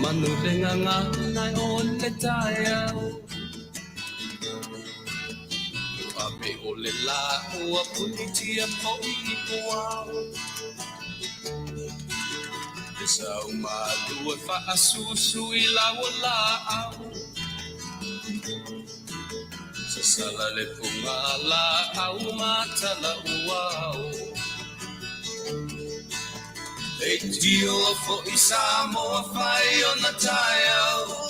manu le gagana o le taeao. Ua ave o le lā ua punitia foi i puao. Le sau malu e faasusu i lau o laau. Sasala le puga laau matala uao. Leitio foi Samoa fai ona taeao.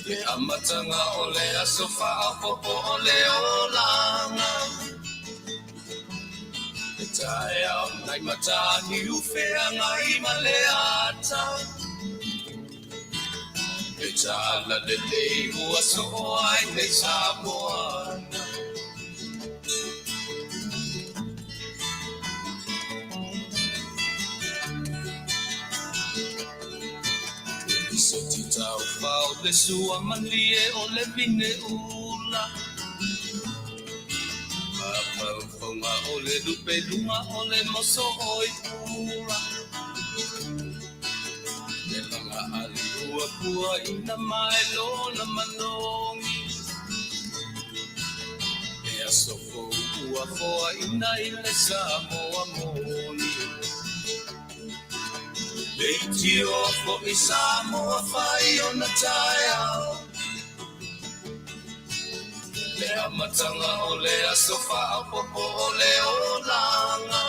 Le amataga o le aso faaopoopo o le olaga. Le taeao nai Mataniu feagai ma le ata. Le talalelei ua soo ai nei Samoa. Soti taufao le sua malie o le vine ula. Mafaufauga o le lupeluga o le moso o i pula. Le laga ali ua puaina mai lona manogi. E aso fou ua foaina i le Samoa moni. Leitioa foi Samoa fai ona taeao. Le amataga o le aso faaopoopo o le olaga.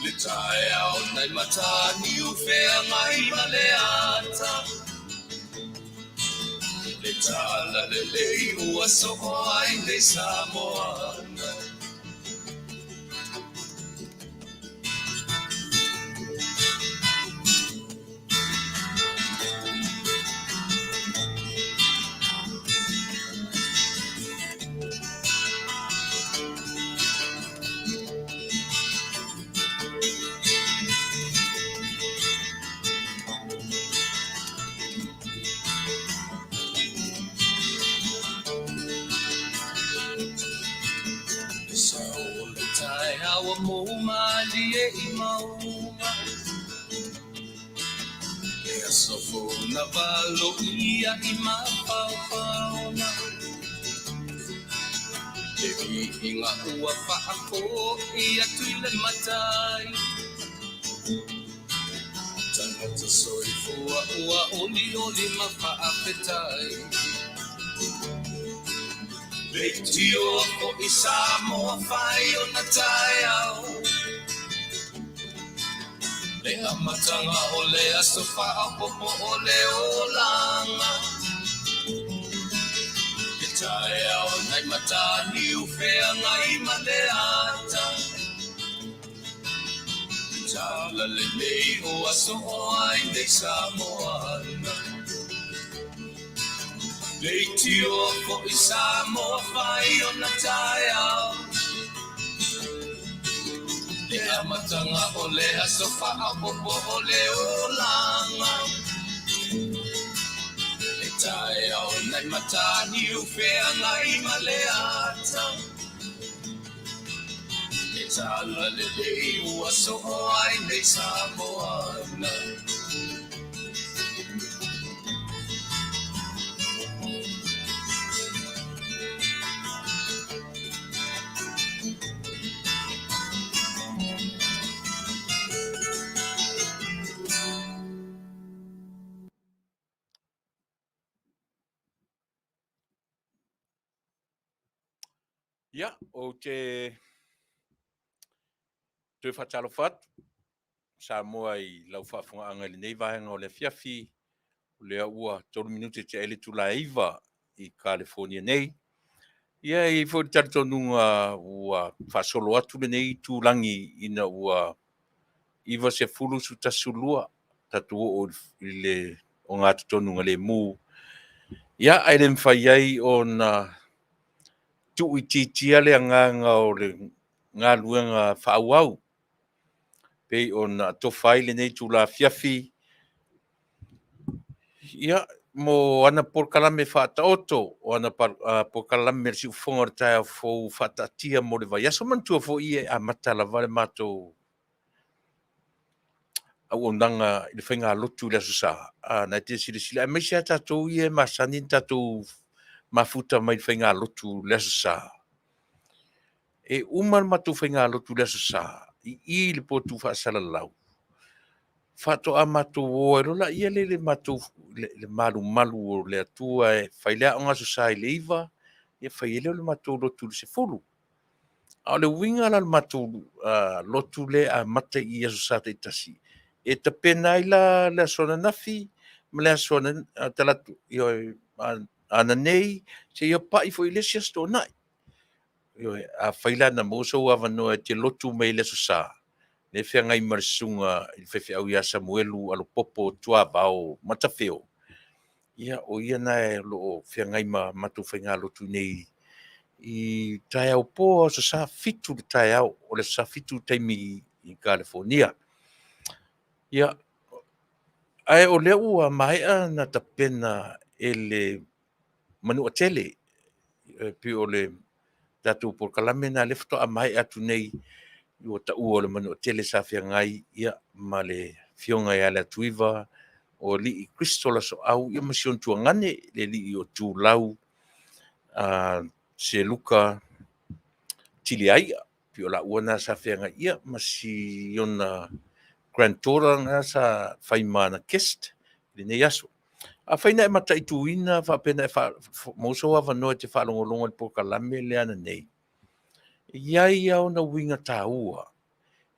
Le taeao nai Mataniu feagai ma le ata. Le talalelei ua soo ai nei Samoa. Le sao o le taeao ua mou malie i mauga. E aso fou na valoia i mafaufauga. Le viiga ua faafoi atu i le Matai. Tagata soifua ua olioli ma faafetai. Leitioa foi Samoa fai ona taeao. Le amataga o le aso faaopoopo o le olaga. Le taeao nai Mataniu feagai ma le ata. Le talalelei ua soo ai nei Samoa. Leitioa foi Samoa fai ona taeao. Le amataga o le aso faaopoopo o le olaga. Le taeao nai Mataniu feagai ma le ata. Le talalelei ua soo ai nei Samoa. Ia, ou te toe faatalofa atu Samoa i lau faafogaaga i lenei vaega o le afiafi, o lea ua 3 minute tea ai le itula e 9 i California nei. Ia, e i ai foi le talitonuga ua faasolo atu lenei itulagi ina ua 90 12 tatou oo i le ogatotonu lemu. Ia, ae le mafai ai ona tuuitiitia le agaga o le galuega faaauau pei ona atofa ai lenei itula afiafi ia, mo ana polokalame faataoto, o ana polokalame le siufofoga o le taeao fou faataatia mo le vaiaso. Manatua foi e amata lava le matou auaunaga i le faigalotu i le Aso Sa, a na e te silasila, aemaise lava tatou ia e masani ona tatou mafuta mai i le faigalotu i le Aso Sa. E uma le matou faigalotu i le Aso Sa i i i le potu faasalalau, faatoa matou o ai loa lea i le matou le malumalu o le Atua e fai le aoga Aso Sa i le 9, ia fai ai lea o le matou lotu i le 10. A o le uiga la o le matou lotu lea e amata i Aso Sa taitasi, e tapena ai la le aso ananafi ma le aso talaatu, ioe, ananei seia pai foi i le isi Aso Toonai. Ioe, afai la na maua sou avanoa e te lotu mai ai i le Aso Sa, lea e feagai ma le susuga i le faifeau ia Samuelu Alopopo Tuavao Matafeo, ia o ia lena o lo o feagai ma matou faigalotu i inei i taeao po Aso Sa, 7 i le taeao o le Aso Sa 7 i le taimi i Kalifonia. Ia, ae o lea ua maea ona tapena e le Manuatele, e pei o le tatou polokalame lena lea faatoa maea atu nei, ua taua o le Manuatele sa feagai ma le Afioga ia Leatuiva o Alii Kristo Lasoau ma si ona tuagane le alii o Tulau Seluka Tiliaia. Pei o laua na sa feagai ia ma si ona granddaughter na sa fai ma ana guest i lenei aso. Afai na e mataituina faapea na e maua sou avanoa e te faalogologo i le polokalame lea ananei, e i ai lava ona uiga taua,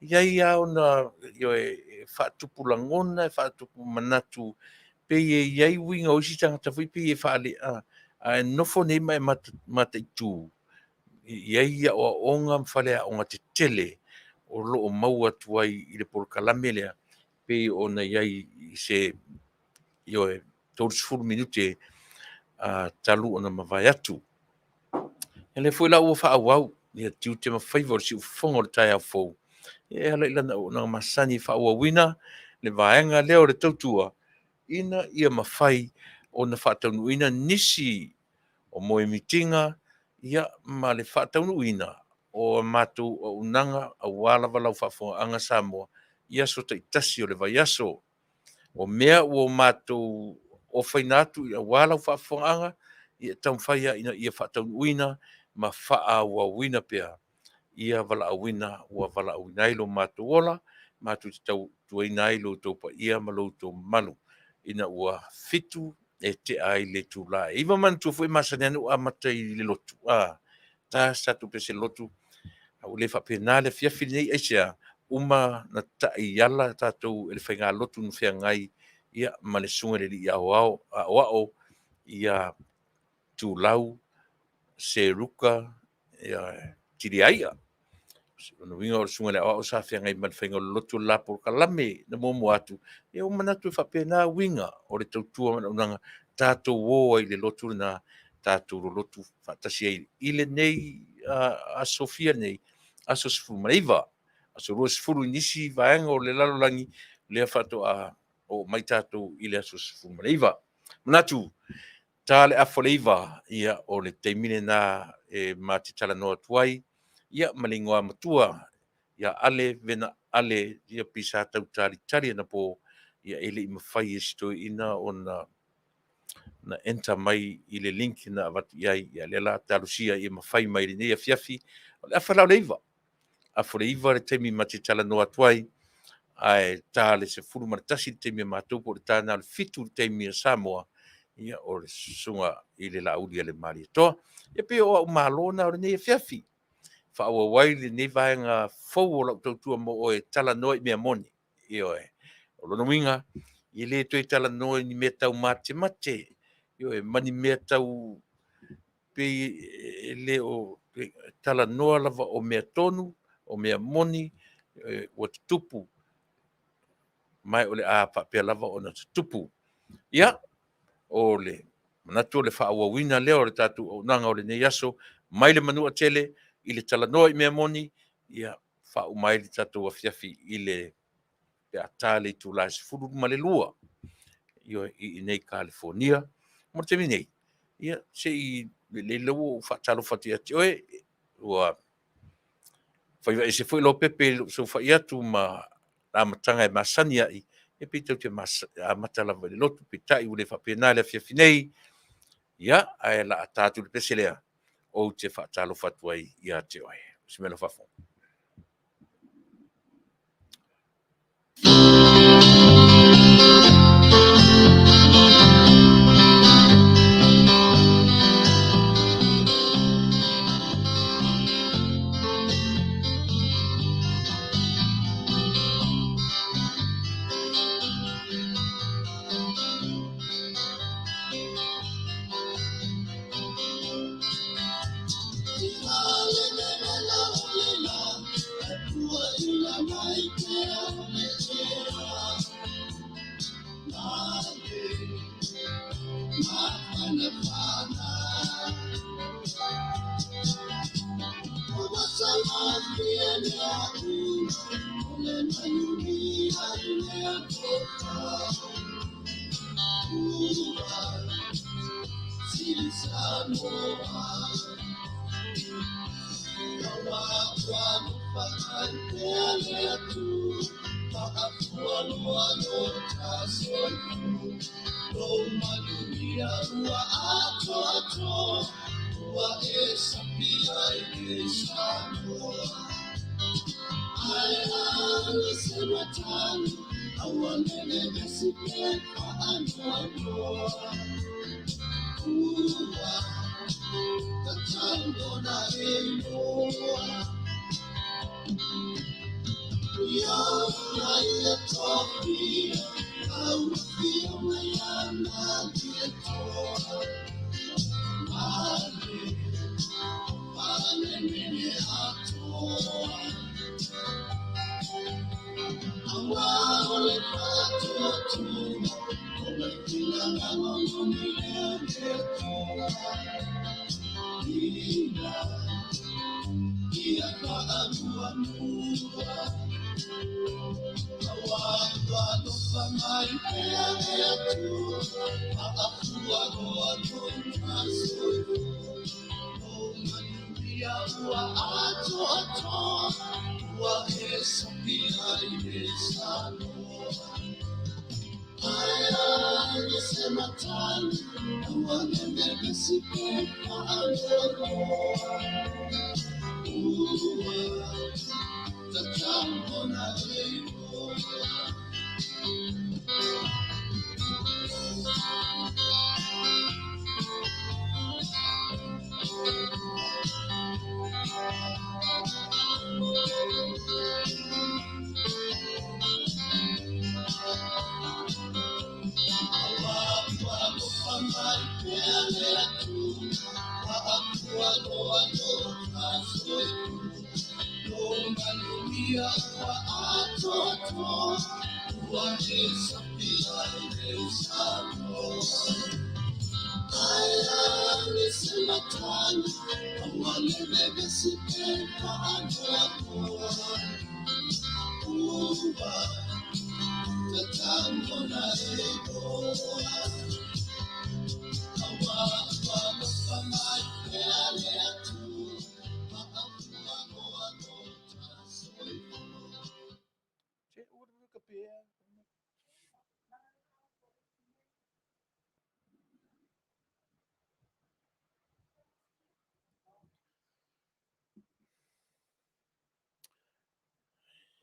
e i ai lava ona, ioe, e faatupu lagona, e faatupu manatu, pei e i ai uiga o isi tagata foi pei e faale… A e nofo nei ma e mataitu, e i ai aoaoga ma faleaoga tetele o lo o maua atu ai i le polokalame lea, pei ona i ai i se, ioe, 30 minute talu ona mavae atu. O lea foi la ua faaauau ia tiute ma faiva o le siufofoga o le taeao fou e ala i lana auaunaga masani e faaauauina le vaega lea o le tautua ina ia mafai ona faataunuuina nisi o moemitiga ma le faataunuuina o a matou auaunaga aua lava lau faafofogaaga Samoa i aso taitasi o le vaiaso. O mea ua matou ofaina atu aua lau faafofogaaga, ia taumafai lava ina ia faataunuuina ma faaauauina pea ia valaauina ua valaauina ai lo matou ola, matou te tautuaina ai lo outou paia ma lo outou mamalu ina ua 7 e tea ai le itula e 9. Manatua foi e masani lava ona ou amata i le lotu, a ta se tatou pese lotu, a ua le faapena le afiafi lenei. Aisea? Uma na taiala tatou e le faigalotu na feagai ma le susuga i le alii aoao aoao ia Tulau Seruka Tiliaia. O lona uiga o le susuga i le aoao sa feagai ma le faiga o le lotu o le la polokalame na muamua atu. Ia ua manatu e faapena uiga o le tautua ma le auaunaga, tatou o ai i le lotu lena, tatou lolotu faatasi ai i lenei aso fia nei, aso 19, aso 20 i nisi vaega o le lalolagi, lea faatoa oo mai tatou i le aso 19. Manatu, ta le afa o le 9, ia o le taimi lena e ma te talanoa atu ai ia ma le igoa matua ia Ale Vena Ale, ia pei sa tau talitali anapo, ia e le i mafai e si toeaina ona na enter mai i le link na avatu i ai, ia lea la talosia ia mafai mai i lenei afiafi. O le afa la o le 9, afa o le 9 le taimi ma te talanoa atu ai, ae ta le 11 le taimi a matou, po o le ta lena o le 7 le taimi a Samoa, ia o le susuga i le Laauli a le Malietoa. Ia pei o au malo na o lenei afiafi, faaauau ai lenei vaega fou o lau tautua mo oe e talanoa i mea moni. Ioe. O lona uiga, e le toe talanoa i ni mea taumatemate, ioe, ma ni mea tau pei e le o talanoa lava o mea tonu, o mea moni ua tutupu, ma o le a faapea lava ona tutupu. Ia, o le manatu o le faaauauina lea o le tatou auaunaga o lenei aso mai le Manuatele i le talanoa i mea moni, ia faauma ai le tatou afiafi i le pe a ta le itula e 12, ioe, i inei i Kalifonia. Mo le taimi nei, ia se i lelei lea ua ou faatalofa atu ia te oe, ua faiva ese foi Lopepe i lou saofai atu ma amataga e masani ai, e pei tatou te amata lava i le lotu, peitai ua le faapena le afiafi nei, ia, ae o le a ta atu le pese lea, ou te faatalofa atu ai ia te oe. Se mea faafofoga.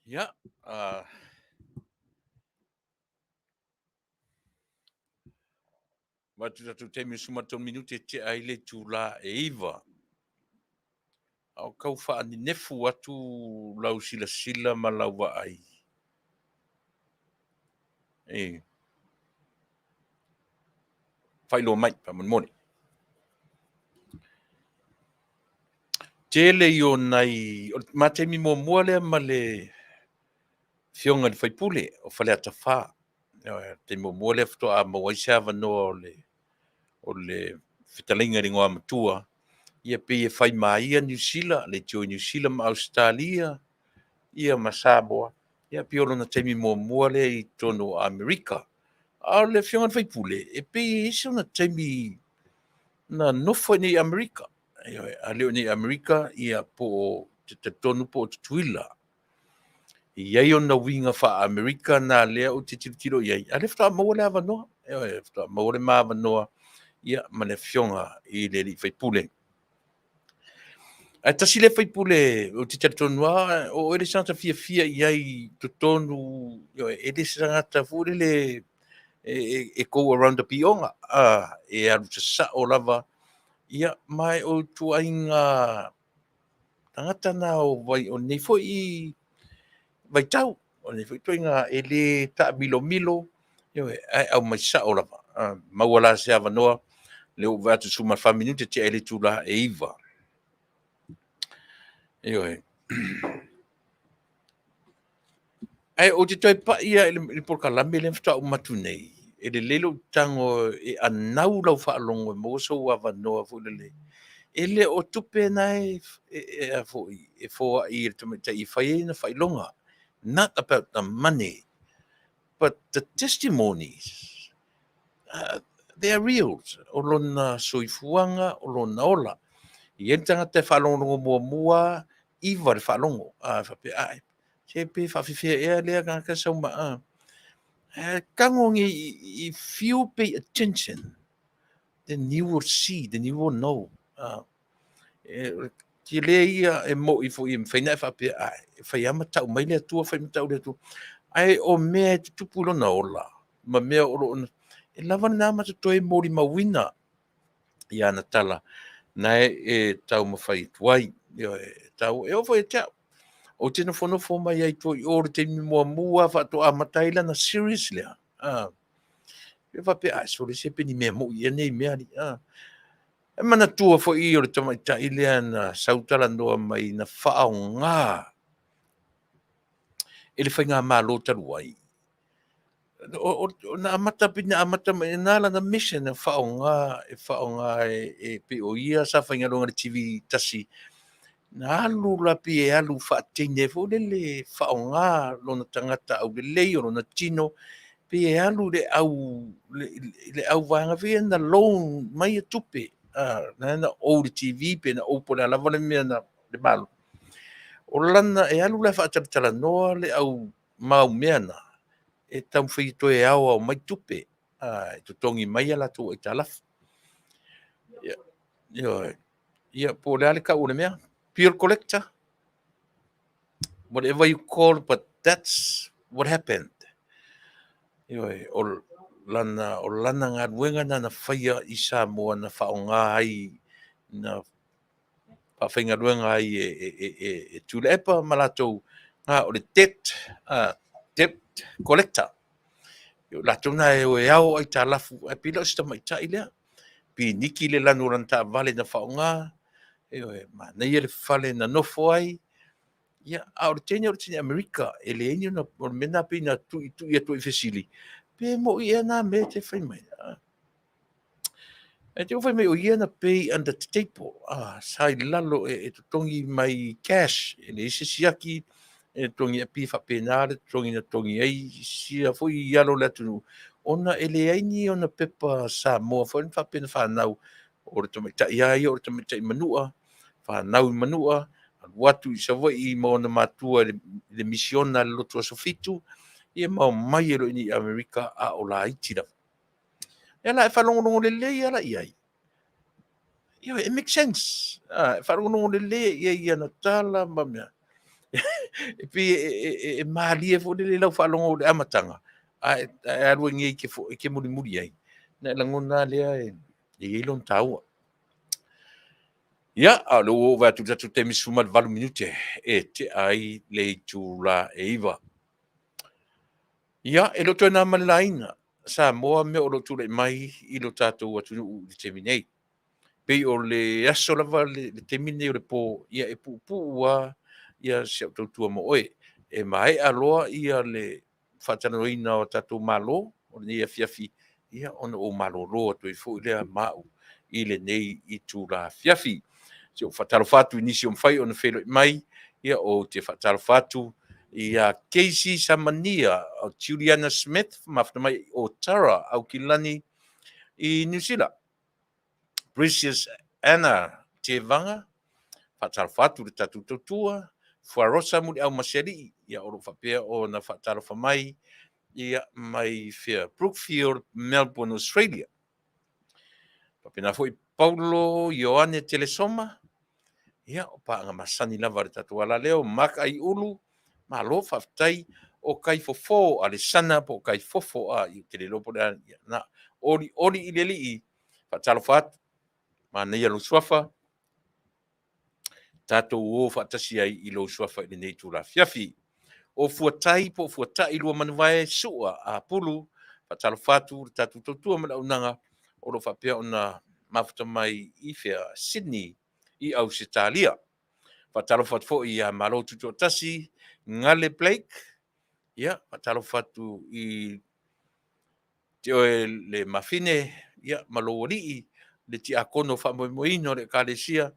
Ia, avatu le tatou taimi e 13 minute e tea ai le itula e 9. A o tau faanenefu atu lau silasila ma lau vaai. E faailoa mai, faamolemole. Tele i o nai... O le ma taimi muamua lea ma le afioga i le sui usufono o Faleata 4. O le taimi muamua lea faatoa maua ai se avanoa o le fetalaiga i le Igoamatua, ia pei e fai ma ia Niu Sila, leitio i Niu Sila ma Ausetalia, ia ma Samoa, ia pei o lona taimi muamua lea i totonu o Amerika. A o le afioga i le sui usufono, e pei e i ai sona taimi na nofo ai nei i Amerika. A le o i inei i Amerika, ia po o, ou te talitonu po o Tutuila. E i ai ona uiga faa-Amerika na lea ou te tilotilo i ai, a o lea faatoa maua le avanoa, ioe, faatoa maua le ma avanoa ia ma le afioga i le alii faipule. Ae tasi lea faipule ou te talitonu lava o oe le isi tagata fiafia i ai i totonu, ioe, e le se tagata foi lele e go around the pioga, e alu sasao lava, ia ma o ituaiga tagata na o lenei foi vaitau, o lenei foi ituaiga e le taamilomilo, ioe, ae aumai sao lava. Maua la se avanoa, lea ua ou vaai atu i le 14 minute tea ai le itula e 9. Ioe. Ae ou te toe pai lava i le polokalame lea faatoa uma atu nei, e lelei lou tago e anau lau faalogo e maua sou avanoa foi lele. E le o tupe na e a foi e foai e le tamaitai e fai ai ana faailoga. Not about the money, but the testimonies, they are real. O lona soifuaga, o lona ola. E i ai le tagata e faalogologo muamua, 9 le faalogo. A faapea, ae, se pe faafefea ea lea tagata sau ma a. Tago nei, if you pay attention, then you will see, then you will know. E tele ia e mo'i foi e mafai ona e faapea, ae, e fai lava ma tau mai le Atua, fai ma tau le Atua. Ae o mea e tutupu i lona ola, ma mea o lo o... e lava lena ma totoe e molimauina i ana tala na e taumafai atu ai. Ioe, e oo foi ia te au. Ou te nofonofo mai ai tua i o i le taimi muamua faatoa amata ai lana series lea. E faapea, ai, sole se pe ni mea mo'i ea nei mea alii. E manatua foi o le tamaitai lea na sau talanoa mai na faaaoga e le faigamalo talu ai. Na amata pei na amata mai na lana mission e faaaoga e faaaoga e pei o ia sa faigaluega i le TV tasi. Na alu la pei e alu faa-teine foi lele faaaoga lona tagata aulelei o lona tino pei e alu i le au le au vaega foi ia na loan mai tupe na na ou i le TV pe na ou po o le a lava le mea na le Malo. O lana e alu la e faatalatalanoa le au mau mea na e taumafai e toe aoao mai tupe e totogi mai a latou aitalafu. Ioe. Ia, po o le a le tau o le mea? Bill collector? Whatever you call, but that's what happened. Ioe, o lana galuega na na faia i Samoa na faaaoga ai, na faafaigaluega ai e Tuilaepa ma latou, o le debt, debt collector. O latou na e o e ao aitalafu, ae pei le o se tamaitai lea. Piniki le lanu o lana taavale na faaaoga, ioe, manaia le fale na nofo ai. Ia, a o le teine o le teine Amerika, e leai ni ona, o le mea lena pei na tuitui atu ai i fesili, pe mo'i ea na mea e te fai mai. E te fai mai o ia na pay under the table, sa i lalo e totogi mai cash, e leai se siaki e totogi, e pei e faapena le totogi na totogi ai sia foi i alo o le atunuu, ona e leai ni ona pepa Samoa foi na faapea na fanau, o le tamaitai lava ia o le tamaitai Manua, fanau i Manua, alu atu i Savaii ma ona matua i le misiona a le Lotu Aso Fitu, ia ma omai ai loa i inei i Amerika a o laiti lava. Ia la e faalogologo lelei lava la i ai. Ioe, it makes sense. E faalogologo lelei i ai i ana tala ma mea. E pei e malie foi lele i lau faalogo i le amataga, ae alu ai nei e te mulimuli ai, ona e lagona lava lea e i ai lona taua. Ia, a o lea ua ou vaai atu i le tatou taimi 18 minute e tea ai le itula e 9. Ia, e le o toe na ma le laina Samoa mea o lo o tulai mai i lo tatou atunuu i le taimi nei. Pei o le aso lava le taimi lenei o le po, ia e puupuu lava ia si au tautua mo oe. E maea loa ia le faatalanoaina o tatou malo o lenei afiafi, ia ona ou malolo atu ai foi lea ma au i lenei itula afiafi. Se i ou faatalofa atu i nisi o mafai ona feiloai mai, ia ou te faatalofa atu ia Casey Samania, o Juliana Smith, mafuta mai o Tara Aukilani i Niu Sila. Precious Anna Tevaga, faatalofa atu i le tatou tautua. Fuarosa Muliau Masialii, ia o lo o faapea ona faatalofa mai ia mai fea Brookfield, Melbourne, Australia. Faapena foi Paulo Ioane Telesoma, ia o paaga masani lava a le tatou alaleo, Mark Aiulu, malo faafetai o Kaifofo Alesana po o Kaifofo a i te le iloa po o le a ia na olioli i le alii faatalofa atu manaia lou suafa tatou o faatasi ai i lou suafa i lenei itula afiafi. O Fuatai po o Fuatai Luamanuvae Sua Apulu, faatalofa atu le tatou tautua ma le auaunaga o lo o faapea ona mafuta mai i fea Sydney i Ausetalia. Faatalofa atu foi ia Malo Tutoatasi Gale Blake, ia faatalofa atu i te oe le mafine ia, ma lou alii, le tiakono faamoemoeina o le Ekalesia.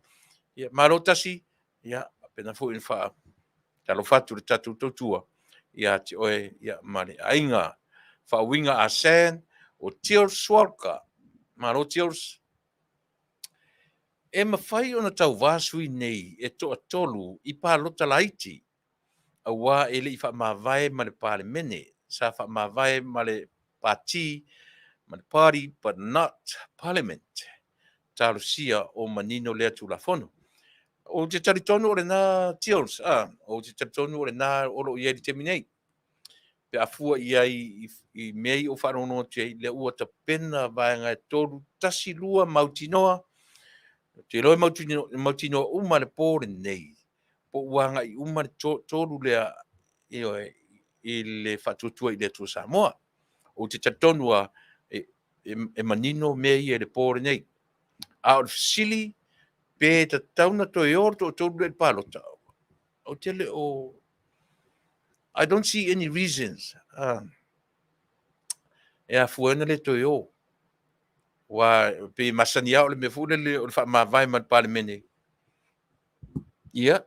Ia, malo tasi, ia, faapena foi ona faatalofa atu le tatou tautua ia te oe ia, ma le aiga. Faauiga a San o Tils Swalka. Malo Tils. E mafai ona tauvā sui nei e toatolu i palota laiti auā e le i faamavae ma le Palemene, sa faamavae ma le Pati, ma le Party but not Parliament. Talosia o manino lea Tulafono. Ou te talitonu o lena Tils, a, ou te talitonu o lena o lo o i ai i le taimi nei. Pe a fua i ai i mea ia ua faalogologo atu ai, lea ua tapena vaega e 3, 1, 2 mautinoa. Ou te iloa e mautinoa uma le po lenei, po ua agai uma le tolu lea ioe, i le faatuatua i le Atua Samoa. Ou te talitonu lava e manino mea ia i le po lenei. A o le fesili, pe tatau ona toe o le toatolu lea i le palota? Ou te le o... I don't see any reasons e afua ai ona le toe o. Aua pei e masani lava o le mea foi lele o le faamavae mai le Palemene, ia,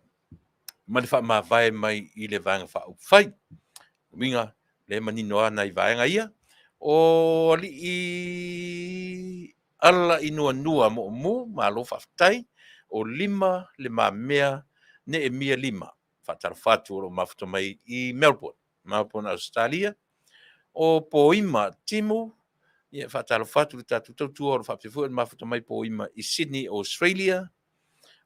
ma le faamavae mai i le Vaega Faaupufai. O uiga, lea e manino lava nai vaega ia. O alii ala i Nuanua Moomu, malo faafetai. O Lima Le Mamea Neemia Lima. Faatalofa atu o lo o mafuta mai i Melbourne, Melbourne, Australia. O Poima Timu, ia faatalofa atu le tatou tautua o lo o faapea foi ona mafuta mai Poima i Sydney, Australia.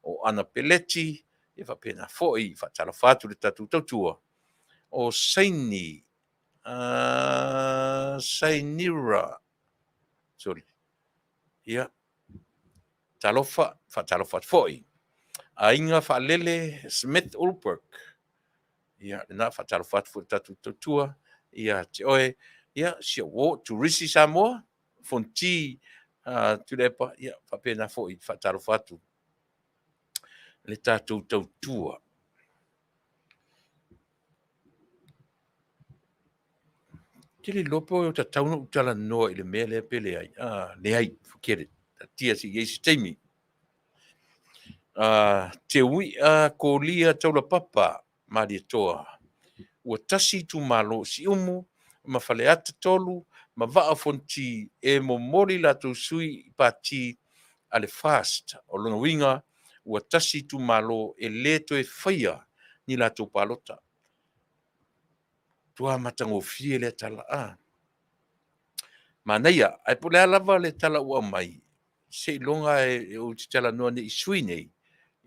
O Ana Peleti, ia faapena foi, faatalofa atu le tatou tautua. O Saini, Sainira, sorry, ia, talofa, faatalofa atu foi. Aiga Faalele Smith Ulberg, ia, lena faatalofa atu foi le tatou tautua ia te oe, ia, si ou uo, Turisi Samoa, Fonti Tuilaepa, ia, faapena foi, faatalofa atu le tatou tautua. Te le iloa pe o tatau ona ou talanoa i le mea lea pe leai. Ah, leai, forget it. Taatia se i i ai se taimi. Te Uia Kolia Taulapapa Malietoa. Ua tasi itumalo o Siumu ma Faleata 3 ma Vaa o Fonoti e momoli latou sui i pati a le FAST. O lona uiga, ua tasi itumalo e le toe faia ni latou palota. Matua matagofie lea tala. Ah. Manaia, ae po o le a lava le tala ua aumai, seiloga e ou te talanoa nei i sui nei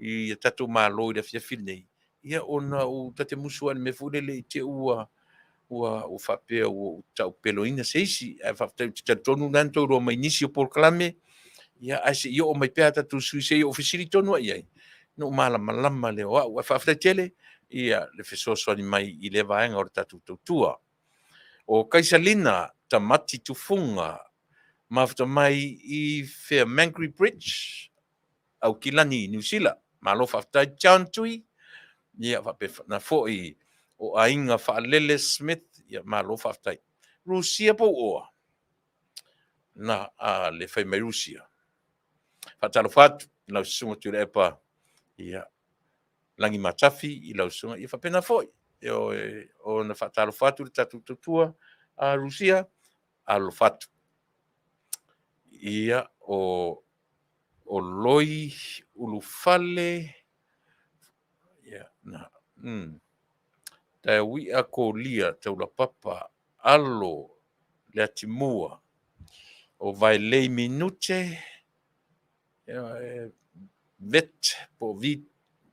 i a tatou Malo i le afiafi lenei, ia ona ou ta te musu lava i le mea foi lele i te i ua ua faapea ua ou taupeloina se isi. Ae faafetai ou te talitonu o lena na outou iloa mai nisi o polokalame, ia ae se i oo mai pea a tatou sui se i ou fesili tonu lava i ai, ona ou malamalama lea o au. Ae faafetai tele ia le fesoasoani mai i lea vaega o le tatou tautua. O Kaisalina Tamati Tufuga, mafuta mai i fea Mangere Bridge, Aukilani, Niu Sila. Malo faafetai John Tui, ia faapena foi o Aiga Faalele Smith, ia malo faafetai. Rusia po oa? Na a le fai mai Rusia. Faatalofa atu i lau susuga Tuilaepa, ia Lagi Matafi i lau susuga, ia faapena foi ona faatalofa atu le tatou tautua a Rusia, alolofa atu. Ia, o Loi Ulufale, ia, na, Taeaui'a Kolia, Taulapapa, Alo, Leatimua, o Vaelei Minute, Vet, po o V,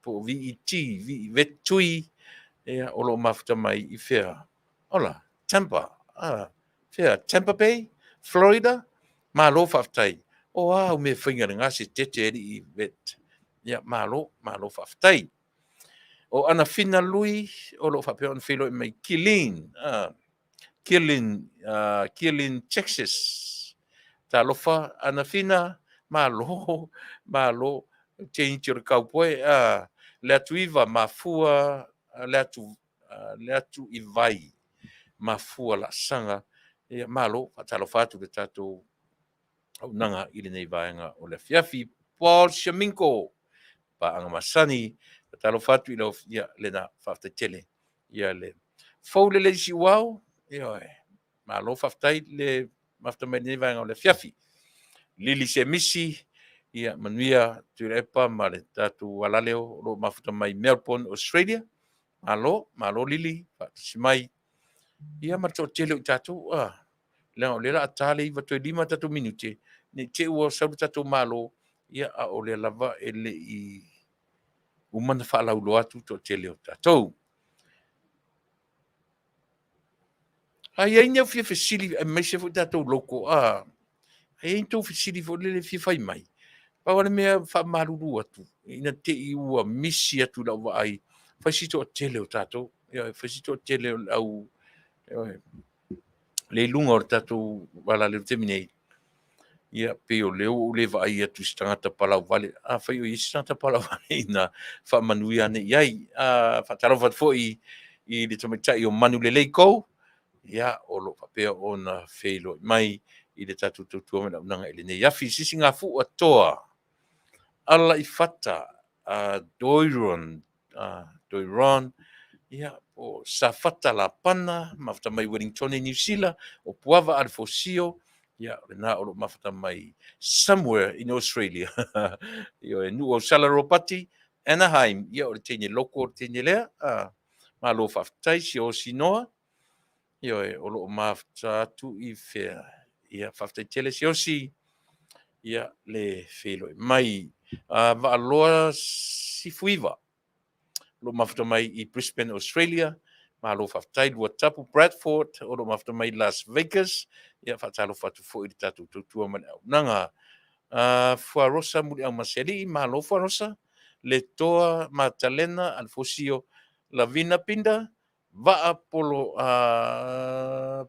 po o VET, V, Vet Tui, ia, o lo o mafuta mai i fea? Ola, Tampa, ah, fea, Tampa Bay, Florida, malo faafetai. O a au mea faiga le gase tete alii Vet. Ia, malo, malo faafetai. O Anafina Lui, o lo o faapea ona feiloai mai Killeen, ah, Killeen, Killeen, Texas. Talofa, Anafina, malo, malo, change o le cowboy, le atu iva, mafua, le atu, le atu i vai, mafua laasaga, ia, malo, faatalofa atu le tatou auaunaga i lenei vaega o le afiafi. Paul Shaminko, paaga masani, faatalofa atu i lau, ia, lena, faafetai tele. Ia le fou lelei siuao, ioe, malo faafetai le mafuta mai lenei vaega o le afiafi. Lili Semisi, ia manuia Tuilaepa ma le tatou alaleo o lo o mafuta mai Melbourne, Australia. Malo, malo Lili, faatasi mai. Ia ma le toatele o i tatou, ah, leaga o lea o le a ta le 9 toe 5 tatou minute, ne i te i ua sau le tatou Malo, ia a o lea lava e le i uma ona faalauiloa atu le toatele o tatou. A i ai ni au fia fesili, aemaise foi tatou loko, a i ai ni tou fesili foi lele e fia fai mai, pau lava le mea e faamalulu atu, ina te i ua misi atu i lau vaai, fai si toatele o tatou, ioe, fai si toatele o le au, ioe, le i luga o le tatou vaalale i le taimi nei. Ia, pei o lea ua ou le vaai atu i se tagata palauvale. Afai o i ai se tagata palauvale ina, faamanuia ane i ai. Faatalofa atu foi i le tamaitai o Manulelei Go, ia, o lo o faapea ona feiloai mai i le tatou tautua ma le auaunaga i lenei afi. Sisigafua Toa, Alaifata, Doiron, Doiron, ia, o Safata Lapana, mafuta mai Wellingtone, Niu Sila, o Puava Alefosio, ia, o lena o lo o mafuta mai somewhere in Australia. Ioe, Nuu Ausala Ropati, Anaheim, ia, o le teine loko o le teine lea. Malo faafetai, Siaosi Noa, ioe, o lo o mafuta atu i fea. Ia, faafetai tele Siaosi, ia, le feiloai mai. Vaaloa Sifuiva, o lo o mafuta mai i Brisbane, Australia. Malo faafetai. Luatapu Bradford, o lo o mafuta mai Las Vegas. Ia, faatalofa atu foi i le tatou tautua ma le auaunaga. Fuarosa Muliaumasealii, malo Fuarosa. Letoa Matalena Alefosio, Lavina Pinda, Vaa Polo,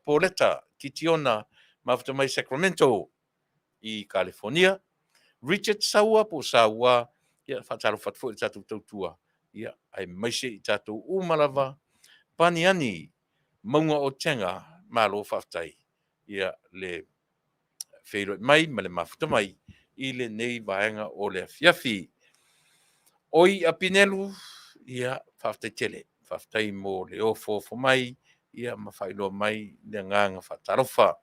Poleta Kitiona, mafuta mai Sacramento i Kalifonia. Richard Saua po o Saua, ia, faatalofa atu foi i le tatou tautua, ia, aemaise i tatou uma lava. Paniani, Mauga o Tega, malo faafetai, ia, le feiloai mai ma le mafuta mai i lenei vaega o le afiafi. Oi a Pinelu, ia, faafetai tele, faafetai mo le ofoofo mai, ia, ma faailoa mai le agaga faatalofa.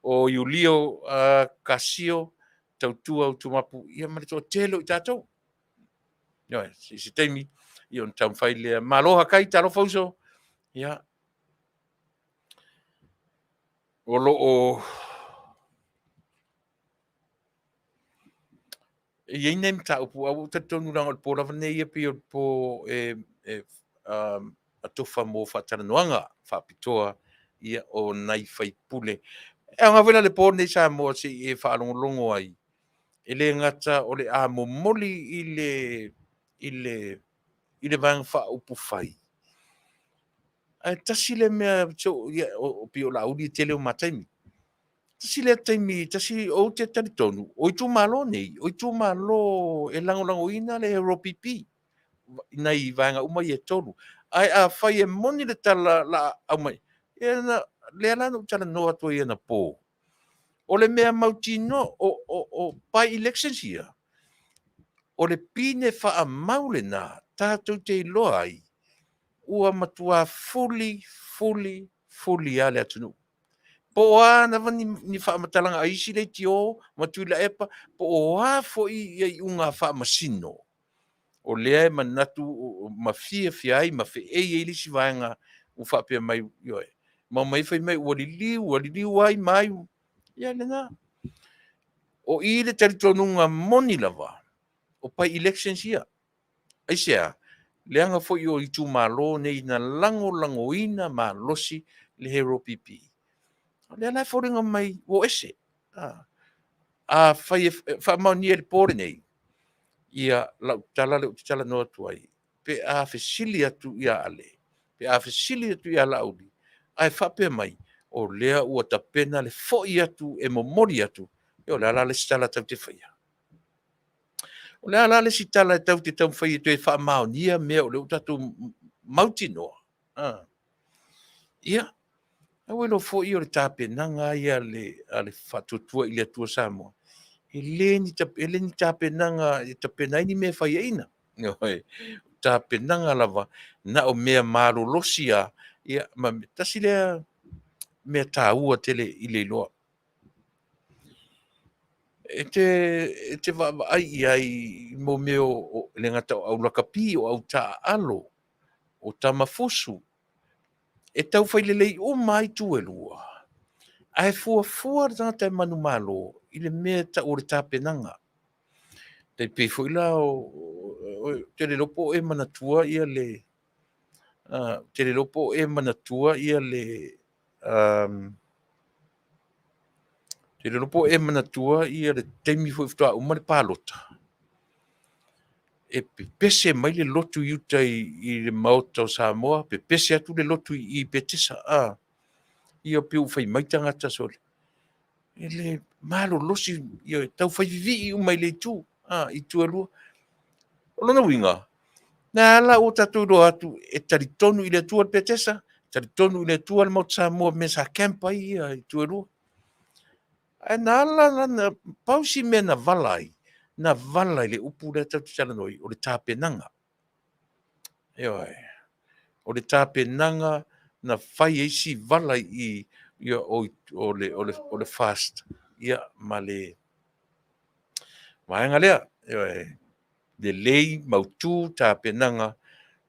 O Iulio Kasio, tautua Utumapu, ia ma le toatele o i tatou. Ioe, se i se taimi, ia ona taumafai lea. Malo Hakai, talofa uso. Ia, o lo o e i ai nai mataupu, a ua ou talitonu leaga o le po lava lenei ia pei o le po e atofa mo faatalanoaga faapitoa ia o nai faipule. E aoga foi la le po lenei Samoa se i e faalogologo ai, e le gata o le a momoli i le Vaega Faaupufai, ae tasi le mea, pei o Laauli e tele o ma taimi. Tasi lea taimi, tasi, ou te talitonu, o itumalo nei, o itumalo e lagolagoina le HRPP i nai vaega uma ia e tolu. Ae afai e moni le tala la aumai, ia lea la na ou talanoa atu ai anapo, o le mea mautinoa, o by-elections ia, o le pine faamau lena tatou te iloa ai ua matua fuli, fuli, fuli lava le atunuu. Po o a lava ni faamatalaga a isi leitio ma Tuilaepa, po o a foi iuga a faamasino. O lea e manatu ma fiafia ai ma feei ai le isi vaega ua faapea mai, ioe, ma omai fai mai ua liliu, ua liliu ai ma ai. Ia lena. O i le talitonuga moni lava, o by-elections ia. Aisea? Leaga foi o itumalo nei na lagolagoina malosi le HRPP. O lea la e foliga mai ua o ese. Afai e faamaonia i le po lenei, ia lau tala lea ou te talanoa atu ai, pe a fesili atu ia Ale, pe a fesili atu ia Laauli, ae faapea mai, o lea ua tapena le foi atu e momoli atu, ia o le a la le isi tala tatou te faia? O le a la le isi tala tatou te taumafai e toe faamaonia mea o lea ua tatou mautinoa? Ia, ae ua iloa foi o le tapenaga ia a le Faatuatua i le Atua Samoa, e le ni tapenaga e tapena ai ni mea e faiaina. Ioe. O tapenaga lava na o mea malolosi lava, ia ma tasi lea mea taua tele i le iloa. E te vaavaai i ai i mea o, e le gata o aulakapi, o autaaalo, o tamafusu, e tau fai lelei uma lava itu e lua, ae fuafua le tagata e manumalo i le mea e tau o le tapenaga. E tai pei foi la ou te le iloa po o e manatua le ou te le iloa po o e manatua le ou te le iloa po o e manatua le taimi foi faatoa uma le palota, e pepese mai le lotu i uta i le Maota o Samoa, pepese atu le lotu i i Petesa. Ia pei ua fai mai tagata, sole, e le malolosi, e tau fai vivii uma i le itu, itu e lua. O lona uiga, na ala ua tatou iloa atu e talitonu i le Atua le Petesa, talitonu i le Atua le Maota Samoa i mea sa camp ai itu e lua. Ae na ala la, pau si mea na vala ai, na vala i le upu lea tatou te talanoa ai, o le tapenaga. Ioe. O le tapenaga na fai ai si vala i i o le FAST ma le vaega lea. Ioe. Lelei, mautu tapenaga,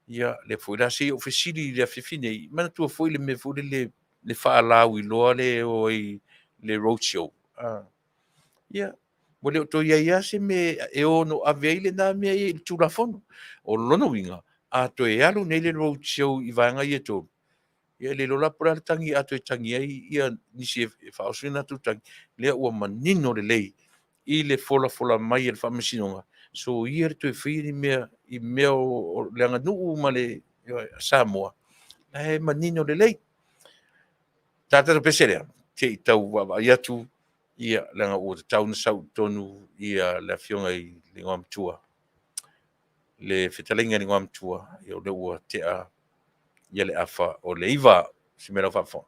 ia lea foi la se i ou fesili i le afiafi nei, manatua foi le mea foi lele le faalauiloa lea e o ai le road show. Ia, ua le o toe i ai lava se mea e ono ave ai lena mea i le Tulafono. O lona uiga, a toe alu nei le road show i vaega ia e tolu, ia e le iloa la po o le a le tagi a toe tagi ai nisi e faaoso ni latou tagi, lea ua manino lelei i le folafola mai e le Faamasinoga, soia le toe faia ni mea i mea o le aganuu ma le Samoa, la e manino lelei. Ta tatou pese lea, se i tau vaavaai atu, ia, leaga ua tatau ona sau i totonu le Afioga i le Igoamatua, le fetalaiga i le Igoamatua, ia o lea ua tea le afa o le 9. Se mea lau faafofoga.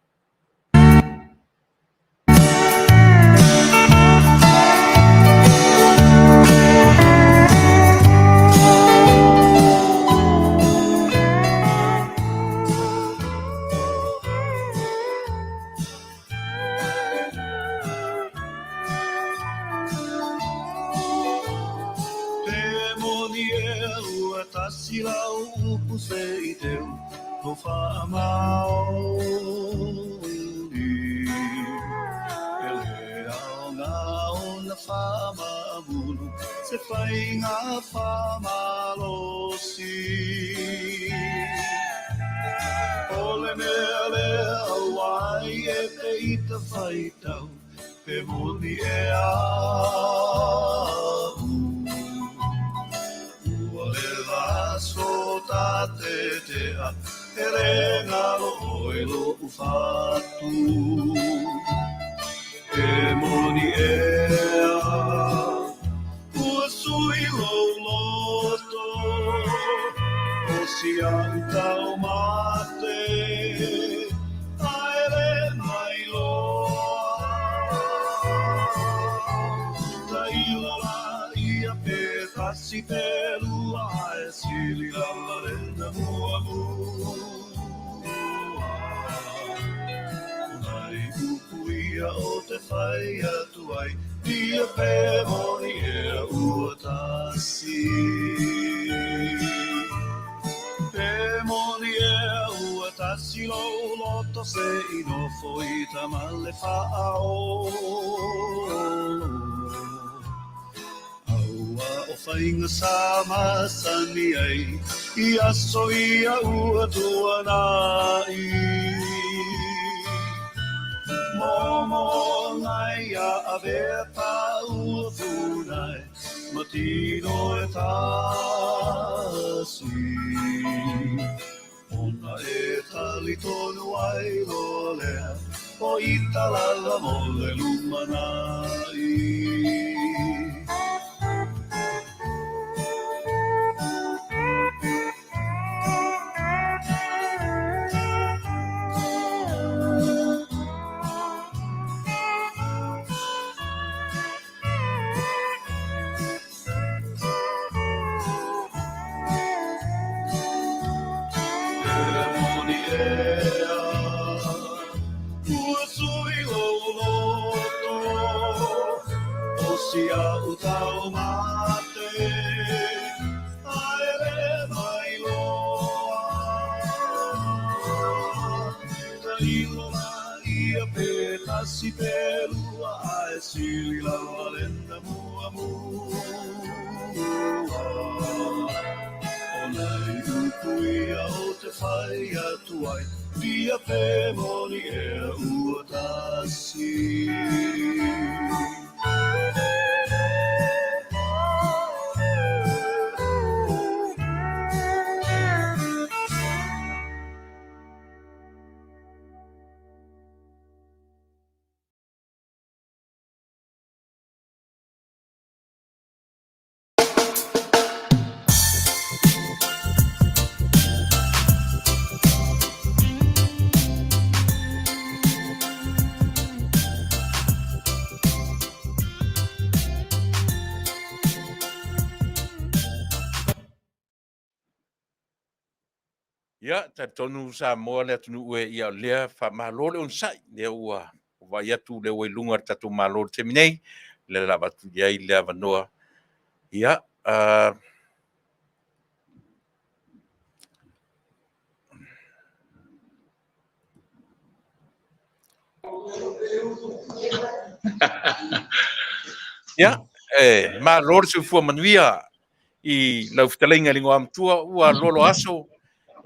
Pe moni ea ua tasi lau upu se i teu o faamaoni. E le aoga ona faamaamulu se faiga faamalosi. O le mea lea ua ai e te ita faitau pe moni ea au. Ua leva aso ta tetea, e le galo ʻoe loʻu fatu. E moni ea, ua sui lou loto, o si a'u taumate, ae le mailoa. Tailo laia pe tasi pe lua, ae sili lava lena muamua. O nai upu ia o te fai atu ai, ia pe moni ea ua tasi. tasi lou loto se i nofo i tama le faaolo. Aua o faiga sa masani ai i aso ia ua tuanai. Momo ngai ia avea ta ua funai ma tino e tasi. Ona e talitonu ai loa lea o ita lava mo le lumanai. Ia, talitonu Samoa le atunuu e, ia o lea faamalo le onosai, lea ua vaai atu lea ua i luga le tatou Malo i le taimi nei, lea o le a avatu i ai le avanoa. Ia, Ia, e malo le soifua manuia i lau fetalaiga i le Igoamatua, ua lolo aso,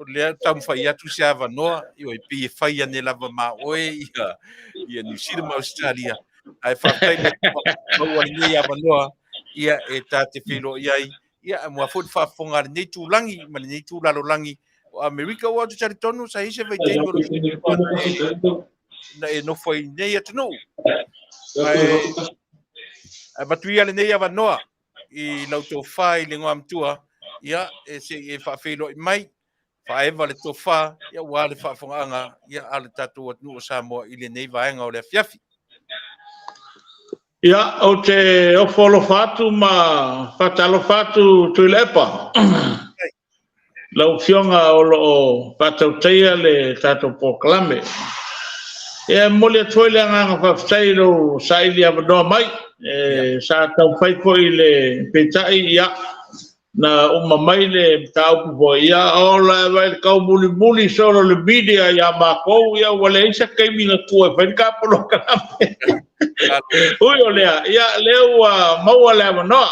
o lea taumafai atu se avanoa, ioe, pei e fai ane lava ma oe ia, ia Niu Sila ma Ausetalia, ae faafetai le Atua maua lenei avanoa, ia, e ta te feiloai ai, ia, aua foi le faafofoga a lenei itulagi ma lenei itu lalolagi o Amerika, aua ou te talitonu sa i ai se vaitaimi o lou na e nofo ai i lenei atunuu. Ae avatu ia lenei avanoa i lau tofa i le Igoamatua, ia, e se i e faafeiloai mai, faaeva le tofa, ia, aua le faafofogaaga, ia, a le tatou atunuu o Samoa i lenei vaega o le afiafi. Ia, ou te ofo alofa atu ma faatalofa atu Tuilaepa. Lau Afioga o lo o faatautaia le tatou polokalame. Ia, e momoli atu foi le agaga faafetai i lou saili avanoa mai. E, sa taumafai foi le peitai, ia, na uma mai le mataupu foi, ia ola e vai le taumulimuli solo le media ia matou, ia ua leai se taimi na tua e fai le ta polokalame. Ui o lea, ia lea ua maua le avanoa.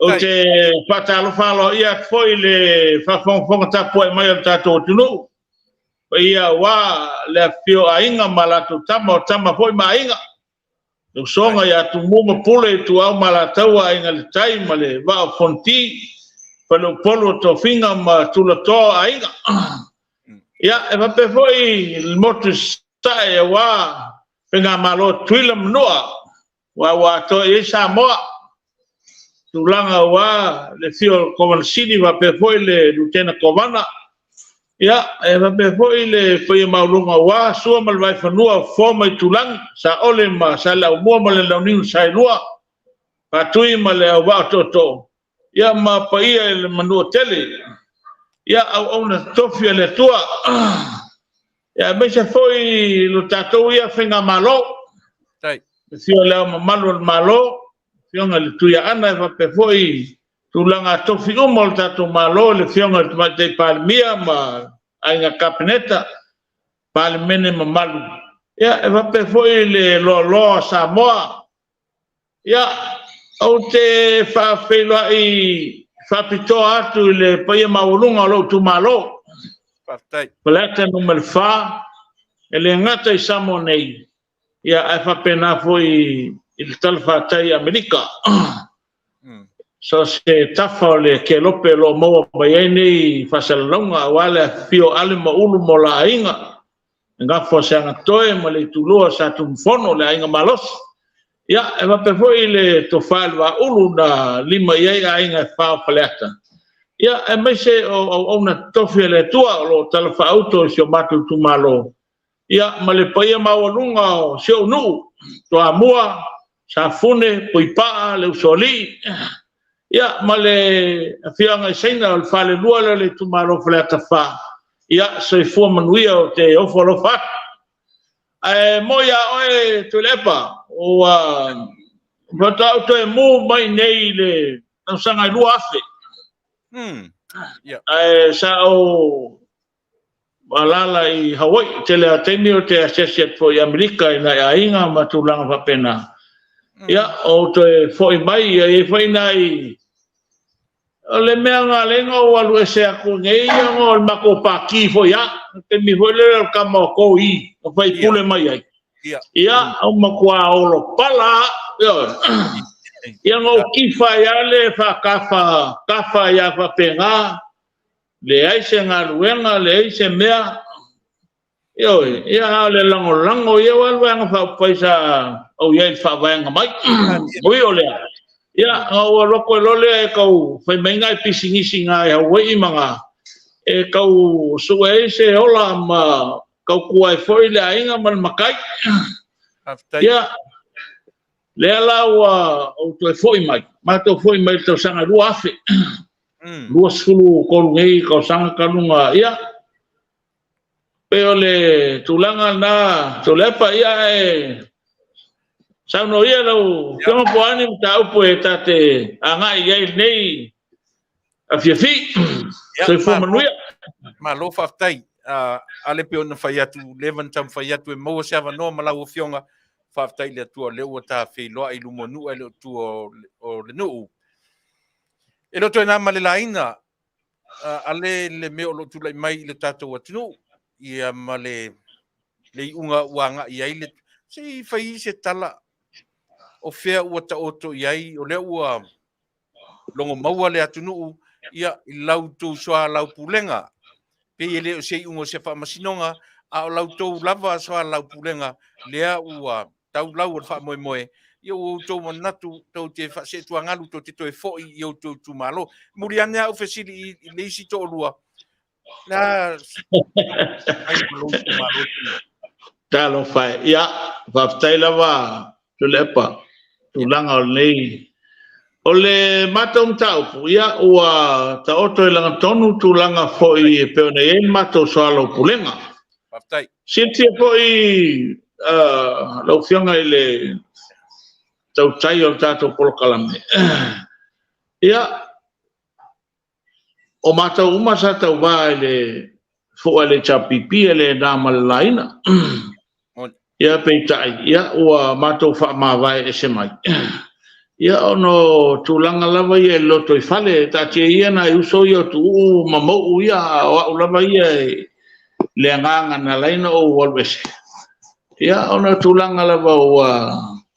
Ou te faatalofa aloaia atu foi i le faafogafoga tapuai mai o le tatou atunuu, paia aua le afifio o aiga ma latou tama, o tama foi ma aiga, le usoga ia Tumua ma Pule, Ituau ma Alataua, Aiga i le Tai ma le Vaa o Fonoti, Faleupolu o Tofiga ma Tulatoa o Aiga. Ia, e faapea foi le motu i Sasae aua Faigamalo a Tutuila ma Manua, aua ua atoa i ai Samoa, tulaga aua le afio o le Kovana Sili faapea foi le Lutena Kovana, ia, e faapea foi le paia maualuga aua Sua ma le Vaifanua, Fofo ma Aitulagi, Saole ma Saleaaumua ma le Launiu na Saelua, Faatui ma le Auvaa o Tootoo, ia ma paia i le Manuatele, ia auauna totofi a le Atua, ia aemaise foi lo tatou ia Faigamalo, le afio o Le Ao Mamalu o le Malo, Afioga i le Tuiaana, e faapea foi tulaga tofi uma o le tatou Malo, le Afioga i le Tamaitai Palemia ma Aiga Kapeneta, Palemene mamalu, ia, e faapea foi le loaloa o Samoa. Ia, ou te faafeiloai faapitoa atu i le paia maualuga o lou itumalo. Faafetai. Faleata Nu.4, e le gata i Samoa nei, ia ae faapena foi i le talafatai i Amerika. So se tafa o le kelope o lo o maua mai ai nei faasalalauga aua le afifio o Ale ma Ulu ma o la aiga, le gafa o Seagatoe ma le Itulua o Sa Tunumafono, le Aiga Malosi. Ia, e faapea foi le Tofa i le Vaaulu na lima i ai aiga e fa o Faleata, ia, aemaise o auauna totofi a le Atua o lo o talafaauto i si o matou itumalo, ia, ma le paia maualuga o si ou nuu, Toamua, Safune, Puipaa, le Usoalii, ia, ma le afioaga i Saina, o le falelua lea o le itumalo o Faleata 4. Ia, soifua manuia, ou te ofo alofa atu. Ae moi a oe Tuilaepa, ua faatoa ou toe mu mai nei i le tausaga e 2000. Ae sa ou alaala i Hawaii, tele lava o taimi ou te asiasi atu foi i Amerika i nai aiga ma tulaga faapena. Ia, ou toe foi mai, ia i ai foi nai... O le mea na ala ai ona ou alu ese atu nei, ona o le matou pati foi lava. O le taimi foi lea o le tama o Toii na faipule mai ai. Ia, ua matua olopala lava. Ia, na ou tifa ai lava le faatafa tafa ai lava faapena, leai se galuega, leai se mea. Ioe, ia a o le lagolago ia aua le Vaega Faaupufai sa ou i ai i le faavaega mai. Ui o lea, ia ona ou alu atu ai loa lea e tau fai mai nai pisinisi i ina i Hawaii ma na, e tau sue ai se ola ma tautua ai foi le aiga ma le matai. Ia, lea la ua ou toe foi mai, matou foi mai i le tausaga 2000. 23 nei tausaga talu ona, ia, pei o le tulaga lena Tuilaepa, ia ae saunoa ia lau Afioga po o a ni mataupu e ta te agai i ai i lenei afiafi. Soifua manuia. Malo faafetai. Ale pei ona fai atu, leva ona taumafai atu e maua se avanoa ma lau Afioga. Faafetai i le Atua o lea ua ta feiloai i luma o nuu ae le o tua o le nuu. E le o toe na ma le laina ale le mea o lo o tulai mai i le tatou atunuu, ia ma le iuga ua agai i ai le... Se i fai se tala o fea ua taoto i ai, o lea ua logo maua le atunuu, ia, i lau tou soalaupulega, pei e le o se iuga o se faamasinoga, a o lau tou lava soalaupulega, lea ua tau lau o le faamoemoe, ia ua outou manatu tou te faaseetuagalu, tou te toe foi i outou itumalo. Muli ane au fesili i le isi toalua, la ai ma lou itumalo. Talofa e. Ia, faafetai lava Tuilaepa, tulaga o lenei. O le matou mataupu, ia, ua taoto i lagatonu tulaga foi e pei ona i ai le matou soalaupulega. Faafetai. Silafia foi lau Afioga i le tautai o le tatou polokalame, ia, o matou uma sa tauva i le fua i le HRPP e le na ma le laina. Ia, peitai, ia, ua matou faamavae ese mai. Ia, ona o tulaga lava ia i le lotoifale, taatia ia nai uso ia o Tuuu ma Mauu ia, a o au lava ia e le agaga na ala ai ona ou alu ese. Ia, ona o tulaga lava ua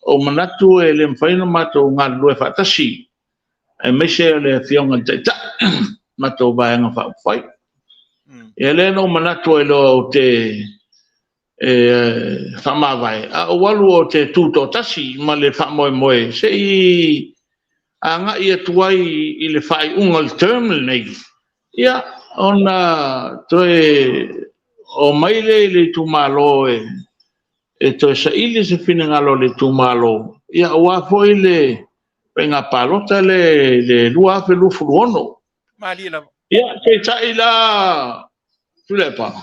ou manatu e le mafai ona matou galulue faatasi, aemaise o le Afioga i le Taitai, matou Vaega Faaupufai. Ia, lea na ou manatu ai loa ou te faamavae, a ou alu ou te tutoatasi ma le faamoemoe se i agai atu ai i le faaiuga o le term lenei, ia, ona toe omai lea i le itumalo e toe saili se finagalo o le itumalo, ia, aua foi le faiga palota lea i le 2026. Malie lava. Ia, peitai la Tuilaepa,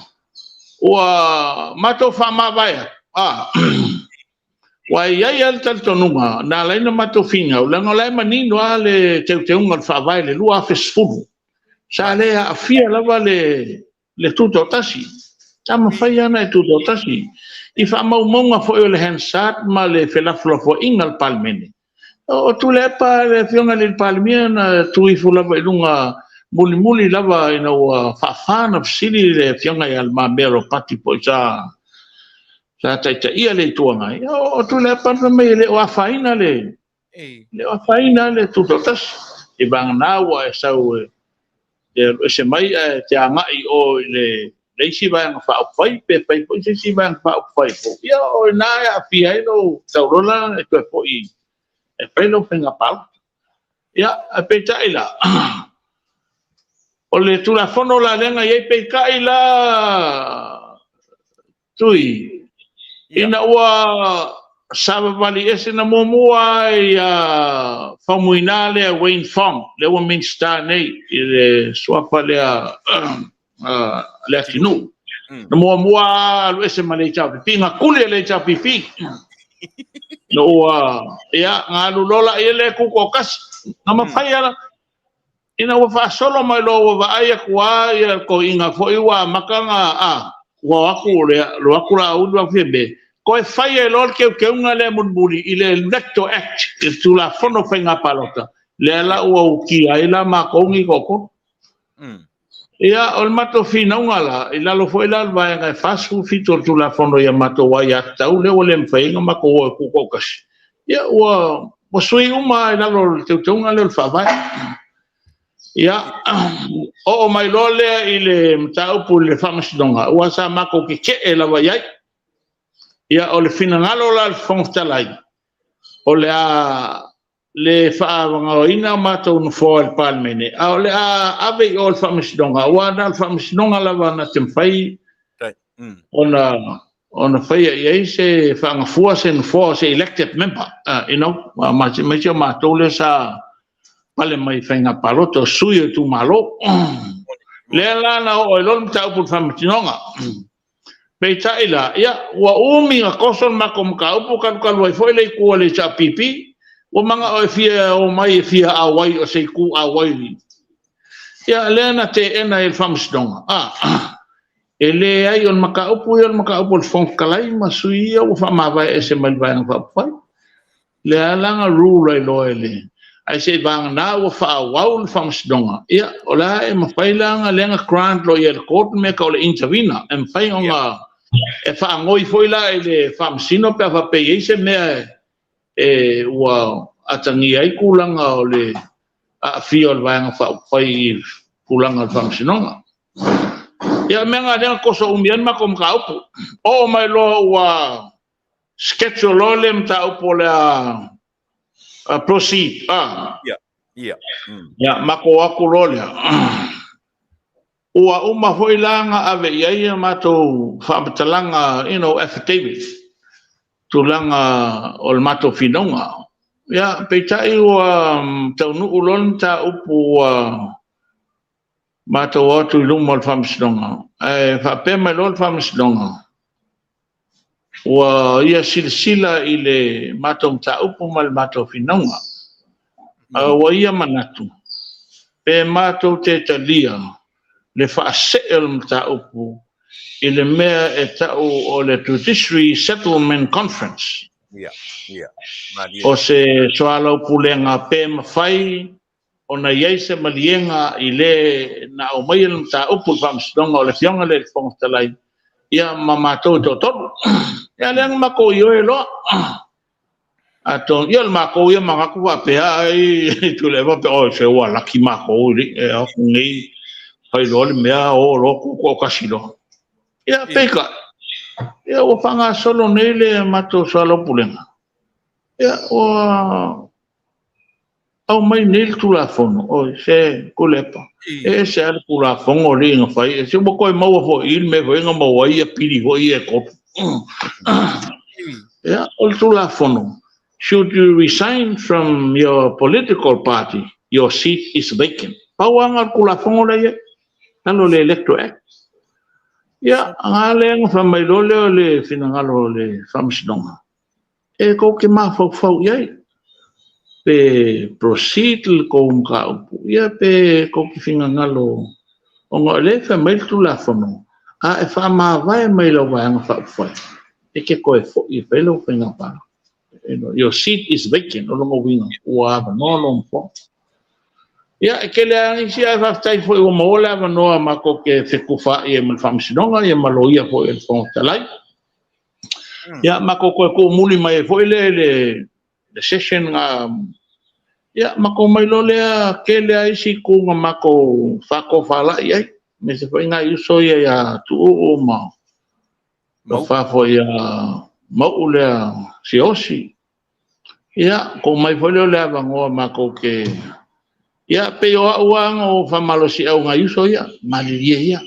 ua matou faamavae atu, aua e i ai lava le talitonuga na ala ai ona matou finau, leaga o la e manino lava le teuteuga o le Faavae i le 2010, sa le aafia lava le le tutoatasi. Sa mafai lava ona e tutoatasi. I faamaumauga foi o le Hansard ma le felafolafoaiga a le Palemene, o Tuilaepa le Afioga i le Palemia na tu ifo lava i luga mulimuli lava ina ua faafa ona fesili le Afioga ia Le Mamea Ropati foi sa taitaia le Itu Agai, o Tuilaepa na fai mai e le o afaina le Tutoatasi, seivagana ua e sau e alu ese mai ae te agai i o i le isi Vaega Faaupufai, pe fai foi se isi Vaega Faaupufai fou, ia o i ina e aafia ai lou sau loa la e toe foi e fai lau faiga palota. Ia, ae peitai la, o le Tulafono la lea na i ai, peitai la Tui, ina ua savavali ese, na muamua lava ia Faumuina lea Wayne Fong, lea ua Minisita nei i le suafa lea Leatinuu. Na muamua lava alu ese ma le HRPP, na tuli e le HRPP. Na ua, ia, na alu loa la lea tutoatasi. Na mafai lava, ina ua faasolo mai loa ua vaai atu lava le toeaina foi ua amata ona, ua o atu, alu atu Laauli ma Fiame, toe fai ai loa le teuteuga lea mulimuli i le Electoral Act, i le Tulafono o Faiga Palota, lea la ua utia ai la matou nei e toatolu. Ia, o le matou finauga la, i lalo foi la o le Vaega e 47 o le Tulafono i a matou aiatatau lea ua le mafai ai ona matou o e tutoatasi, ia ua sui uma lava i lalo o le teuteuga lea o le Faavae. Ia, oo mai loa lea i le mataupu i le Faamasinoga, aua sa matou tetee lava i ai. Ia, o le finagalo la o le Fofoga Fetalai, o le a le faaavanoaina o matou nofoa i le Palemene, a o le a ave i o i le Faamasinoga, aua na o le Faamasinoga lava na te mafai ona faia i ai se faagafua se nofoa o se elected member, aemaise o matou lea sa pale mai i faiga palota o sui o itumalo. O lea la na oo ai loa le mataupu i le Faamasinoga. Peitai la, ia, ua umi ona toso le matou mataupu talu talu ai foi le itu a le HRPP, ua manao e fia omai e fia auai o se itu auai. Ia lea na teena ai e le Faamasinoga, e leai o le mataupu ia o le mataupu a le Fofoga Fetalai ma sui usufono ia ua faamavae ese mai le Vaega Faaupufai. Lea la na rule ai loa e le... ae seivagana ua faaauau le Faamasinoga, ia o la e mafai la ona lea na grant loa e le court le mea e tau o le intervenor, e mafai ona e faanoi foi la i le Faamasino pe a faapea e i ai se mea e ua atagia ai tulaga o le aafia o le Vaega Faaupufai i tulaga o le Faamasinoga. Ia o le mea lena lea na toso umi ai le matou mataupu. Oo mai loa ua schedule loa le mataupu o le a proceed. Ia, matou o atu loa lea. Ua uma foi la ona ave i ai a matou faamatalaga, affidavits, tulaga o le matou finauga. Ia, peitai ua taunuu loa le mataupu ua matou o atu i luma o le Faamasinoga, ae faapea mai loa le Faamasinoga, ua ia silasila i le matou mataupu ma le matou finauga, a ua ia manatu, pe matou te talia le faasee o le mataupu i le mea e tau o le Judiciary Settlement Conference. O se soalaupulega pe mafai ona i ai se maliega i le na aumaia le mataupu i le Faamasinoga o le Afioga lea i le Fofoga Fetalai, ia ma matou e toatolu. Ia lea na matou ioe loa. Atonu, ia o le matou ia manatu faapea ai Tuilaepa faapea, oi se ua laki matou e o atu nei fai loa le mea o loa tutoatasi loa. Ia peitai, ia ua faagasolo nei le matou soalaupulega, ia ua aumai nei le Tulafono, oi se Tuilaepa, e ese lava le Tulafono alii na fai, ese ua toe maua foi i i le mea foi lea na maua ai pili foi ia e 3. Ia, o le Tulafono, should you resign from your political party, your seat is vacant. Pau lava lena o le Tulafono la e i ai, lalo o le Electoral Act. Ia, a lea na fai mai loa lea o le finagalo o le Faamasinoga, e tou te mafaufau i ai, pe proceed le tou mataupu, ia pe tou te finagalo Ona o lea e fai mai le Tulafono, a e faamavae mai lau Vaega Faaupufai, e te toe foi e fai lau faiga palota. Your seat is vacant, o lona uiga ua avanoa lou nofoa. Ia, e tele lava nisi, ae faafetai foi ua maua le avanoa matou te fetufaai ai ma le Faamasinoga ia ma loia foi a le Fofoga Fetalai. Ia, matou toe tuumuli mai ai foi lea i le session na, ia, matou omai loa lea, tele lava isi itu na matou faatofalai ai, aemaise foi nai uso ia ia Tuuu ma tofa foi ia Mauu lea Siaosi. Ia, tuu mai foi lea o le avanoa matou te... Ia, pei o au lava na ou faamalosiau i nai uso ia, malilie ia.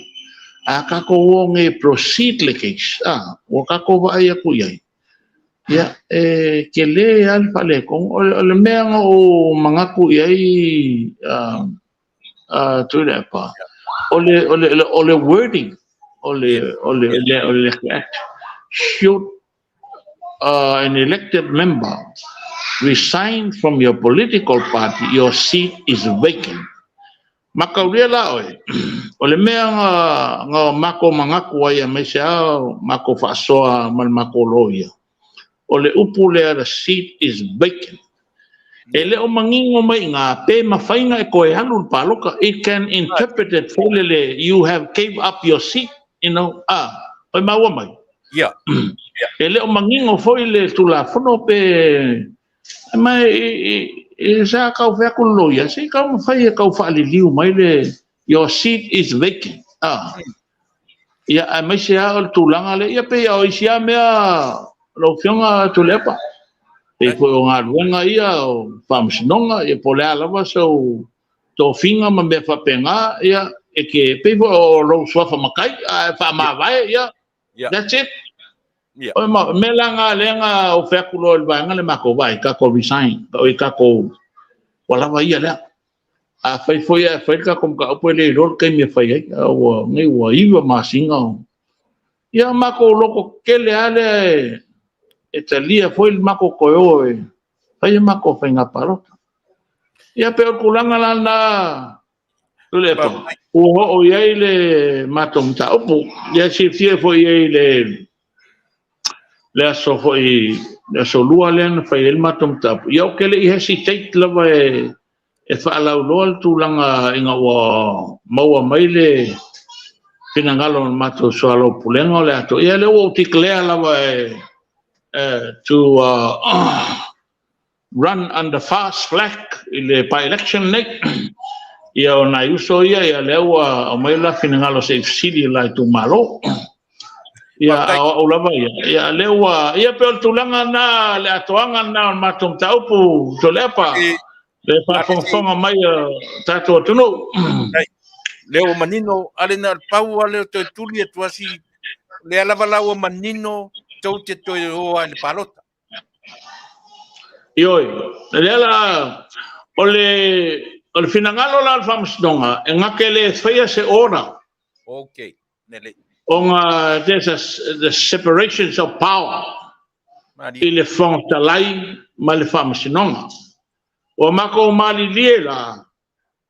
A tatou o nei e proceed le case, ua tatou vaai atu i ai, ia, e tele lava le faaletonu. O le mea na ou manatu i ai, Tuilaepa, o le wording o le Act, should an elected member resign from your political party, your seat is vacant. Mataulia la oe, o le mea na matou manatu ai, aemaise lava matou faasoa ma le matou loia, o le upu lea, the seat is vacant. E le o manino mai i ina pe mafai ona e toe alu i le palota. It can interpret it foi lele, you have gave up your seat, oi maua mai. E le o manino foi le Tulafono pe ma e sa kau fai atu le loia, se i kau mafai e kau faaliliu mai le your seat is vacant. Ia, aemaise lava o le tulaga lea, ia pei o isi lava mea lau Afioga Tuilaepa. Pei foi o galuega ia, o faamasinoga, ia po o le a lava sau tofiga ma mea faapena, ia, e ke, pei foi o lou suafa matai, a e faamavae, ia, that's it. O ma, mea la nga lea na ou fai atu loa i le vaega le matou vaai, tatou resign, o i tatou, ua lava ia lea. A fai foi ae fai le tatou mataupu e le iloa le taimi e fai ai, a ua nei ua 9 masina. Ia matou loto tetele lava lea e talia foi le matou toe o e fai a matou faiga palota. Ia pei o le tulaga la lena, Tuilaepa, ua oo i ai le matou mataupu. Ia silafia foi i ai le aso foi, le aso Lua lea na fai ai le matou mataupu. Ia ou te le i hesitate lava e faalauiloa le tulaga ina ua maua mai le finagalo o le matou soalaupulega o le ato. Ia lea ua ou declare lava e to run under FAST flag i le by-election nei. Ia o nai uso ia, ia lea ua aumai la finagalo se i fesili i la itumalo. Ia a o au lava ia, ia lea ua, ia pei o le tulaga na, le atoaga na o le matou mataupu, Tuilaepa, le faafogafoga mai a tatou atunuu. Lea ua manino, ale na o le pau lava lea o toe tuli atu asi, lea lava la ua manino tou te toe o ai i le palota. Ioe, lea la, o le finagalo la o le Faamasinoga, e gata le faia se order. Okay. Nele. Ona there's the separations of power Mali. i le Fofoga Fetalai ma le Faamasinoga. Ua matou malilie la,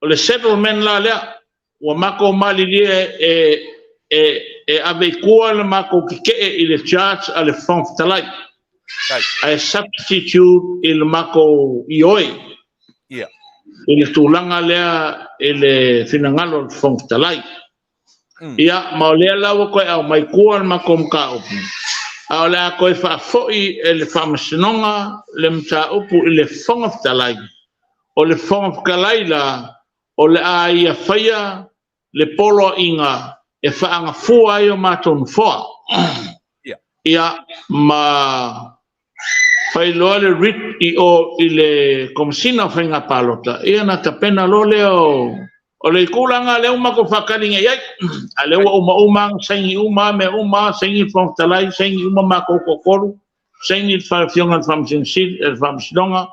o le settlement la lea, ua matou malilie e ave i tua le matou tetee i le charge a le Fofoga Fetalai. Ae substitute i le matou ioe. I le tulaga lea i le finagalo o le Fofoga Fetalai. Ia, ma o lea la ua toe aumai tua le matou mataupu. A o le a toe faafoi e le Faamasinoga le mataupu i le Fofoga Fetalai. O le Fofoga Fetalai la, o le a ia faia le poloaiga e faagafua ai o matou nofoa. Ia, ma fai loa le writ i o i le Komesina o Faiga Palota, ia na tapena loa lea o le tulaga lea ua matou faatali nei ai. A lea ua uma uma ona saini uma mea uma, saini le Fofoga Fetalai, saini uma matou toatolu, saini le Afioga i le Faamasino Sili, le Faamasinoga.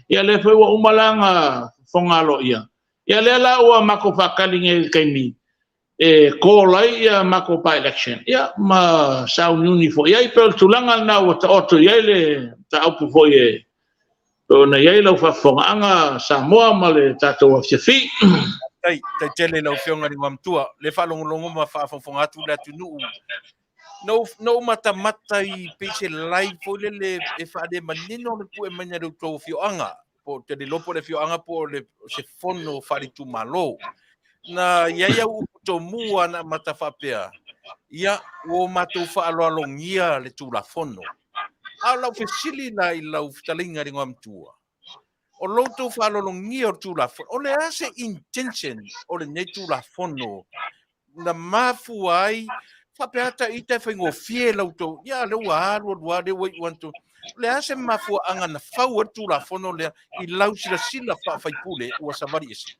Ia lea foi ua uma la ona fofoga aloaia. Ia lea la ua matou faatali nei i le taimi e call ai ia matou by-election, ia ma sauniuni foi ai. Pei o le tulaga lena ua taoto i ai le mataupu foi e ona i ai lau faafofogaaga Samoa ma le tatou afiafi. Tai, tai tele lau Afioga i le Igoamatua, le faalogologo ma faafogafoga atu le atunuu. Na ou matamata i pei se live foi lele e faalemanino le pue mai le tou afioaga, po o te le iloa po o le afioaga po o le se fono faale-itumalo. Na i ai au upu tomua na amata faapea, ia, ua matou faaaloalogia le Tulafono. A o lau fesili la i lau fetalaiga i le Igoamatua, o lo outou faaaloalogia o le Tulafono, o le a se intention o lenei Tulafono na mafua ai faapea ata ita e faigofie la outou, ia lea ua alu alu lava, lea ua iu atu. O le a se mafuaaga na fau ai le Tulafono lea i lau silasila faa-faipule ua savali ese?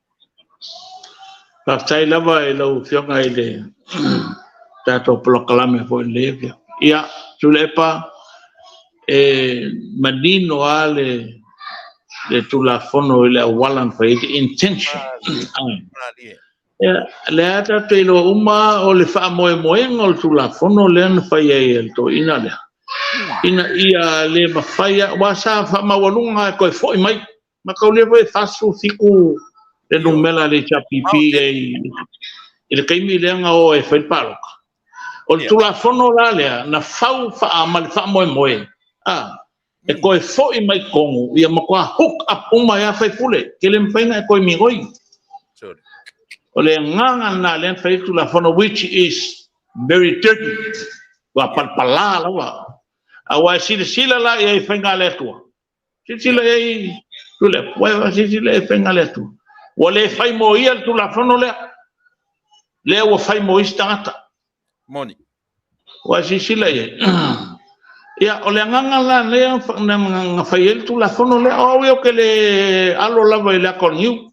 Faafetai lava i lau Afioga i le tatou polokalame foi i lenei afiafi. Ia, Tuilaepa, e manino lava le Tulafono i le auala na fai ai, the intention. Ia, lea tatou te iloa uma o le faamoemoega o le Tulafono lea na fai ai e le toeaina lea, ina ia le mafai, aua sa faamaualuga e toe foi mai. Mataulia foi e 47 le numera a le HRPP i le taimi lea na o e fai le palota. O le Tulafono la lea na fau ma le faamoemoe e toe foi mai totonu, ia matua hook up uma ai lava sui usufono, e le mafai ona e toe migoi. O le agaga lena lea na fai ai le Tulafono, which is very dirty, ua palapala lava. Aua e silasila la i ai i faiga a le Atua. Silasila i ai, Tuilaepa, silasila i ai i faiga a le Atua. Ua le fai mo ia le Tulafono lea, lea ua fai mo isi tagata. Moni. Ua silasila i ai. Ia, o le agaga la lea na fai ai le Tulafono lea. O au ia ou te le alo lava i le ata o le niu.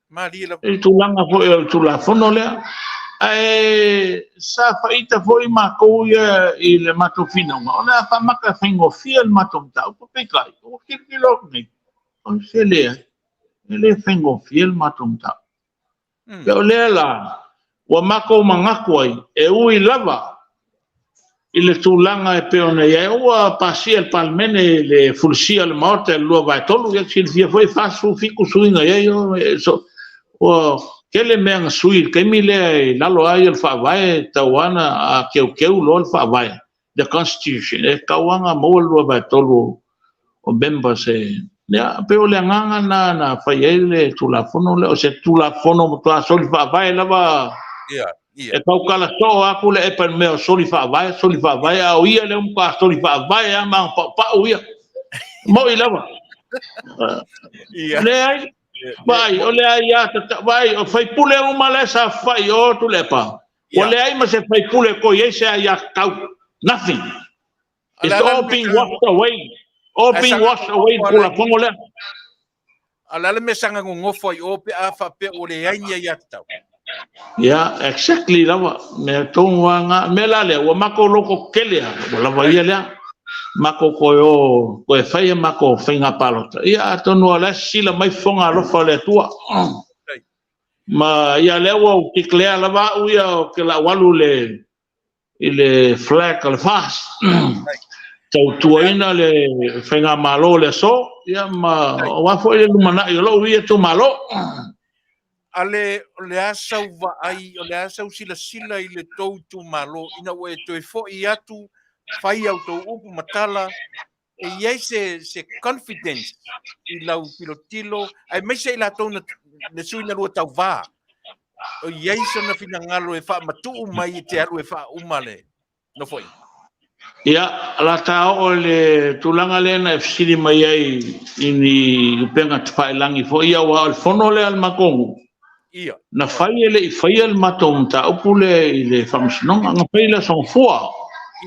Malie lava. I le tulaga foi o le Tulafono lea. Ae sa faita foi matou ia i le matou finauga, o le a faamata e faigofie le matou mataupu, peitai, ua tilotilo atu nei, o se leai, e le faigofie le matou mataupu. O lea la, ua matou manatu ai, e ui lava i le tulaga e pei ona i ai, ua pasia e le Palemene le fulisia o le Maota i le 2/3, ia silafia foi e 47 sui na i ai, ua tele mea na sui i le taimi lea i lalo lava ia o le Faavae, e tatau lava ona teuteu loa le Faavae, the Constitution, e tatau lava ona maua le 2/3 o members e. Ia, pei o le agaga lena na fai ai le Tulafono lea, o se Tulafono matua soli faavae lava. Ia. E tautala soo atu le epa i le mea o soli faavae, soli faavae, a o ia lea ua matua soli faavae lava ma paupau ia. Moi lava. Leai, vai, o le aia vai, o faipule uma lea sa fai o Tuilaepa. Ua leai ma se faipule ko i ai se aia tatau. Nothing. It's all being washed away. All being washed away i le Tulafono lea. A o le a le mea saga nonofo ai o pe a faapea ua leai ni aia tatau? Yeah, exactly lava. Mea tonu lava na. Mea la lea, ua matou loto tele lava, ua lava ia lea. Matou toe o, toe fai a matou faiga palota. Ia, atonu o la e sisila mai fofoga alofa o le Atua. Ma ia lea ua ou declare lava au ia ou te lau alu i le flag o le FAST, tautuaina le faigamalo o le aso, ia ma aua foi le lumanai o lou ia itumalo. A le, o le a sau vaai, o le a sau silasila i le tou itumalo ina ua e toe foi atu, fai au tou upu ma tala, e i ai se confidence i lau tilotilo, aemaise i latou na, le sui na lua tauvā, o i ai sona finagalo e faamatuu mai e te alu e faauma le nofoaiga? Ia, o le a ta oo i le tulaga lea na e fesili mai ai i ni upega tafailagi foi ia, aua o le fono lea a le matou nuu, na fai e le i faia le matou mataupu lea i le Faamasinoga, na fai i le Aso Gafua.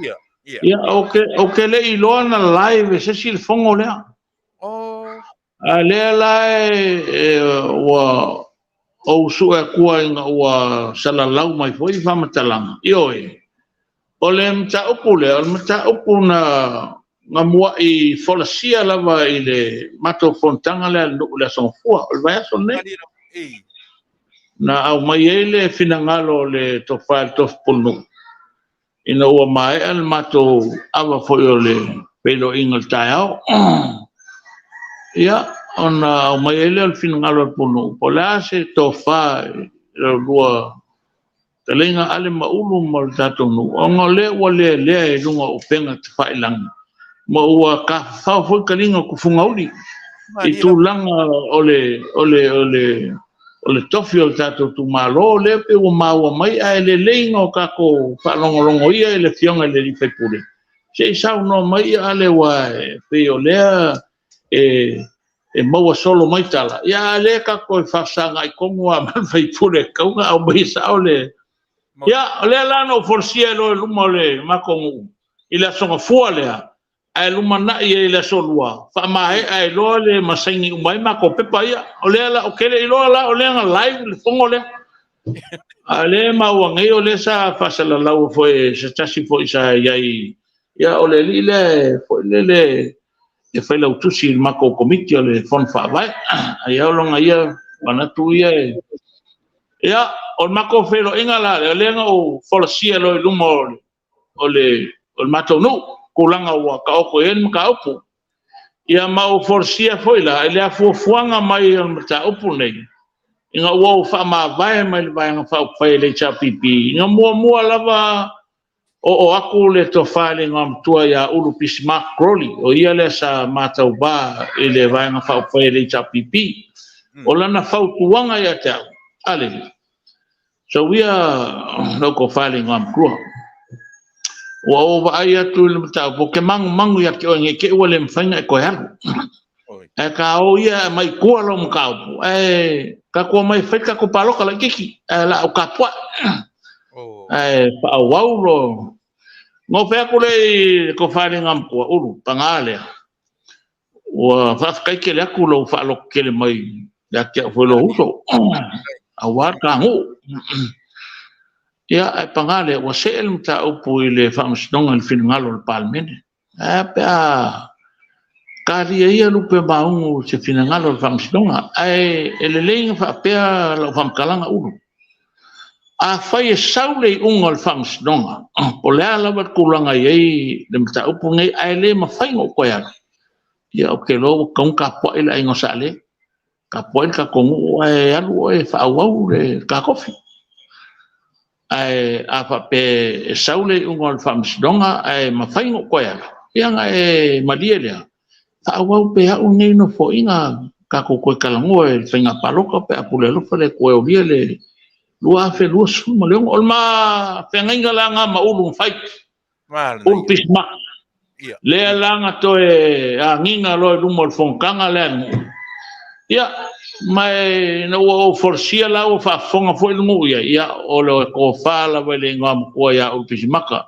Ia. Ia, ou te le i iloa na live e se isi le fono lea. A lea la e ua ou sue atua ina ua salalau mai foi faamatalaga. Ioe, o le mataupu lea, o le mataupu na muai folasia lava i le matou fonotaga lea a le nuu i le Aso Gafua, o le vaiaso lenei. Na aumai ai le finagalo o le tofa i le tofi pulenuu, ina ua maea le matou ava foi o le feiloaiga i le taeao. Ia, Ona aumai ai lea o le finagalo o le pulenuu, po o le a se tofa i la oulua fetalaiga Ale ma Ulu ma le tatou nuu, ona o lea ua lelea i luga o upega tafailagi, ma ua tafafao foi taliga o tufugauli i tulaga o le tofi o le tatou itumalo lea pei ua maua mai, ae lelei ona tatou faalogologo ia i le Afioga i le sui usufono se i saunoa mai Ale, aua e pei o lea e maua solo mai tala, a o lea tatou te faafesagai tonu lava ma le sui usufono e tatau ona aumaia sao le... Ia, o lea la na ou folasia loa i luma o le matou nuu i le Aso Gafua lea, ae lumanai ai i le Aso Lua, faamaea ai loa ma saini uma ai matou pepa ia. O lea la, ou te le i iloa la o lea na live le fono lea, a o lea e maua nei o lea sa faasalalau foi e se tasi foi sa i ai, ia o le alii lea foi lele e failautusi i le matou Komiti o le Fono Faavae. Ia o lona ia manatu ia e... Ia, o le matou feiloaiga la lea, o lea na ou folasia loa i luma o le matou nuu tulaga ua taoto i ai le mataupu. Ia ma ou folasia foi la i le afuafuaga mai o le mataupu lenei, ina ua ou faamavae mai le Vaega Faaupufai a le HRPP, na muamua lava oo atu le tofa i le Igoamatua ia Ulu Bismark Rolly, o ia lea sa ma tauva i le Vaega Faaupufai a le HRPP. O lana fautuaga ia te au, Ale, sau ia lau tofa i le Igoamatua, ua ou vaai atu i le mataupu, ou te manumanu ia te oe ne i te i ua le mafai ona e toe alu. Ae ta o ia e aumai i tua lau mataupu, ae tatou omai e fai le tatou palota laitiiti, ae o le a ou tapuai. Ae faaauau lo... Ona ou fai atu lea i le tofa i le Igoamatua, Ulu, paga lea, ua faafetai tele atu i lou faalototele mai ia te au foi o lou uso, aua le ta nuu. Ia, ae paga lea, ua see le mataupu i le Faamasinoga i le finagalo o le Palemene. Ae a pe a talia ia lupe o maugu i se finagalo o le Faamasinoga. Ae lelei ona faapea lau faamatalaga Ulu, afai e sau le iuga o le Faamasinoga, po o le a lava le tulaga e i ai le mataupu lenei ae le mafai ona ou toe alu, ia ou te iloa ua tatau ona tapuai le aiga o Sa Ale, tapuai le tatou nuu ae alu oe e faaauau le ta tofi. Ae a faapea e sau le iuga o le Faamasinoga ae mafai ona ou toe alu, ia ona e malie lea, faaauau pea e au lenei Nofoaiga, tatou toe talanoa i le faiga palota pe a pule alofa le Atua e aulia le 2026. O le ma feagaiga la lena ma Ulu na fai, Ulu Bismark, lea la na toe agiga loa i luma o le fonotaga lea a le nuu. Ia, ma ina ua ou folasia la ua faafofoga foi le nuu i ai, ia o le tofa lava i le Igoamatua ia Ulu Kisimaka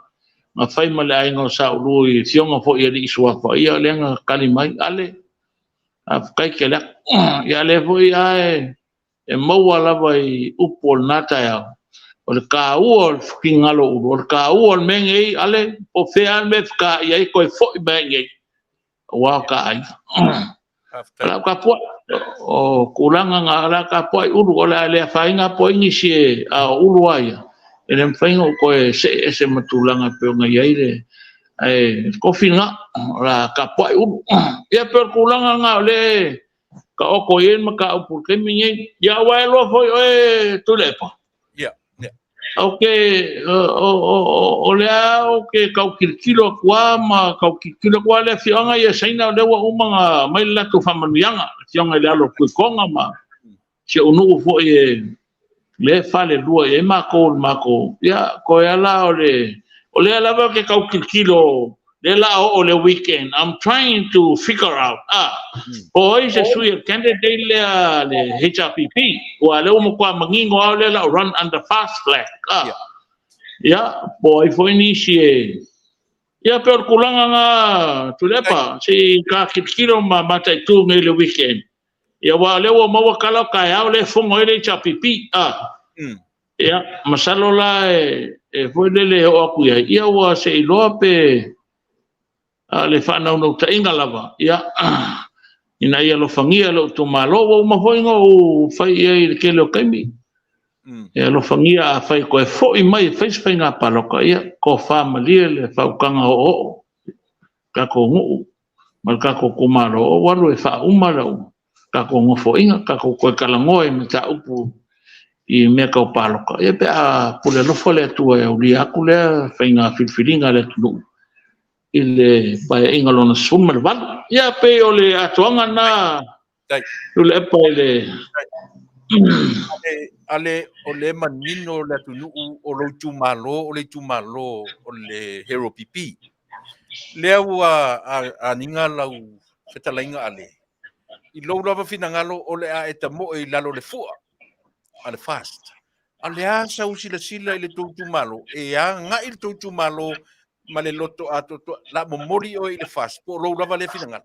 na fai ma le Aiga o Sa Ulu i afioga foi i alii Suafa, ia lea na tali mai, Ale, faafetai tele atu. Ia a o lea foi lava e maua lava i upu o lena taeao, o le taua o le finagalo o Ulu, o le taua o le mea lenei Ale, po o fea lava le mea e fetai ai, toe foi mai lava i inei, aua o ta aiga. O le a ou tapuai, o tulaga na, o le a tapuai Ulu, o le a le afaina lava po o ai nisi, a o Ulu lava ia, e le mafai ona ou toe see ese ma tulaga e pei ona i ai le... Ae o le tofi lena, o le a tapuai Ulu. Ia pei o le tulaga lena o lea e taoto i ai le mataupu i le taimi lenei. Ia aua e iloa foi oe Tuilaepa, o lea ou te tau tilotilo atu lava ma tau tilotilo atu, aua o le afioaga ia o Saina o lea ua uma ona aumai le latou faamanuiaga, le afioga i le alo o le Tuitoga ma si ou nuu foi lea e falelua i ai matou i le matou... Ia, toe lava la o le... O lea lava ou te tau tilotilo, lea o le a oo i le weekend, I'm trying to figure out po o ai se sui o le candidate lea a le HRPP, aua o lea ua matua manino lava o lea o le a run under fast flag. Ia, po o ai foi nisi e... Ia pei o le tulaga lena Tuilaepa, se i ta tilotilo ma mataitu nei i le weekend, ia aua o lea ua maua tala o taeao lea e fono ai le HRPP. Ia, masalo la e foi lele e oo atu i ai, ia ua se i iloa pe a o le faanaunautaiga lava, ia, ina ia alofagia lou itumalo. Ua uma foi ona ou fai i ai i le tele o taimi. E alofagia afai e toe foi mai e fai se faiga palota, ia, tofa malie le faautaga oooo i le tatou nuu ma le tatou itumalo, ou alu e faauma lau tatou nofoaiga, tatou toe talanoa i mataupu i mea tau palota, ia pe a pule alofa le Atua e aulia atu lea faiga filifiliga a le atunuu i le Paeaiga Lona XVIII. Ia pei o le atoaga lena, Tuilaepa i le... Ale, o lea e manino le atunuu o lou itumalo, o le itumalo o le Hero PP. Lea ua aniga lau fetalaiga Ale, i lou lava finagalo o le a e tamoe i lalo o le fua a le FAST. A o le a sau silasila i le tou itumalo, e agai le tou itumalo ma le loto atoatoa, la momoli oe i le FAST, po o lou lava lea finagalo?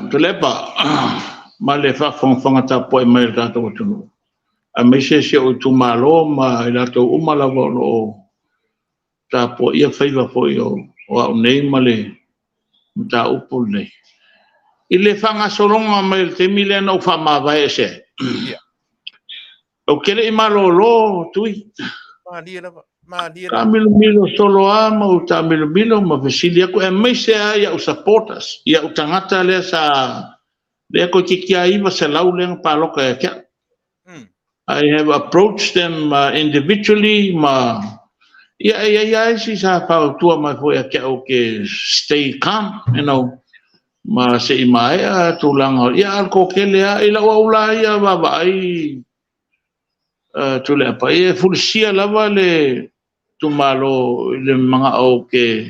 Tuilaepa, ma le faafogafoga tapuai mai a le tatou atunuu, aemaise si ou itumalo ma i latou uma lava o lo o tapuaia faiva foi o au nei ma le mataupu lenei. I le faagasologa mai o le taimi lea na ou faamavae ese ai, ou te le i malolo, Tui. Malie lava, malie lava. Taamilomilo solo lava ma ou taamilomilo ma fesili atu, aemaise lava i au supporters, i au tagata lea sa, lea toeitiiti lava 900 lea na palota ia te au. I have approached them individually ma ia e i ai lava isi sa fautua mai foi ia te au ke stay calm, ma se i maea tulaga ia a o le toatele lava i lau au la ia vaavaai Tuilaepa, ia e fulisia lava le itumalo i le manao ke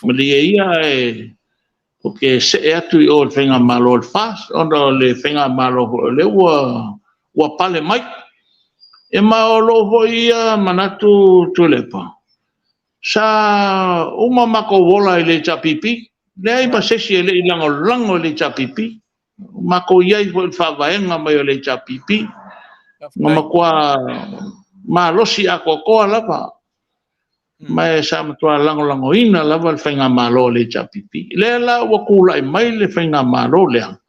malie ia ae ou te see atu i o i le faigamalo a le FAST ona o le faigamalo foi o lea ua pale mai. E ma o lou foi ia manatu Tuilaepa, sa uma matou ola i le HRPP, leai ma se isi e le i lagolago i le HRPP. Matou i ai foi i le faavaega mai o le HRPP, na matua malosi atoatoa lava, ma sa matua lagolagoina lava le faigamalo a le HRPP. Lea la ua tulai mai le faigamalo lea,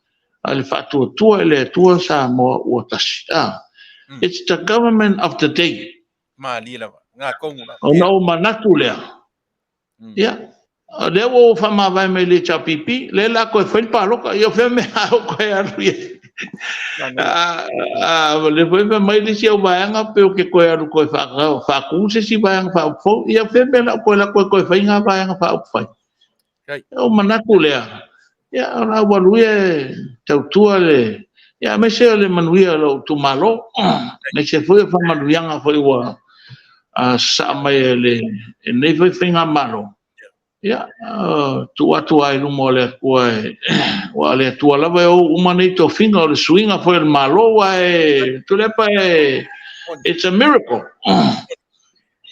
a le Faatuatua i le Atua Samoa ua Tasi. It's the government of the day. Malie lava. Ngā kongu lava. Ona ou manatu lea, ia, lea ua ou faamavae mai le HRPP, lea la toe fai le palota, ia o fea mea a ou toe alu i ai. Lea foi fai mai le isi au vaega pe ou te toe alu toe faatu se isi vaega faaupufai. Ia o fea mea o le a ou toe alu atu ai toe fai na vaega faaupufai. Ona ou manatu lea, ia o le a ou alu ia e tautua le... ia aemaise o le manuia o lou itumalo, aemaise foi o faamanuiaga foi ua sasaa mai e lenei foi faigamalo. Ia, tuu atu lava i luma o le Atua, aua o le Atua lava e ou uma nei tofiga, o le suiga foi o le Malo, aua e Tuilaepa, it's a miracle.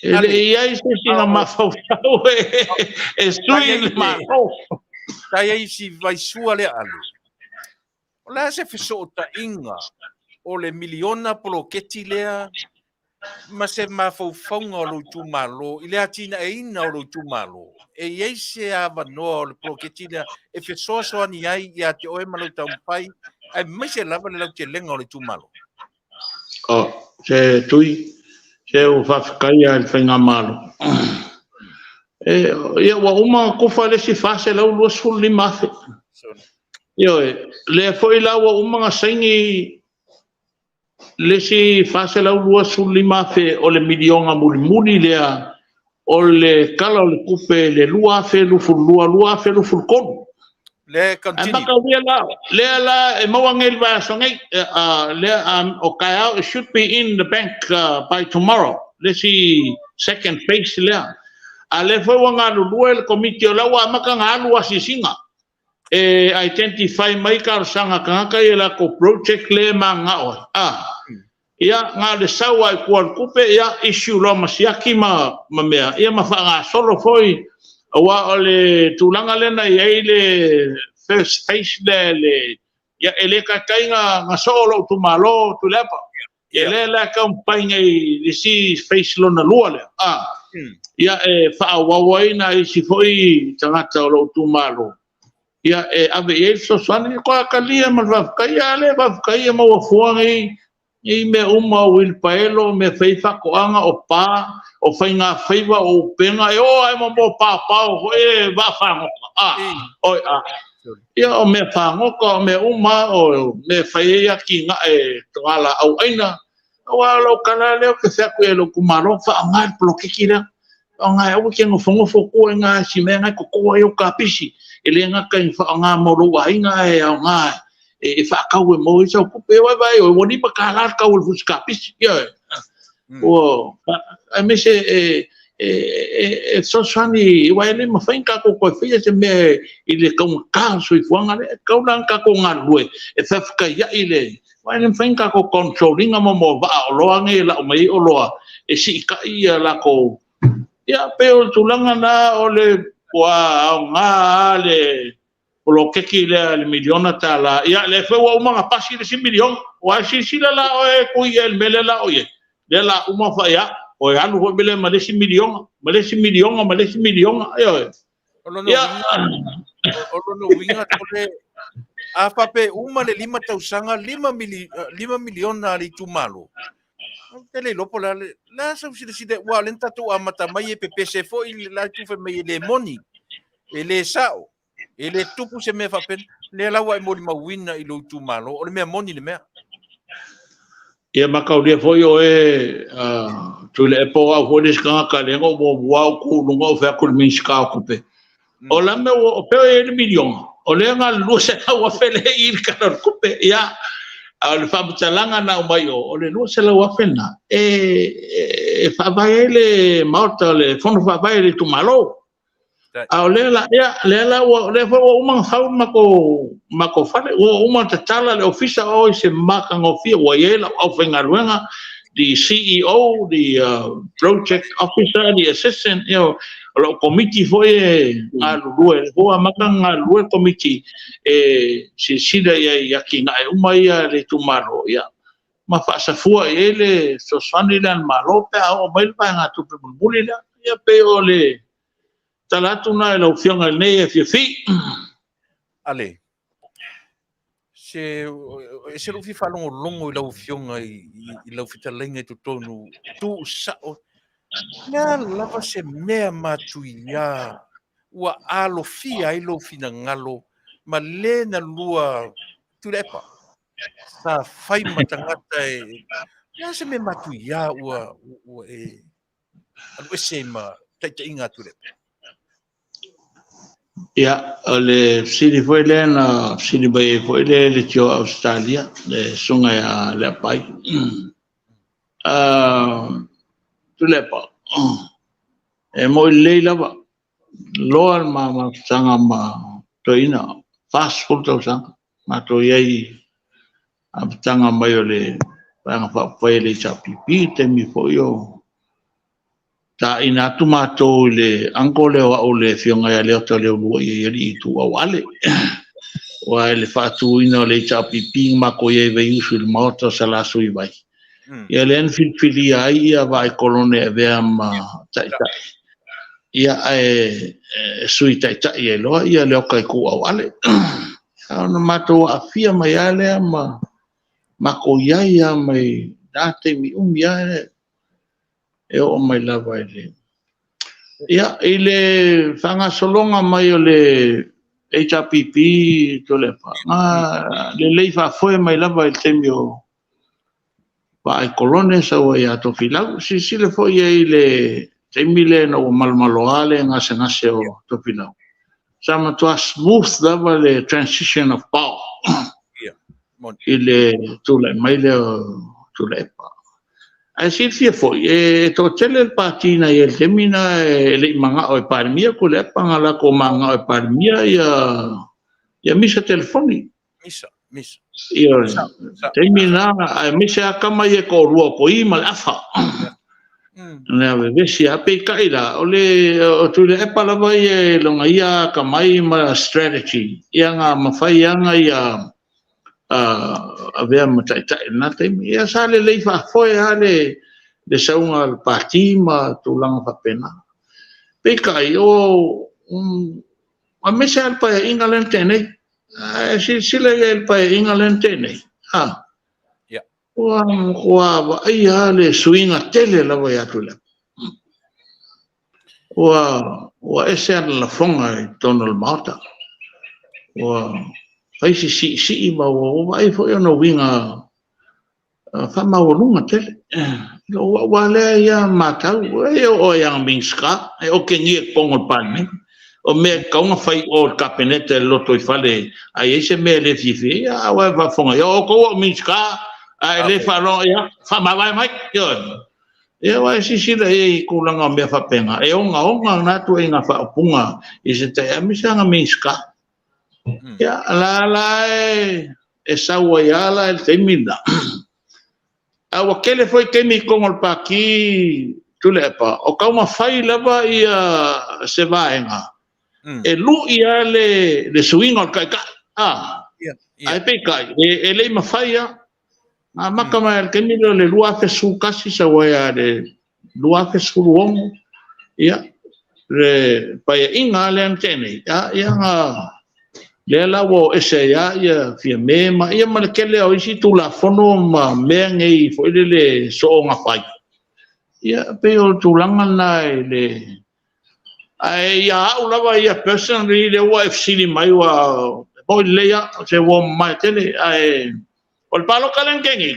E le i ai se isi na mafaufau e sui le Malo. Sa i ai si vaisua lea Ale. O le a se fesootaiga o le miliona poloketi lea ma se mafaufauga o lou itumalo i le atinaeina o lou itumalo? E i ai se avanoa o le poloketi lea e fesoasoani ai ia te oe ma lou taumafai, aemaise lava le lautelega o le itumalo? O, se Tui, se ua faafetai lava i le faigamalo. E, ia ua uma ona tufa le isi $425,000. Ioe, lea foi la ua uma ona saini le isi $425,000 o le miliona mulimuli lea o le Tala o le Tupe le 2022/2023. Lea e Ae continue. mataulia la, lea la e maua nei i le vaiaso nei, lea, o taeao, it should be in the bank by tomorrow, le isi second phase lea. A lea foi ua galulue le komiti o la ua amata ona alu asiasiga e identify mai talosaga a tagata ia i latou project lea e mananao ai. Ia, na o le sau lava i tua o le tupe, ia, issue loa ma siaki ma mea, ia ma faagasolo foi, aua o le tulaga lea na i ai le first phase lea, le, ia, e le taitai na soo lou itumalo, Tuilaepa. Ia lea la e taumafai nei i le isi phase lona lua lea, ia, e faaauau ai nai isi foi tagata o lou itumalo, ia, e ave i ai le fesoasoani. Ia, talia ma le faafetai, ia, lea faafetai e maua fua nei i mea uma, o uilipaelo, o mea fai faatoaga, o pa, o faigafaiva, o upega, e oo lava i mea o paopao foi e vaafagota. Oi, a. Ia, o mea fagota, o mea uma, o mea e fai ai atinae togalaau aina. Aua o lau tala lea ou te fai atu i lou itumalo, faaaoga le poloketi lea. Faaaoga e aua e te nofonofo tua i na i si mea na e toto ai au kapisi. E le gata ina faaaoga mo lou aiga, ae aoga e faatau e maua ai sau tupe. Ua e vaai ua $5 le tau o le fusi kapisi. Ioe. Ua aemaise e fesoasoani, aua e le mafai ona tatou toe faia se mea i le taugata o le soifuaga lea. E tatau la ona tatou galulue e fefetaiai le... aua e le mafai ona tatou control ina mea o vaa oloa nei e lau mai ai oloa e siitai a latou... Ia pei o le tulaga lena o le ua aoga lava le poloketi lea i le $1miliona. Ia lea foi ua uma ona pasi le isi $1 miliona. Aua silasila la oe Tui i ai i le mea lea o le a oo i ai? Lea o le a uma ona fai atu, toe alu foi lea ma le isi $1 miliona, ma le isi $1 miliona, ma le isi $1 miliona. Ioe. O lona uiga, Tole, a faapea e uma le 5 tausaga, $5 miliona a le itumalo, ou te le iloa po o le a le a sau silasila, aua o lea na tatou amata mai e pepese foi le la itu fai mai e le moni, e le sao, e le tupu se mea faapena. Lea la ua e molimauina i lou itumalo, o le mea moni le mea. Ia mataulia foi oe Tuilaepa, o au foi le isi tagata lea na ou muamua ou tu i luga ou fai atu i le Minisita o Tupe, o la mea ua, o fea o i ai le miliona? O lea na o le $200,000 lea e i i le Tala o le Tupe. Ia, a o le faamatalaga na aumai i o, o le $200,000 lena e faavae ai le maota o le Fono Faavae a le itumalo. A o lea la, ia, lea la ua, lea foi ua uma ona fau le matou fale, ua uma ona tatala le ofisa, oi se matagofie, ua i ai lau aufaigaluega, the CEO, the project officer, the assistant, you know, o lau komiti foi e galulue, lea foi ua amata ona galulue le komiti e silasila i ai i atinae uma ia a le itumalo, ia, ma faasafua i ai le fesoasoani lea a le Malo pe a oo mai le vaegatupe mulimuli lea. Ia pei o le tala atu lena i lau Afioga i lenei afiafi. Ale, se e ese lou fia faalogologo i lau Afioga i lau fetalaiga i totonu, tuusao, le a lava se mea matuia ua alofia ai lou finagalo ma le na lua Tuilaepa sa fai ma tagata e le a se mea matuia ua e alu ese ai ma taitaiga a Tuilaepa? Ia, o le fesili foi lea na fesili mai ai foi le Leitio a Ausetalia, le susuga ia Leapai. Tuilaepa, e moi lelei lava, loa le ma mafutaga ma toeaina, 40 tausaga matou i ai i amataga mai o le Vaega Faaupufai a le HRPP, taimi foi o taina atu matou i le uncle lea o au le Afioga ia Leota Leuluai Alii Ituau Ale. Aua i le faatuina o le HRPP na matou i ai i Vaiusu i le maota o Salasuivai. Ia lea na filifilia ai ia Vaai Kolone e avea ma taitai. Ia ae sui taitai ai loa ia Leota Ituau Ale. Ona matou aafia mai lava lea ma matou i ai lava mai na taimi umi lava e oo mai lava i le... Ia, i le faagasologa mai o le HRPP Tuilaepa, na lelei faafoe mai lava i le taimi o Vaai Kolone sau ai ia Tofilau. Silasila foi i ai i le taimi lea ina ua malomaloa le gasegase o Tofilau, sa matua smooth lava le transition of power i le tulai mai lea o Tuilaepa. Ae silafia foi, e toatele le pati na i ai i le taimi lena e le i manao e Palemia Tuilaepa, na latou mananao e Palemia ia Misa Telefoni. Misa, Misa. Ioe, taimi lena, aemaise lava tama ia e toalua o Toi ma le Afa. Na vevesi lava, peitai la, o le o Tuilaepa lava ia i lona ia atamai ma strategy, ia na mafai lava ona ia avea ma taitai i lena taimi. Ia sa lelei faafoe lava le sauga a le Pati ma tulaga faapena. Peitai, o aemaise lava le Paeaiga lea na tea nei. A e silasila i ai i le Paeaiga lea na tea nei, a, ua matua vaaia lava le suiga tele lava ia Tuilaepa. Ua ese ana lafoga i totonu o le Maota. Ua fai si siisii ma ua vaai foi ona uiga faamaualuga tele. I lou au lava lea ia matau, e oo lava ia Minisita, e otegia i totonu o le Palemene. O mea e tatau ona fai i o i le Kapeneta i le lotoifale, a i ai se mea e le fiafia ai, a ua e faafofoga i ai, o outou o au Minisita, a e le faalogo, ia faamavae mai. Ioe. Ia ua e silasila i ai i tulaga o mea faapena, e ogaoga na ituaiga faaupuga i se taimi, aemaise lava Minisita. Ia, la la e sau ai lava la i le taimi lena. A ua tele foi taimi i totonu o le Pati Tuilaepa, o taumafai lava ia se vaega e lui lava le suiga o le Taitai. Ae peitai, e le i mafai lava. Na amata mai lava i le taimi lea o le 2011 sau ai lava i le 2016, ia, le Paeaiga lava lea na tea nei, ia lea la ua o ese ai lava Fiame ma le tele o isi Tulafono ma mea nei foi lele soona fai. Ia, e pei o le tulaga lena i le... Ae ia au lava ia personally, lea ua e fesili mai, aua e moni lelei lava, o se uo mamae tele, ae o le palota lea na tea nei,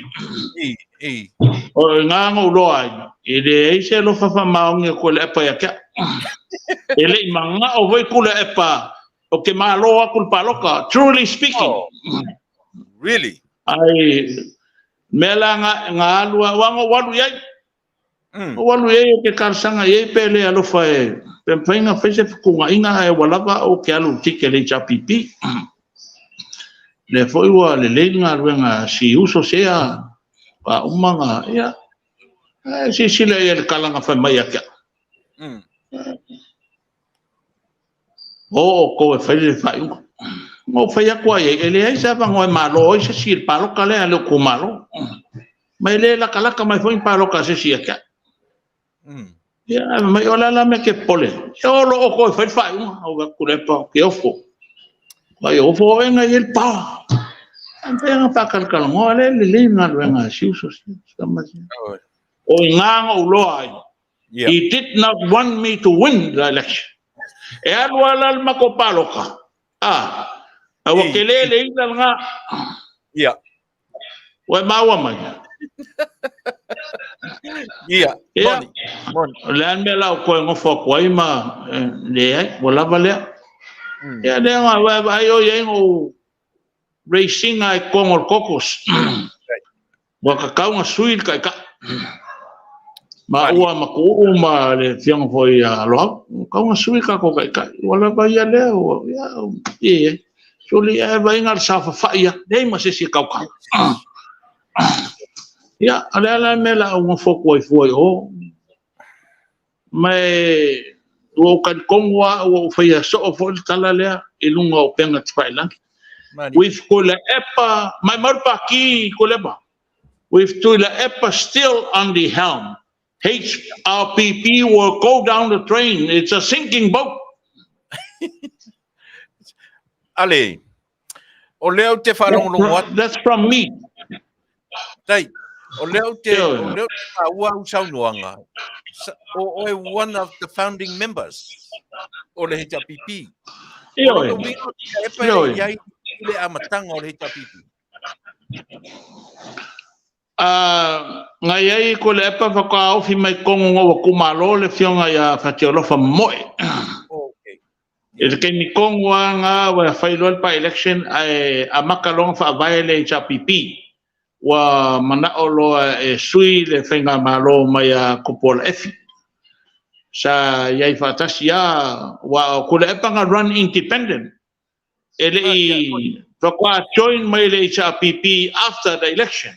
o i ina na ou iloa ai, e leai se alofa faamaoni o Tuilaepa ia te au. E le i manao foi Tuilaepa ou te malo atu i le palota, truly speaking. Oh, really? Ai, mea la na alu, aua na ou alu i ai. Ou alu i ai ou te talosaga i ai pe le alofa e pe mafai ona fai se fetuunaiga ae ua lava au ou te alu i le ticket a le HRPP. Lea foi ua lelei le galuega a si uso sea, a uma ona, ia, ae silasila i ai i le tala na fai mai ia te au. O outou e fai le faaiuga. Na ou fai atu lava i ai, e leai se avanoa e malo ai se isi i le palota lea a le itumalo. Ma e le latalata mai foi ni palota a se isi ia te au. Ia, ae fai mai, o le a la le mea e te popole ai? E o loa outou e fai le faaiuga. Ou fai atu, Tuilaepa, ou te ofo. Ai ofo oe na i ai le power. Ae mafai ona faatalatalanoa lea e lelei le galuega a si uso. O i ina na ou iloa ai. He did not want me to win the election. E alu lava la le matou palota, a, a ua tele le ila lena. Ua e maua mai? Ia, moni, moni. O le a le mea la ou toe nofo atu ai ma leai, ua lava lea. Ia, lea na vaai o i ai na ou raise ina i totonu o le caucus. Ua tatau ona sui le Taitai. Maua ma Tuuu ma le afioga foi ia Loau. Ua tatau ona sui le tatou Taitai. Ua lava ia lea. Ua, ia, ia, suli ae vaaiga le saofafai ia. Leai ma se isi e tautala. Ia, o le a la le mea o le a ou nofo atu ai fua i o. Ma e ua ou talitonu lava ua ou faia soo foi le tala lea i luga o upega tafailagi. With Tuilaepa, maumau le Pati Tuilaepa. With Tuilaepa still on the helm, HRPP will go down the drain. It's a sinking boat. Ale, o lea ou te faalogologo atu. That's from me. Tai, o lea ou te, o lea ou te maua au saunoaga, o oe one of the founding members o le HRPP. O lona uiga o Tuilaepa e i ai i le amataga o le HRPP. Na i ai Tuilaepa faatoa ofi mai totonu ina ua tuumalo le afioga ia Fatialofa Momoe. I le taimi tonu lava lena ua fai loa le by-election ae amata loa ona faavae le HRPP. Ua manao loa e sui le faigamalo mai ia Tupuola Efi. Sa i ai faatasi lava, aua o Tuilaepa na run independent. E le i faatoa join mai le HRPP after the election.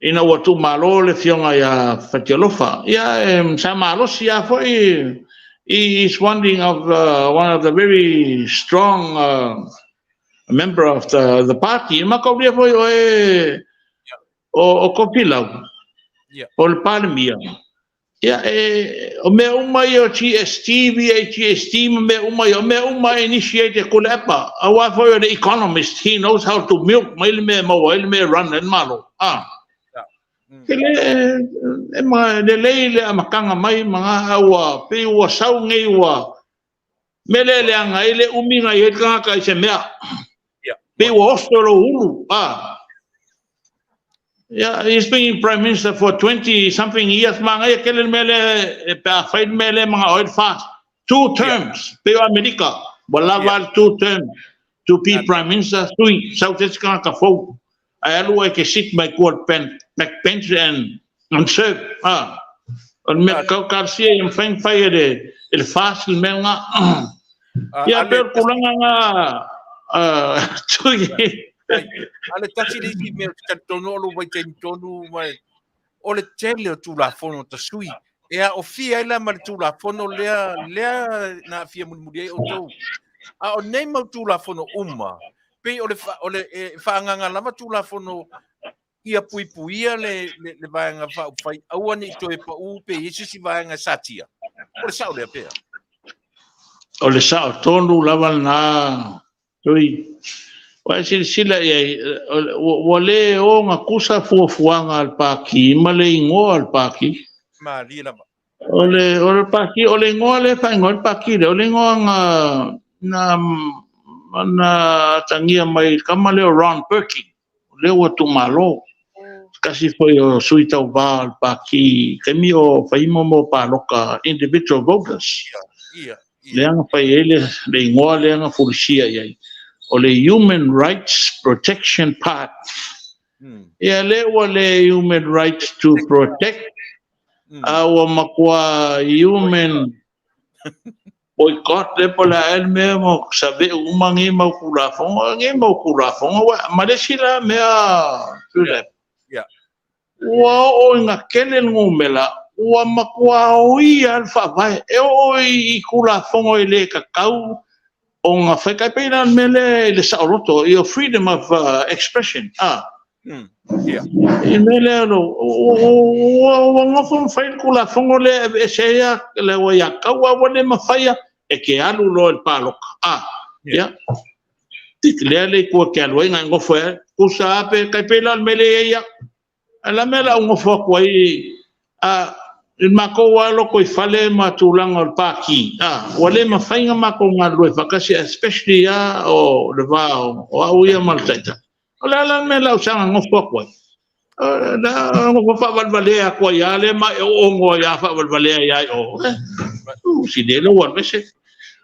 Ina ua tuumalo le afioga ia Fatialofa. Ia, sa malosi lava foi. He is one of, one of the very strong member of the party. E mataulia foi o e o Tofilau, o le Palemia. Ia, e, o mea uma ia o GST, VAGST ma mea uma ia, o mea uma e initiate e Tuilaepa. Aua foi o le economist, he knows how to milk mai le mea e maua ai le mea e run ai le Malo. Ah. Ke le, e ma lelei le amataga mai ma ngā ua, pei ua sau nei ua, Mea lea e leaga ai le umi na i ai le tagata i se mea. Pei ua oso lou ulu. Ah. Yeah, he's been prime minister for 20 something years. Manaia tele le mea lea e pe a fai le mea lea manao ai le FAST. Two terms, pei o Amerika. Ua lava le two terms to be prime minister. Sui, sau se isi tagata fou. Ae alu e ke sit mai tua le back bench and and serve. Ah. O le mea tatau talosia ia mafai ona fai e le e le FAST le mea lena. Ia pei o le tulaga lena Tui. A le tasi le isi mea ou te talitonu o lou vaitaimi tonu ma o le tele o Tulafono tasui e aofia ai la ma le Tulafono lea lea na aafia mulimuli ai outou. A o nei mau Tulafono uma, pei o le, o le e faaagaga lava Tulafono ia puipuia le, le, le Vaega Faaupufai, aua ne i toe pau pe i ai se isi vaega e satia. O le sao lea pea? O le sao tonu lava lena Tui. Ua e silasila i ai, ua le ogatusa fuafuaga a le Pati ma le igoa o le Pati. Malie lava. O le, o le Pati, o le igoa lea e faaigoa ai le Pati lea, o le igoa na, na, na atagia mai i le tama lea o Ron Burkey, o lea ua tuumalo. Se tasi foi o sui tauva o le Pati i taimi o fai mo palota individual voters. Ia, ia. Lea na fai ai le, le igoa lea na fulisia i ai, o le Human Rights Protection Party. Ia lea ua le Human Rights to Protect, a ua matua Human Boycott lea po o le a ea le mea ma saveu uma nei mau Tulafono, nei mau Tulafono, ma le isi la mea, Tuilaepa, Ua oo ina tele le numera, ua matua oia le Faavae. E oo i Tulafono e le tatau ona fai. Tai pei la le mea lea i le saoloto, your freedom of expression, a. I le mea lea, ua nofo ma fai le Tulafono lea e aveese ai le aiatatau, a ua le mafaia e te alu loa i le palota, a. Ia. Lea le itu e te alu ai, na e nofo ai, tusa lava pe tai pei la o le mea lea e i ai au. Ae la mea la ou nofo atu ai, a, i le matou lava lotoifale ma tulaga o le pati, a, ua le mafai ona matou galulue faatasi, especially lava o le va o au ia ma le Taitai. O le a la le mea la ou saga nofo atu ai? Na nofo faavalevalea atu ai lava lea ma e oogo ai lava faavalevalea ai lava i o. U, si le lou alu ese.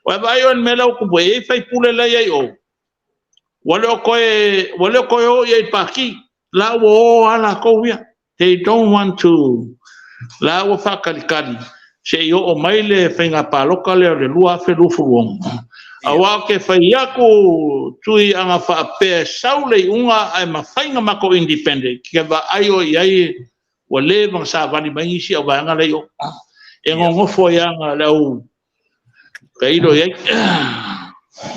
Ua e vaai oe i le mea la ua tupu ai, e i ai faipule la e i ai o, ua le o toe, ua le o toe o i ai i le pati, la ua o lava latou ia. They don't want to, la ua faatalitali se i oo mai le faiga palota lea o le 2026. Aua ou te fai atu Tui ana faapea e sau le iuga ae mafai ona matou independent, ke vaai oe i ai ua leva ona savali mai nisi au vaega la i o. E nonofo ai lava le au tailo i ai.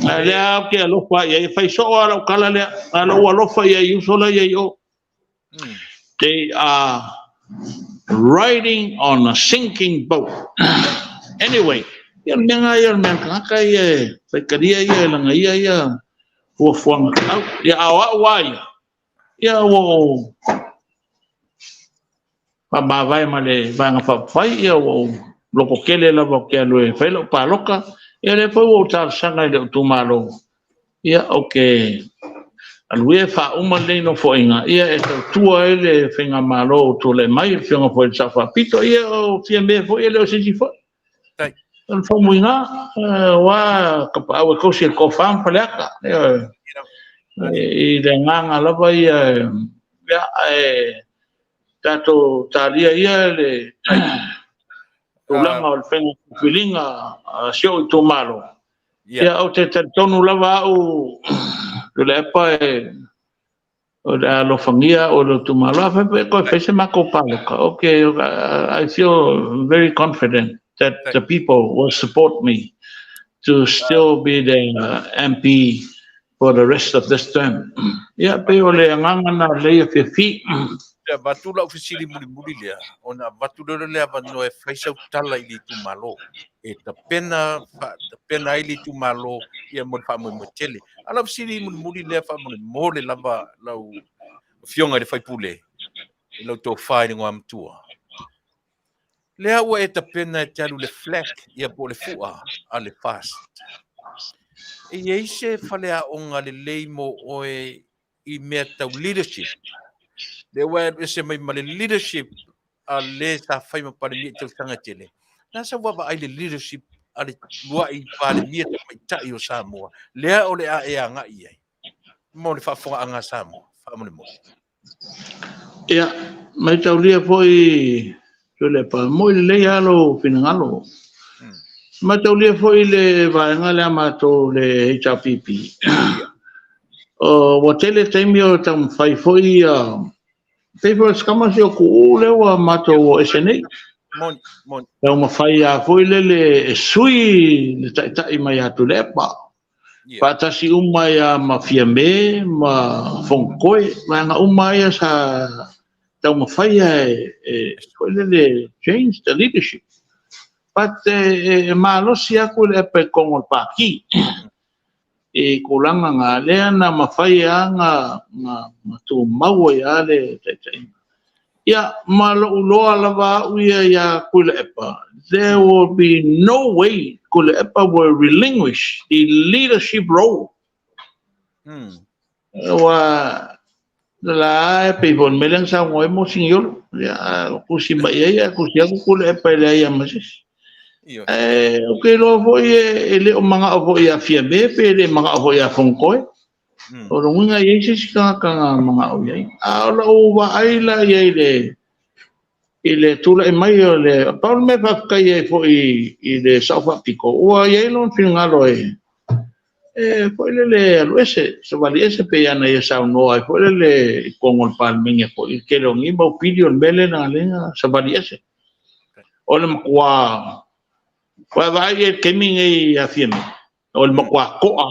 Ae lea ou te alofa i ai, e fai soo lava lau tala lea, na o lou alofa i ai uso la i ai o. They are riding on a sinking boat. Anyway, ia le mea lena ia o le mea tagata ia e faitalia ia e lana ia ia fuafuaga tatau. Ia a o au lava ia, ia ua ou faamavae ma le Vaega Faaupufai, ia ua ou lototele lava ou te alu e fai lau palota. Ia lea foi ua ou talosaga i lou itumalo, ia ou te alu ia e faauma lenei nofoaiga, ia e tautua ai le faigamalo o tulai mai, le Afioga foi i le Sao Faapito, ia o Fiame foi e le o se isi foi. O le faumuiga, aua Tapaau e tausi e le tofa ma Faleata. Ioe. I le agaga lava ia, ia, ae tatou talia ia le tulaga o le faiga filifiliga a si ou itumalo. Ia, ou te talitonu lava au, Tuilaepa, e o le a alofagia au e lou itumalo. Afai foi e toe fai se matou palota, okay, I feel very confident that the people will support me to still be the MP for the rest of this term. Ia, pei o le agaga lena o lenei afiafi. Te avatu lau fesili mulimuli lea, ona avatu lea o le avanoa e fai sau tala i le itumalo, e tapena, tapena ai le itumalo ia mo le faamoemoe tele. A lau fesili mulimuli lea faamolemole lava lau Afioga i le sui usufono, i lau tofa i le Igoamatua. Lea ua e tapena e te alu i le flag ia po o le fua a le FAST. E i ai se faleaoga lelei mo oe i mea tau leadership? Lea ua e alu ese mai ma le leadership a le sa fai ma Palemia i tausaga e tele. O le a sau vaavaai i le leadership a le lua'i Palemia tamaitai o Samoa, lea o le a e agai i ai mo le faafofogaaga a Samoa, faamolemole? Ia, maitaulia foi Tuilaepa, e moi lelei lava lou finagalo. Maitaulia foi le vaega lea a matou le HRPP, ua tele taimi o taumafai foi pei foi o le scammer si o Tuuu lea ua matou o ese nei. Moni, moni. Taumafai lava foi lele e sui le taitai mai ia Tuilaepa. Faatasi uma ai lava ma Fiame ma Fonotoe, vaega uma ia sa taumafai e foi lele change the leadership. But e malosi atu le epa i totonu o le Pati i tulaga na, lea na mafai lava na tumau ai lava le taitaiga. Ia, ma lou iloa lava au ia ia Tuilaepa, there will be no way Tuilaepa will relinquish the leadership role. Ua la e pei foi o le mea lea na saunoa ai Mosiniolo. Ia, tusi mai i ai, ae tusi atu Tuilaepa e leai lava ma se isi. Ae ou te iloa foi e le o manao foi ia Fiame pe le manao foi ia Fonotoe. O lona uiga e i ai se isi tagata na manao i ai. A o lau vaai la i ai i le tulai mai o le... Pau le mea e faafetai ai foi i le Sao Faapito, ua i ai lona finagalo e foi lele alu ese, savali ese pei ona ia saunoa ai foi lele i totonu o le Palemene foi, i le tele o nei mau pili o le mea lea na ala ai ona savali ese. O le matua vaavaai i ai i le taimi lenei ia Fiame, o le matua to'a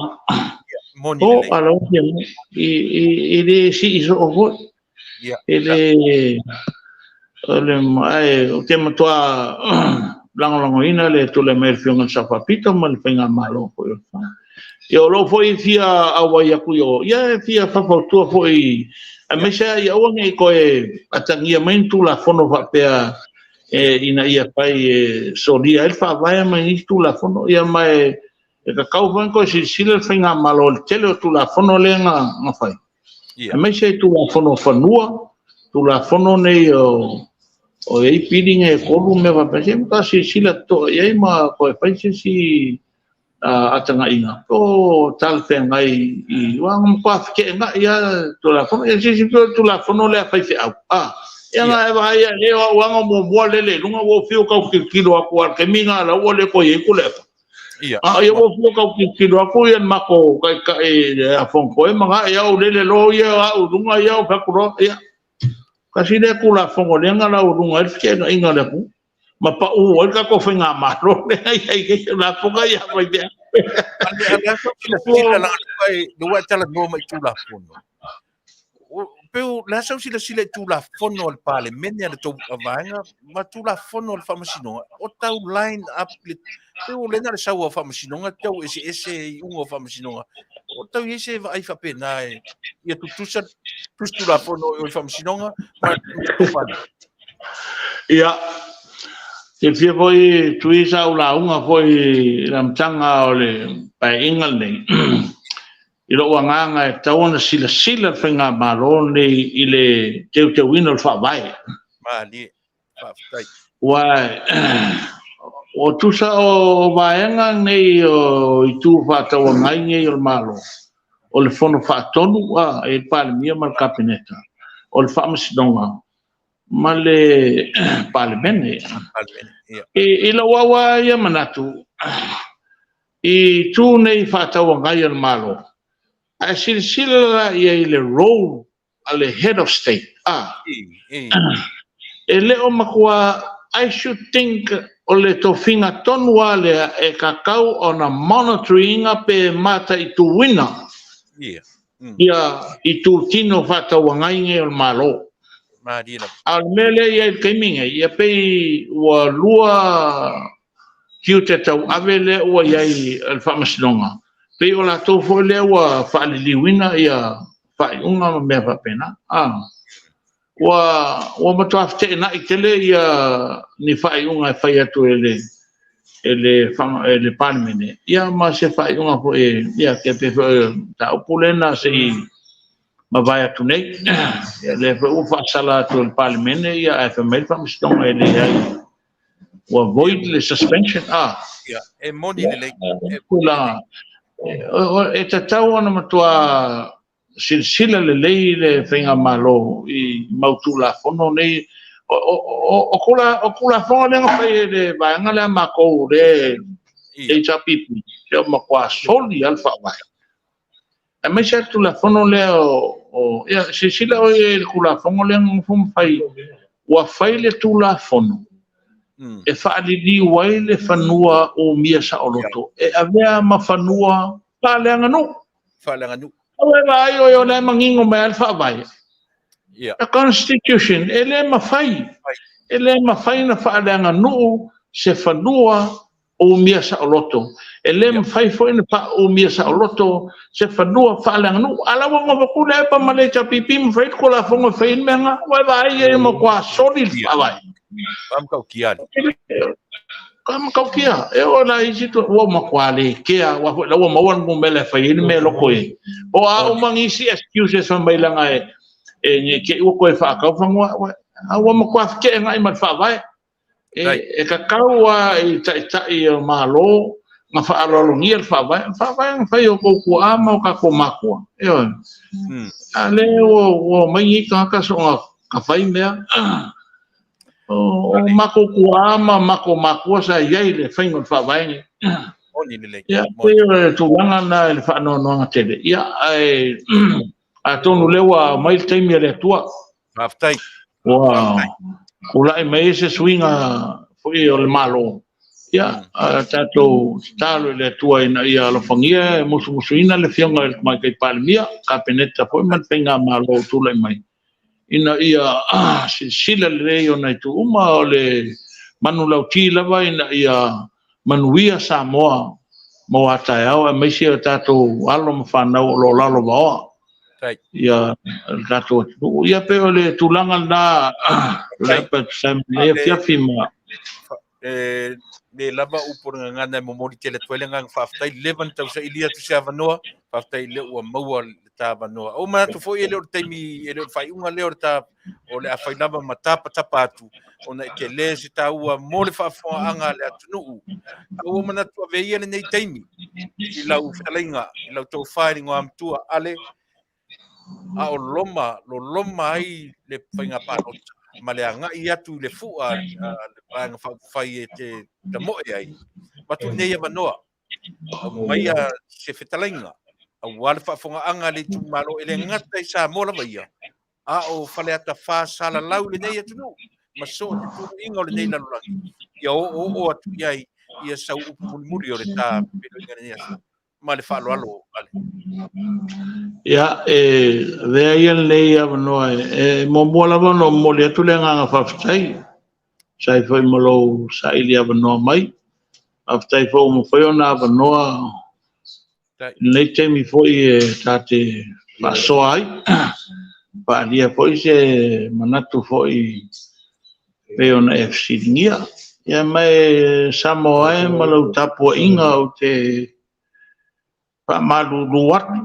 to'a lava Fiame, e le sii soo foi. E le o le ae ou te matua lagolagoina le tulai mai o le Afioga i le Sao Faapito ma le Faigamalo foi o le FAST. Ia o lou foi fia auai atu i o, ia e fia faufautua foi, aemaise lava ia aua ne i toe atagia mai ni Tulafono faapea ina ia fai e solia ai le Faavae ma nisi Tulafono. Ia ma e tatau foi ona toe silasila le Faigamalo i le tele o Tulafono lea na fai, aemaise i Tulafono o Fanua, Tulafono nei o i ai pili nei e 3 ma mea faapena, se i matua silasila totoa i ai ma toe fai se isi atagaina po o talafeagai i aua na matua feteenai lava Tulafono. Ia silasila foi i le Tulafono lea a faifeau, ia na e vaai lava i ai o au lava na muamua lele i luga, ua ou fiu e tau tilotilo atu lava i le taimi lena o la ua le toe i ai Tuilaepa. A ia ua ou fiu e tau tilotilo atu le matou taitai ia Fonotoe ma na, ia ou lele loa ia au i luga ia ou fai atu loa, ia, tasi lea Tulafono lea na laualuga ai le feteenaiga o le atunuu ma pau ai le tatou Faigamalo lea e i ai nei, o lafoga ia a faifeau. A o le a sau silasila leaga lea ua e talanoa mai i Tulafono. Pe o le a sau silasila i Tulafono a le Palemene a le tou vaega ma Tulafono a le Faamasinoga, o tau line up le pe o lea na o le sau a Faamasinoga tau eseese iuga o Faamasinoga. O tau i ai se vaai faapena e ia tutusa tusi Tulafono o i Faamasinoga ma le Ia, silafia foi Tui sa ou lauga foi i le amataga o le Paeaiga lenei, i lou agaga e tatau ona silasila le Faigamalo lenei i le teuteuina o le Faavae. Malie, faafetai. Aua o tusa o vaega nei o Itu Faatauagai nei o le Malo, o le Fono Faatonu e i ai le Palemia ma le Kapeneta, o le Faamasinoga ma le Palemene. I lou au lava ia manatu, i itu nei faatauagai a le Malo, a e silasila la i ai i le role a le Head of State, e le o matua, I should think o le tofiga tonu lava lea e tatau ona monitor ina pe mataituina ia itutino faatauagai nei o le Malo. A o le mea lea e i ai i le taimi nei, ia pei ua lua tiute tauave lea ua i ai i le Faamasinoga, pei o latou foi lea ua faaliliuina ia faaiuga ma mea faapena. Ua matua feteenai tele ia ni faaiuga e fai atu e le e le e le Palemene, ia ma se faaiuga foi, ia e pei foi o le mataupu lea na se i mavae atu nei. Ia lea foi ua faasala atu e le Palemene, ia ae fai mai le Faamasinoga e leai, ua void le suspension. Ia, e moni lelei. Tulaga e tatau ona matua silasila lelei le faigamalo i mau Tulafono nei. O Tulafono lea na fai e le vaega lea a matou, le HRPP, e matua soli lava le Faavae. Aemaise lava le Tulafono lea o... Ia, silasila oi i le Tulafono lea na nonofo ma fai, ua fai le Tulafono e faaliliu ai le fanua umia saoloto e avea ma fanua faaleaganuu. Faaleaganuu. Ua e vaai oe o la e manino mai lava le Faavae. The Constitution, e le mafai, e le mafai ona faaleaganuu se fanua umia saoloto. E le mafai foi ona faaumia saoloto se fanua faaleaganuu. A o la ua nofo atu le EPA ma le HRPP ma fai le Tulafono e fai ai le mea lena. Ua e vaai e matua soli le Faavae. Faamataokia. Faamataokia. E oo la i isi ua matua le kea, aua foi la ua maua le numera e fai ai le mea e loko i ai. O a uma nisi excuses fai mai leaga e ne i te i ua toe faatau fanua, a ua matua feteenai ma le Faavae. E tatau lava i taitai o Malo na faaaloalogia le Faavae. O le Faavae na fai e outou tuaa ma o tatou matua. Ioe. A o lea ua omai nei tagata soona fai mea. O matou tuaa ma matou matua sa i ai i le faiga o le Faavae lenei. Ia, pei o le tulaga lena i le faanoanoaga tele. Ia, ae atonu o lea ua aumai le taimi a le Atua. Faafetai. Ua tulai mai ai se suiga foi o le Malo. Ia, tatou tatalo i le Atua ina ia alofagia e musumusuina le Afioga i le Tamaitai Palemia, Kapeneta foi ma le faigamalo o tulai mai, ina ia silasila lelei i ona itu uma, o le manulauti lava ina ia manuia Samoa mo a taeao, aemaise o tatou alo ma fanau o lo o lalovaoa ia le tatou atunuu. Ia pei o le tulaga lena Tuilaepa e tusa ai ma lenei afiafi ma E le lava upu o le gagana e momoli tele atu ai le agaga faafetai. Leva na tausailia atu se avanoa, faafetai lea ua maua le ta avanoa. Ua manatu foi e le o le taimi, e le o le faaiuga lea o le ta, o le a fai lava ma tapatapa atu, ona e tele se taua mo le faafofogaaga a le atunuu. A ua manatu ave ia lenei taimi i lau fetalaiga, i lau tofa i le igoamatua Ale, a o loma, loloma ai le faiga palota ma le agai atu i le fua a le Vaega Faaupufai e te tamoe ai. Avatu lenei avanoa, aumaia se fetalaiga aua le faafofogaaga a le itumalo, e le gata i Samoa lava ia, a o Faleata 4 salalau i lenei atunuu ma so o se tuluiga o lenei lalolagi, ia oooo atu i ai ia sau upu mulimuli o le ta feiloaiga i lenei aso. Ma le faaaloalo Ale. Ia, e avea ia lenei avanoa e muamua lava ona momoli atu le agaga faafetai e tusa ai foi ma lou saili avanoa mai. Faafetai foi ua mafai ona avanoa i lenei taimi foi e ta te faasoa ai, faaalia foi se manatu foi e pei ona e fesiligia. Ia ma e Samoa e ma lau tapuaiga ou te faamalulu atu,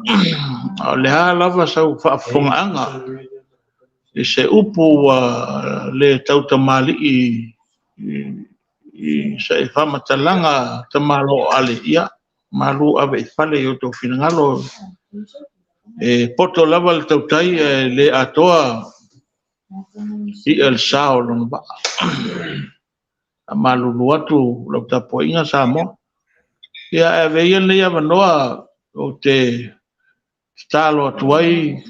a o le a lava sau faafofogaaga i se upu ua le tautamalii i se faamatalaga tamaloa Ale, ia malu ave i fale i o outou finagalo. E poto lava le tautai ae le atoa i'a i le sa o lona vaa. E faamalulu atu lau tapuaiga Samoa. Ia, ae avea ia lenei avanoa ou te tatalo atu ai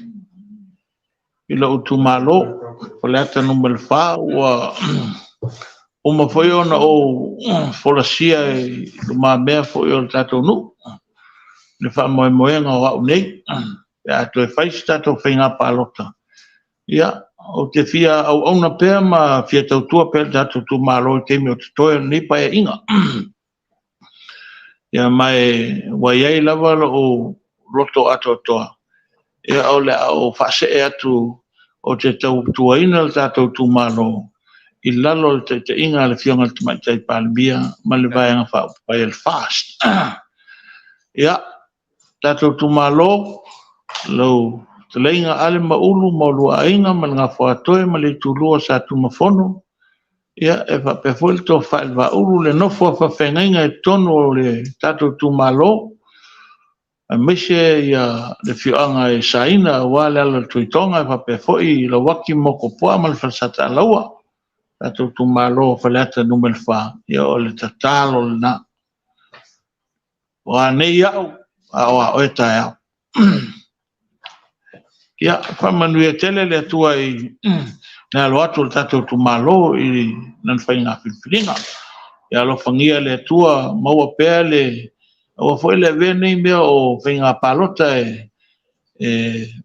i lou itumalo, Faleata 4, ua uma foi ona ou folasia i lumamea foi o le tatou nuu le faamoemoega o au nei pe a toe fai se tatou faiga palota. Ia, ou te fia auauna pea ma fia tautua pea i le tatou itumalo i taimi o totoe o lenei Paeaiga. Ia ma ua i ai lava lou loto atoatoa, ia o le a ou faasee atu. Ou te tautuaina le tatou itumalo i lalo o le taitaiga a le Afioga i le Tamaitai Palemia ma le Vaega Faaupufai a le FAST. Ia, tatou itumalo, lau fetalaiga Ale Maulu ma oulua Aiga ma le Gafa o Aatoe ma le Itulua o Sa Tunumafono, ia, e faapea foi le Tofa i le Vaaulu, le nofo a faafeagaiga i totonu o le tatou itumalo, aemaise le afioaga i Saina aua le alo o le Tuitoga, e faapea foi Lauaki ma Motuopuaa ma le Falesataalaua. Le tatou itumalo o Faleata Nu.4, ia o le tatalo lena. O a nei au, a o a oe taeao. Ia faamanuia tele le Atua i le alo atu o le tatou itumalo i lana faiga filifiliga. Ia alofagia e le Atua maua pea le... Aua foi le avea nei mea o faiga palota e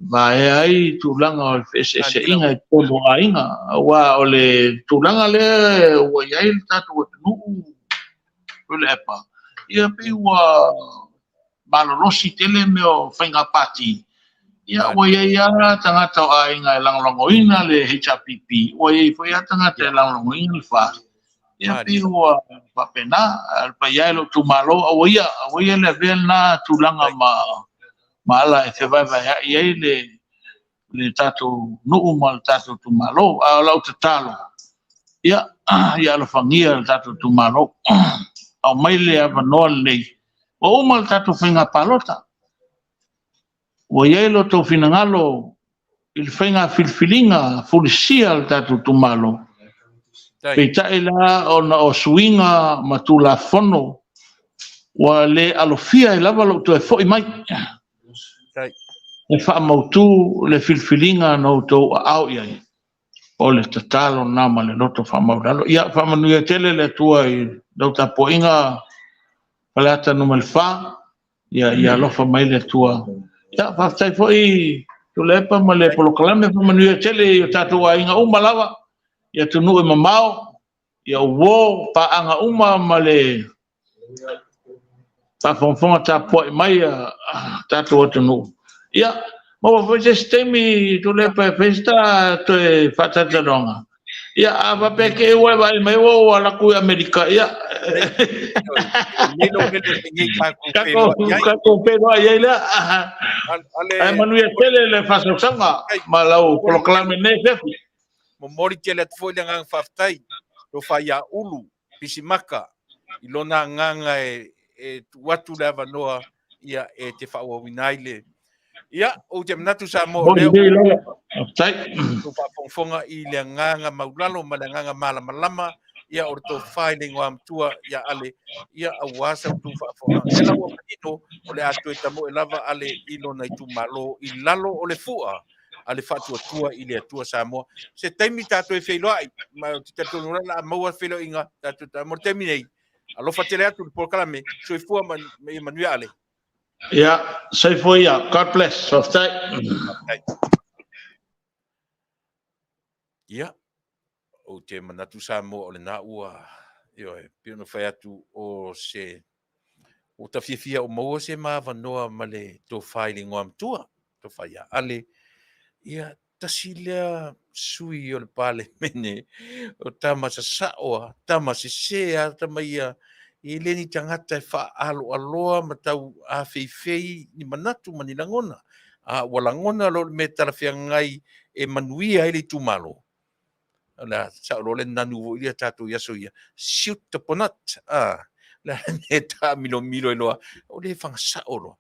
vaea ai tulaga o feeseeseaiga i totonu o aiga, aua o le tulaga lea ua i ai le tatou atunuu Tuilaepa, ia pei ua malolosi tele mea o faiga pati, ia ua i ai lava tagata o aiga e lagolagoina le HRPP, ua i ai foi lava tagata e lagolagoina le FAST, ia pei ua faapena. A o le paia e o lou itumalo, aua ia, aua ia le avea lena tulaga ma ala e fevaevaeai ai le tatou nuu ma le tatou itumalo. A o lau tatalo, ia, ia alofagia le tatou itumalo, aumai le avanoa lenei, ua uma le tatou faiga palota, ua i ai lo outou finagalo i le faiga filifiliga fulisia o le tatou itumalo, peitai la ona o suiga ma Tulafono ua le alofia ai lava lou toe foi mai e faamautu le filifiliga na outou aao i ai. O le tatalo lena ma le loto faamaualalo. Ia faamanuia tele le Atua i lau tapuaiga Faleata 4, ia alofa mai le Atua. Ia faafetai foi Tuilaepa ma le polokalame, faamanuia tele i o tatou aiga uma lava i atunuu e mamao, uo, paaga uma ma le faafogafoga tapuai mai a lo tatou atunuu. Ia maua foi se isi taimi Tuilaepa e fai ai se ta toe faatalatalanoaga. Ia a faapea e te i ua e vaai mai ua ou alu atu i Amerika, ia, tatou feiloai ai lea. Ae manuia tele le faasausauga ma lau polokalame i lenei afiafi. Momoli tele atu foi le agaga faafetai tofa ia Ulu Pisimaka i lona agaga e tuu atu le avanoa ia e te faaauauina ai le Ia, ou te manatu Samoa o lea ua faafogafoga i le agaga maulalo ma le agaga malamalama ia o le tofa i le igoamatua ia Ale, ia aua sa outou faafogafoga. O lea ua manino o le a toe tamoe lava Ale i lona itumalo i lalo o le fua a le Faatuatua i le Atua Samoa. Se taimi tatou e feiloai, ma ou te talitonu o le a maua feiloaiga tatou mo le taimi nei. Alofa tele atu le polokalame, soifua ma ia manuia Ale. Ia, soifua ia. God bless. Faafetai. Ia, ou te manatu Samoa o lena ua, ioe, pei ona fai atu o se, ua ta fiafia o maua se ma avanoa ma le tofa i le igoamatua, tofa ia Ale. Ia, tasi lea sui o le Palemene o tama sasao a, tama sese a, tama ia, e le ni tagata e faaaloaloa ma tau afeifei ni manatu ma ni lagona. A ua lagona loa le mea talafeagai e manuia ai le itumalo, o le a sao loa le nanu foi lea tatou i aso ia, shoot the bonnet, a, le a le mea e taamilomilo ai loa, o le fagasao loa.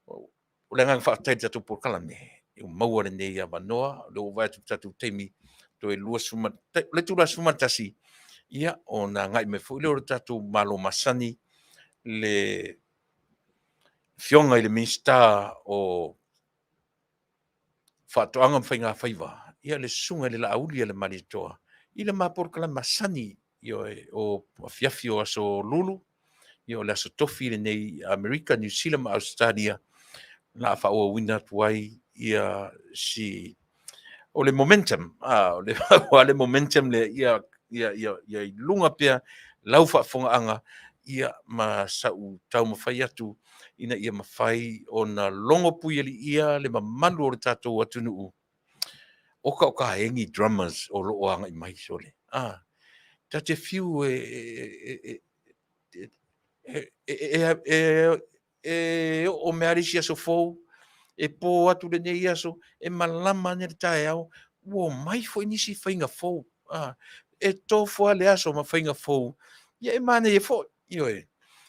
O le agaga faafetai i le tatou polokalame, ua maua lenei avanoa, o lea ua vaai atu i le tatou taimi, toe 20, le itula 11, ia, ona agai mai foi lea o le tatou Malo masani, le Afioga i le Minisita o Faatoaga ma Faiga Faiva, ia le Susuga i le Laauli a le Malietoa, i le ma polokalame masani, ioe, o afiafi o aso Lulu, ia o le aso Tofi lenei i Amerika, Niu Sila ma Ausetalia, la a faaauauina atu ai ia si o le momentum, a o le o le momentum le ia ia ia ia i luga pea lau faafofogaaga ia ma sa'u taumafai atu ina ia mafai ona logo puialiia le mamalu o le tatou atunuu. Oka o ka e ni drummers o loo agai mai sole. Ah, ta te fiu e e e e e e oo mea le isi aso fou, e pō atu lenei aso, e malama ane le taeao, ua omai foi nisi faiga fou. Ah, e tofu lava le aso ma faiga fou, ia e manaia foi, ioe.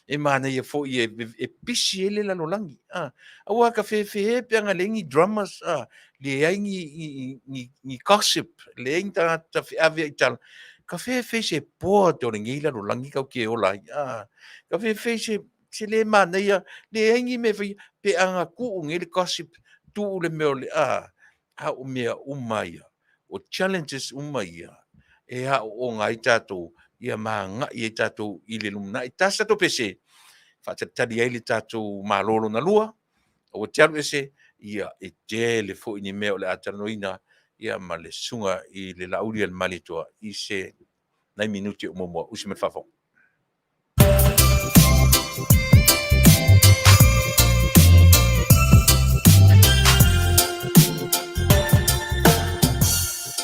E manaia foi e, e pisi ai le lalolagi. Ah, aua ka fefe pe ana leai ni drummers, ah, leai ni, ni, ni, ni gossip, leai ni tagata feave i tala. Ka fefe se bored o lenei lalolagi kau te ola ai. Ah, ka fefe se se le manaia, leai ni mea e faia, pe ana tuu nei le gossip, tuu le mea o le, ah, a o mea uma ia, o challenges uma ia, e aooga ai tatou, ia ma agai ai tatou i le lumanai. Tasi tatou pese, faatalitali ai le tatou Malo lona lua, aua te alu ese, ia e tele foi ni mea o le a talanoaina, ia ma le susuga i le Laaulialemalietoa i se nai minute o muamua. Usi mai le faafofoga.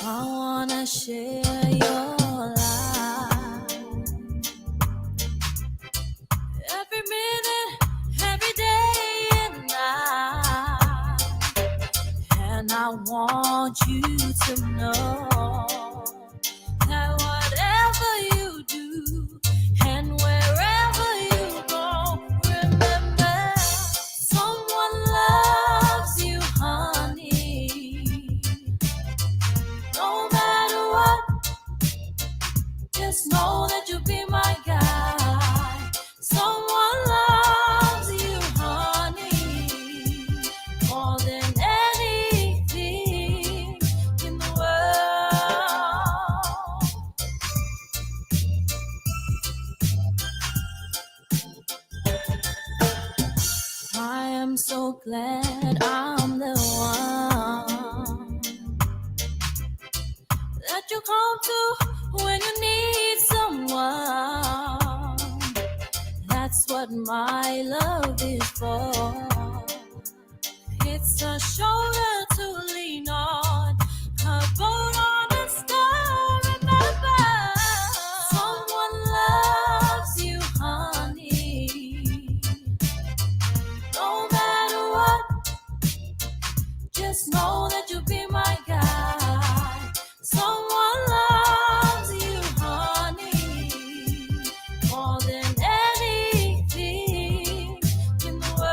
I wanna share your life. Every minute, every day and night. And I want you to know that whatever you do and wherever you go, remember someone loves you, honey. No matter what, just know that you'll be my guy. Someone loves you, honey, more than anything in the world. I am so glad I'm the one that you come to when you need someone. That's what my love is for. It's a shoulder to lean on, a boat on a star. Remember, someone loves you, honey. No matter what, just know that you'll be my guy. Someone loves you, honey, more than anything in the world.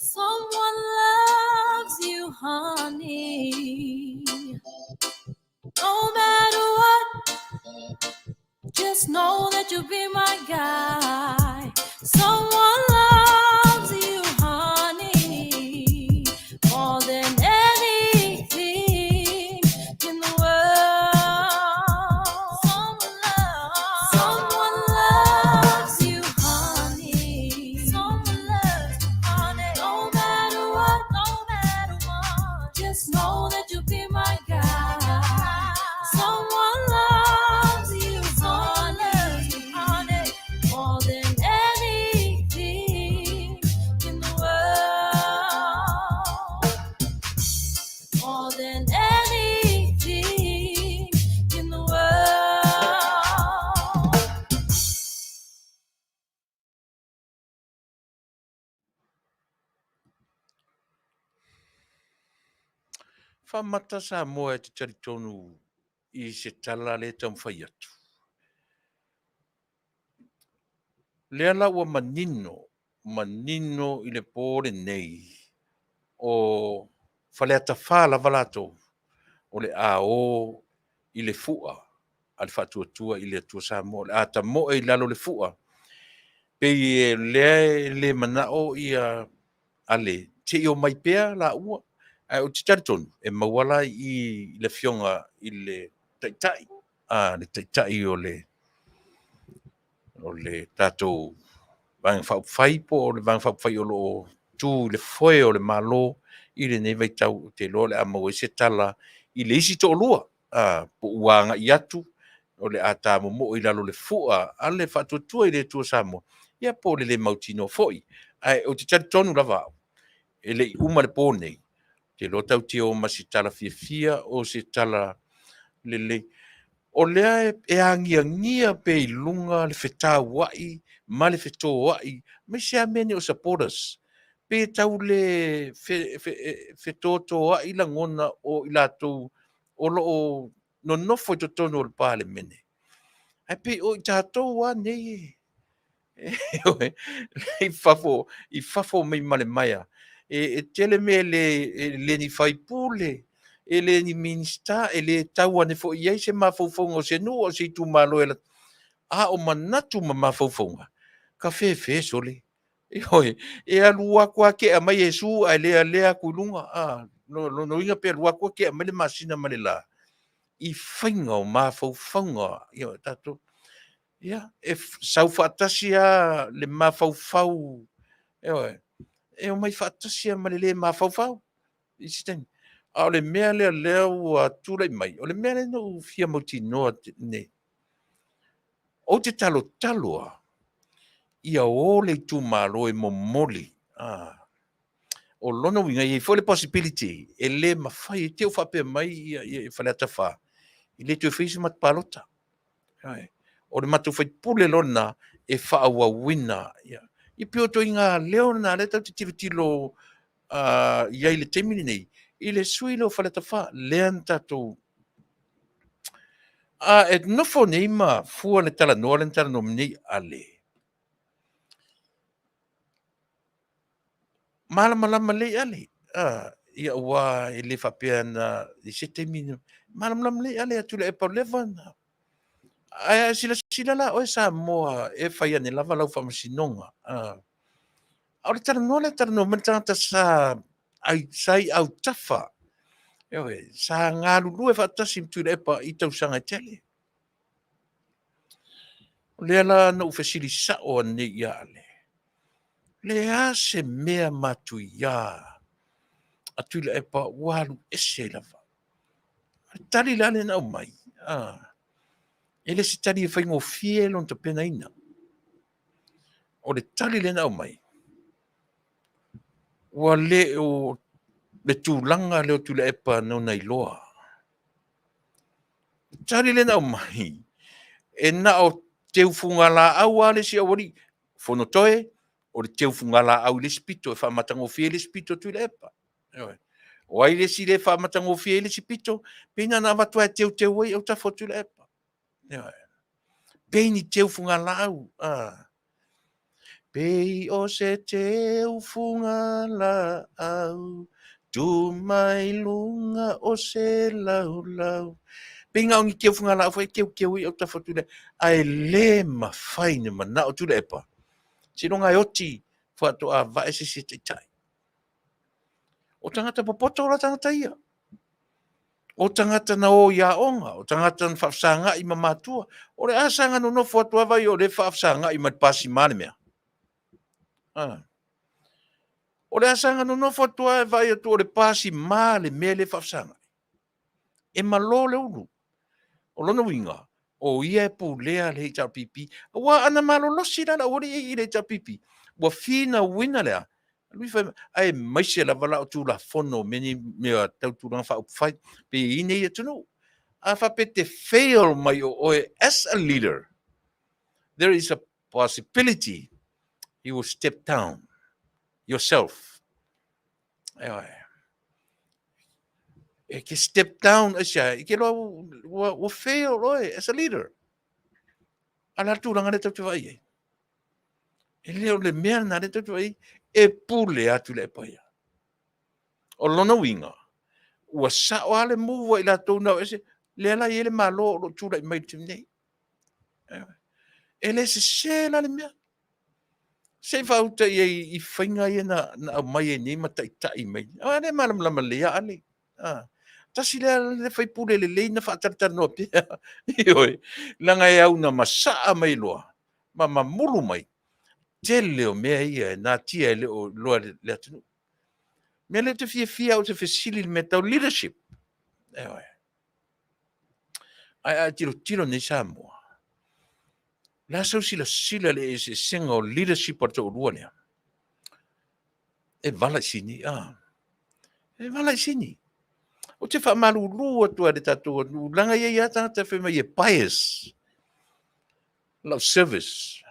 Someone loves you, honey. No matter what, just know that you'll be my guy. Someone loves you, honey, more than anything in the world. Someone loves, someone loves you, honey. Someone loves you, honey. No matter what, no matter what, just know that you'll be my guy. Someone loves you, honey, honey, more than anything in the world. More than anything in the world. Faamata Samoa e te talitonu i se tala le taumafai atu. Lea la ua manino, manino i le pō lenei, o Faleata 4 lava latou o le a o i le fua a le Faatuatua i le Atua Samoa, o le a tamoe i lalo o le fua. Pei e lea e le manao ia Ale se i omai pea laua, ae ou te talitonu e maua la i i le Afioga i le Taitai. le Taitai o le o le tatou Vaega Faaupufai po o le Vaega Faaupufai o lo o tu i le foe o le Malo i lenei vaitau. Ou te iloa o le a maua ai se tala i le isi toalua, po ua agai atu o le a ta momoo i lalo o le fua a le Faatuatua i le Atua Samoa, ia po o le le mautinoa foi. Ae ou te talitonu lava au, e le i uma le po nei, ou te iloa tatou te o ma se tala fiafia o se tala lelei. O lea e agiagia pea i luga le fetauai ma le fetoai, aemaise lava mea nei o supporters, pe tau le fetotoai lagona o i latou o lo o nonofo i totonu o le Palemene. Ae pei o i tatou lava nei i fafo, i fafo mai ma le maea. E tele mea e le ni faipule, e le ni Minisita, e le tau ane foi i ai se mafaufauga o se nuu a o se itumalo e alu atu. A o manatu ma mafaufauga, tafefe sole. Ioe, e alu atu lava tea mai Iesu ae lealea atu i luga. A, lona uiga pe alu atu tea mai le masina ma le la i faiga o mafaufauga o tatou. Ia, e sau faatasi lava le mafaufau, ioe, e omai faatasi lava ma le le mafaufau i isi taimi. A o le mea lea o lea ua tulai mai, o le mea lea na ou fia mautinoa nei, ou te talotalo lava ia o le itumalo e momoli. O lona uiga, e i ai foi le possibility e le mafai, e te i ua faapea mai Faleata 4, e le toe faia se matou palota. O le matou faipule loa lena e faaauauina. E pei o ituaiga leo na lea tatou te tilotilo i ai i le taimi lenei, i le sui usufono lea o Faleata 4, lea na tatou... A e nofo nei ma fua le talanoa lea na talanoa mai nei Ale, malamalama lelei Ale, ia aua e le faapea na i se taimi na malamalama lelei Ale ia Tuilaepa ua leva ona. Ae a silasila la oe Samoa e fai ane lava lau faamasinoga. A o le talanoa lea e talanoa mai le tagata sa i autafa, ioe, sa galulue faatasi ma Tuilaepa i tausaga e tele. O lea la na ou fesili sao ananei ia Ale, o le a se mea matuia a Tuilaepa ua alu ese ai lava? O le tali la lea na aumai, e le se tali e faigofie lona tapenaina. O le tali lea na aumai, ua le o le tulaga lea o Tuilaepa na ona iloa. O le tali lea na aumai, e na o teufugalaau lava le isi aualii, Fonotoe, o le teufugalaau i le isi pito e faamatagofie ai le isi pito o Tuilaepa. Ioe. O ai le isi lea e faamatagofie ai le isi pito? Pei na ona avatu lava e teuteu ai autafa o Tuilaepa. Ioe. Pei ni teufugalaau. Pei o se teufugalaau tu mai luga o se laulau. Pei na o ni teufugalaau foi e teuteu ai autafa o Tuilaepa. Ae le mafai ona manao Tuilaepa seiloga e oti faatoa vae se isi e taitai. O tagata popoto la tagata ia. O tagata na o i aoga, o tagata na faafesagai ma matua. O le a saga nonofo atu lava vaai o lea e faafesagai ma le pasima le mea. O le a saga nonofo atu lava vaai atu o le pasima le mea lea e faafesagai. E malo le ulu. O lona uiga, o ia e pulea le HRPP. Aua ana malolosi la le aualii i le HRPP, ua finauina le a? Aemaise lava la o Tulafono o mea nei mea tau tulaga faaupufai pe i ai nei atunuu. A faapea e te fail mai o oe as a leader, there is a possibility you will step down yourself. Ioe. E ke step down aisea, i ke loa ua fail oe as a leader. A le a le tulaga lea tatou te vaai ai? E le o le mea lena lea tatou te vaai ai, e pule lava Tuilaepa ia. O lona uiga, ua sao lava le move a i latou na o ese, lea la e i ai le Malo o lo o tulai mai i le taimi nei. E le sese la le mea. Se i faauta i ai i faiga ia na aumai ai nei ma taitai mai. Aua o lea e malamalama lelei lava Ale. Tasi lea le faipule lelei na faatalatalanoa pea. Ioe, leaga e au na masaa mai loa ma mamulu mai tele o mea ia e natia e le o iloa e le atunuu. Mea lea ou te fiafia au ou te fesili i le mea tau leadership. Ioe. Ae a e tilotilo nei Samoa, o le a sau silasila i le eseesega o leadership a le toalua lea? E vala i sini, a. E vala i sini. Ou te faamalulu atu ai i le tatou atunuu, leaga e i ai lava tagata e fai mai e bias lau service.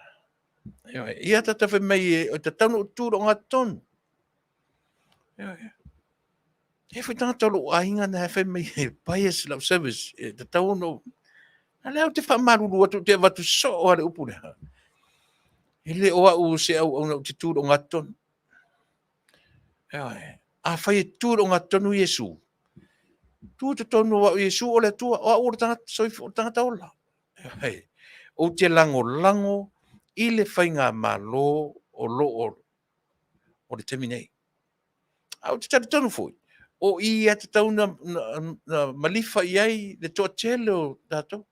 E i ai tagata fai mai e tatau ona ou tu i le ogatotonu. E i ai foi tagata o lou aiga na e fai mai e bias lau service, e tatau ona ou... A lea ou te faamalulu atu, ou te avatu soo lava le upu lea. E le o au o se auauna ou te tu i le ogatotonu. Afai e tu i le ogatotonu Iesu, tu i totonu aua o Iesu o le Atua, o au o le tagata soifua, o le tagata ola. Ou te lagolago i le faigamalo o lo o o le taimi nei. Ae ou te talitonu foi, o i e tatau ona malifa i ai le toatele o tatou.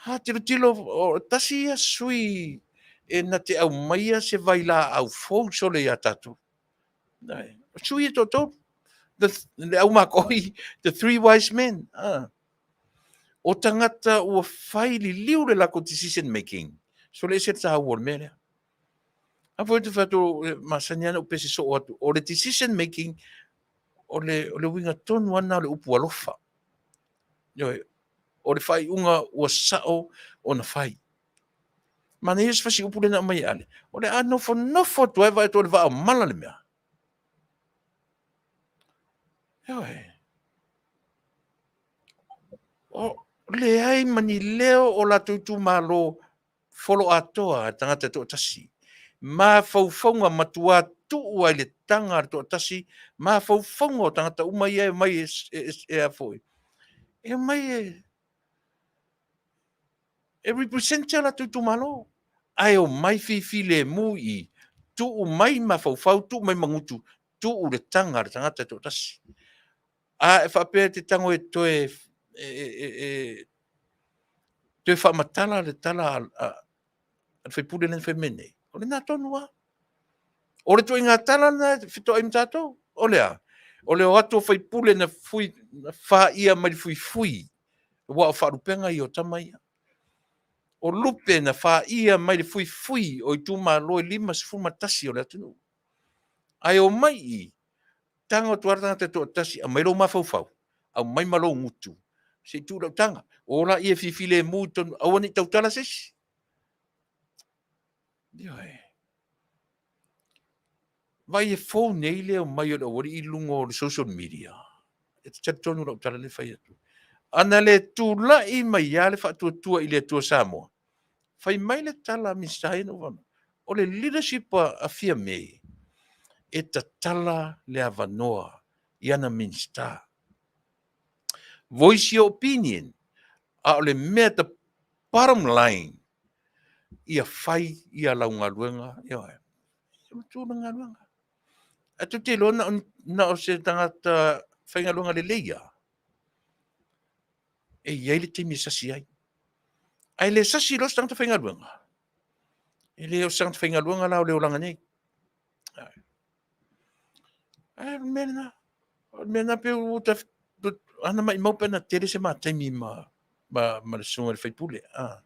A tilotilo, o tasi ia sui e na te aumaia se vailaau fou sole ia tatou. O sui e toatolu, le au makoi, the three wise men. O tagata ua fai liliu le latou decision making, sole ese le taua o le mea lea. A foi ou te fai atu, e masani lava ona ou pese soo atu, o le decision making, o le uiga tonu lava lena o le upu alofa. Ioe, o le faaiuga ua sao ona fai. Manaia se fasiupu lea na aumai e Ale, o le a nofonofo atu lava e vaai atu o le vaa o mala le mea. Ioe. O leai ma ni leo o latou itumalo folo atoa e le tagata e toatasi. Mafaufauga matua tuu lava i le taga a le toatasi mafaufauga o tagata uma ia e omai e a foi, e omai e represent o latou itumalo. Ae omai fifilemu i i, tuu mai mafaufau, tuu mai magutu, tuu i le taga a le tagata e toatasi. A e faapea e te tago e toe toe faamatala le tala a le sui usufono lea na fai mai nei, o lena tonu lava. O le ituaiga tala lena e fetoai ma tatou. O le a? O le o atu o sui usufono na faia mai le fuifui, aua o faalupega ia o tama ia. O lupe na faia mai le fuifui o itumalo e 51 o le atunuu. Ae omai i i, tago atu lava le tagata e toatasi, aumai lou mafaufau, aumai ma lou gutu, se i tuu lau taga. O laia e fifilemu i totonu, aua ne i tautala se isi. Ioe. Vaai e fou nei le omai o le aualii i luga o le social media. E te talitonu i lau tala lea e fai atu. Ana le tulai mai lava le Faatuatua i le Atua Samoa, fai mai le tala a Minisita ia na ou o le leadership a Fiame, e tatala le avanoa i ana Minisita. Voice your opinion, a o le mea the bottom line, ia fai ia lau galuega, ioe, ia matua le galuega. Ae tou te iloa na o se tagata faigaluega lelei lava, e i ai le taimi e sasi ai. Ae le sasi loa se tagata faigaluega, e le o se tagata faigaluega la o le olaga nei. Ae o le mea lena, o le mea lena pei ua ta, ana maimau pe ana tele se ma taimi ma le susuga i le sui usufono.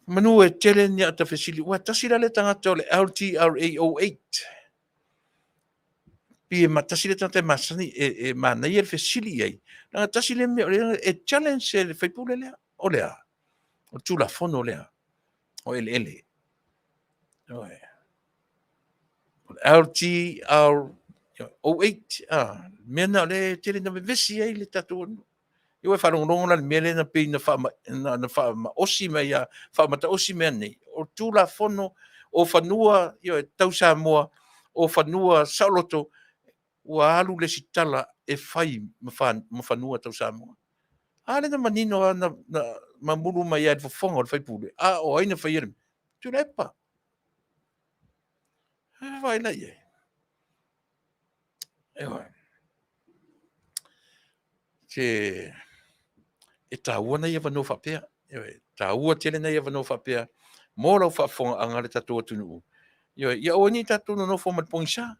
Manu e tele ni ata fesili, ua tasi la le tagata o le LTRA 08. Pi e tasi le tagata e masani, e manaia le fesili i ai. Leaga tasi le mea, e challenge e le sui usufono lea. O le a? O le Tulafono lea o eleele. O le LTR 08, mea na o lea e tele na vevesi ai le tatou atunuu. Ia ua e faalogologo la i le mea lea na pei na faamaosi mai a, faamataosi mai nei, o Tulafono o fanua tau Samoa, o fanua saoloto, ua alu le isi tala e fai ma fanua tau Samoa. A lea na manino lava na mamulu mai lava i le fofoga o le sui usufono, a o ai na faia le mea? Tuilaepa. Vaai la i ai. Ioe. te e taua nai avanoa faapea. Ioe, taua tele nai avanoa faapea mo lau faafofogaaga le tatou atunuu. Ioe, ia aua nei tatou nonofo ma le pogisa.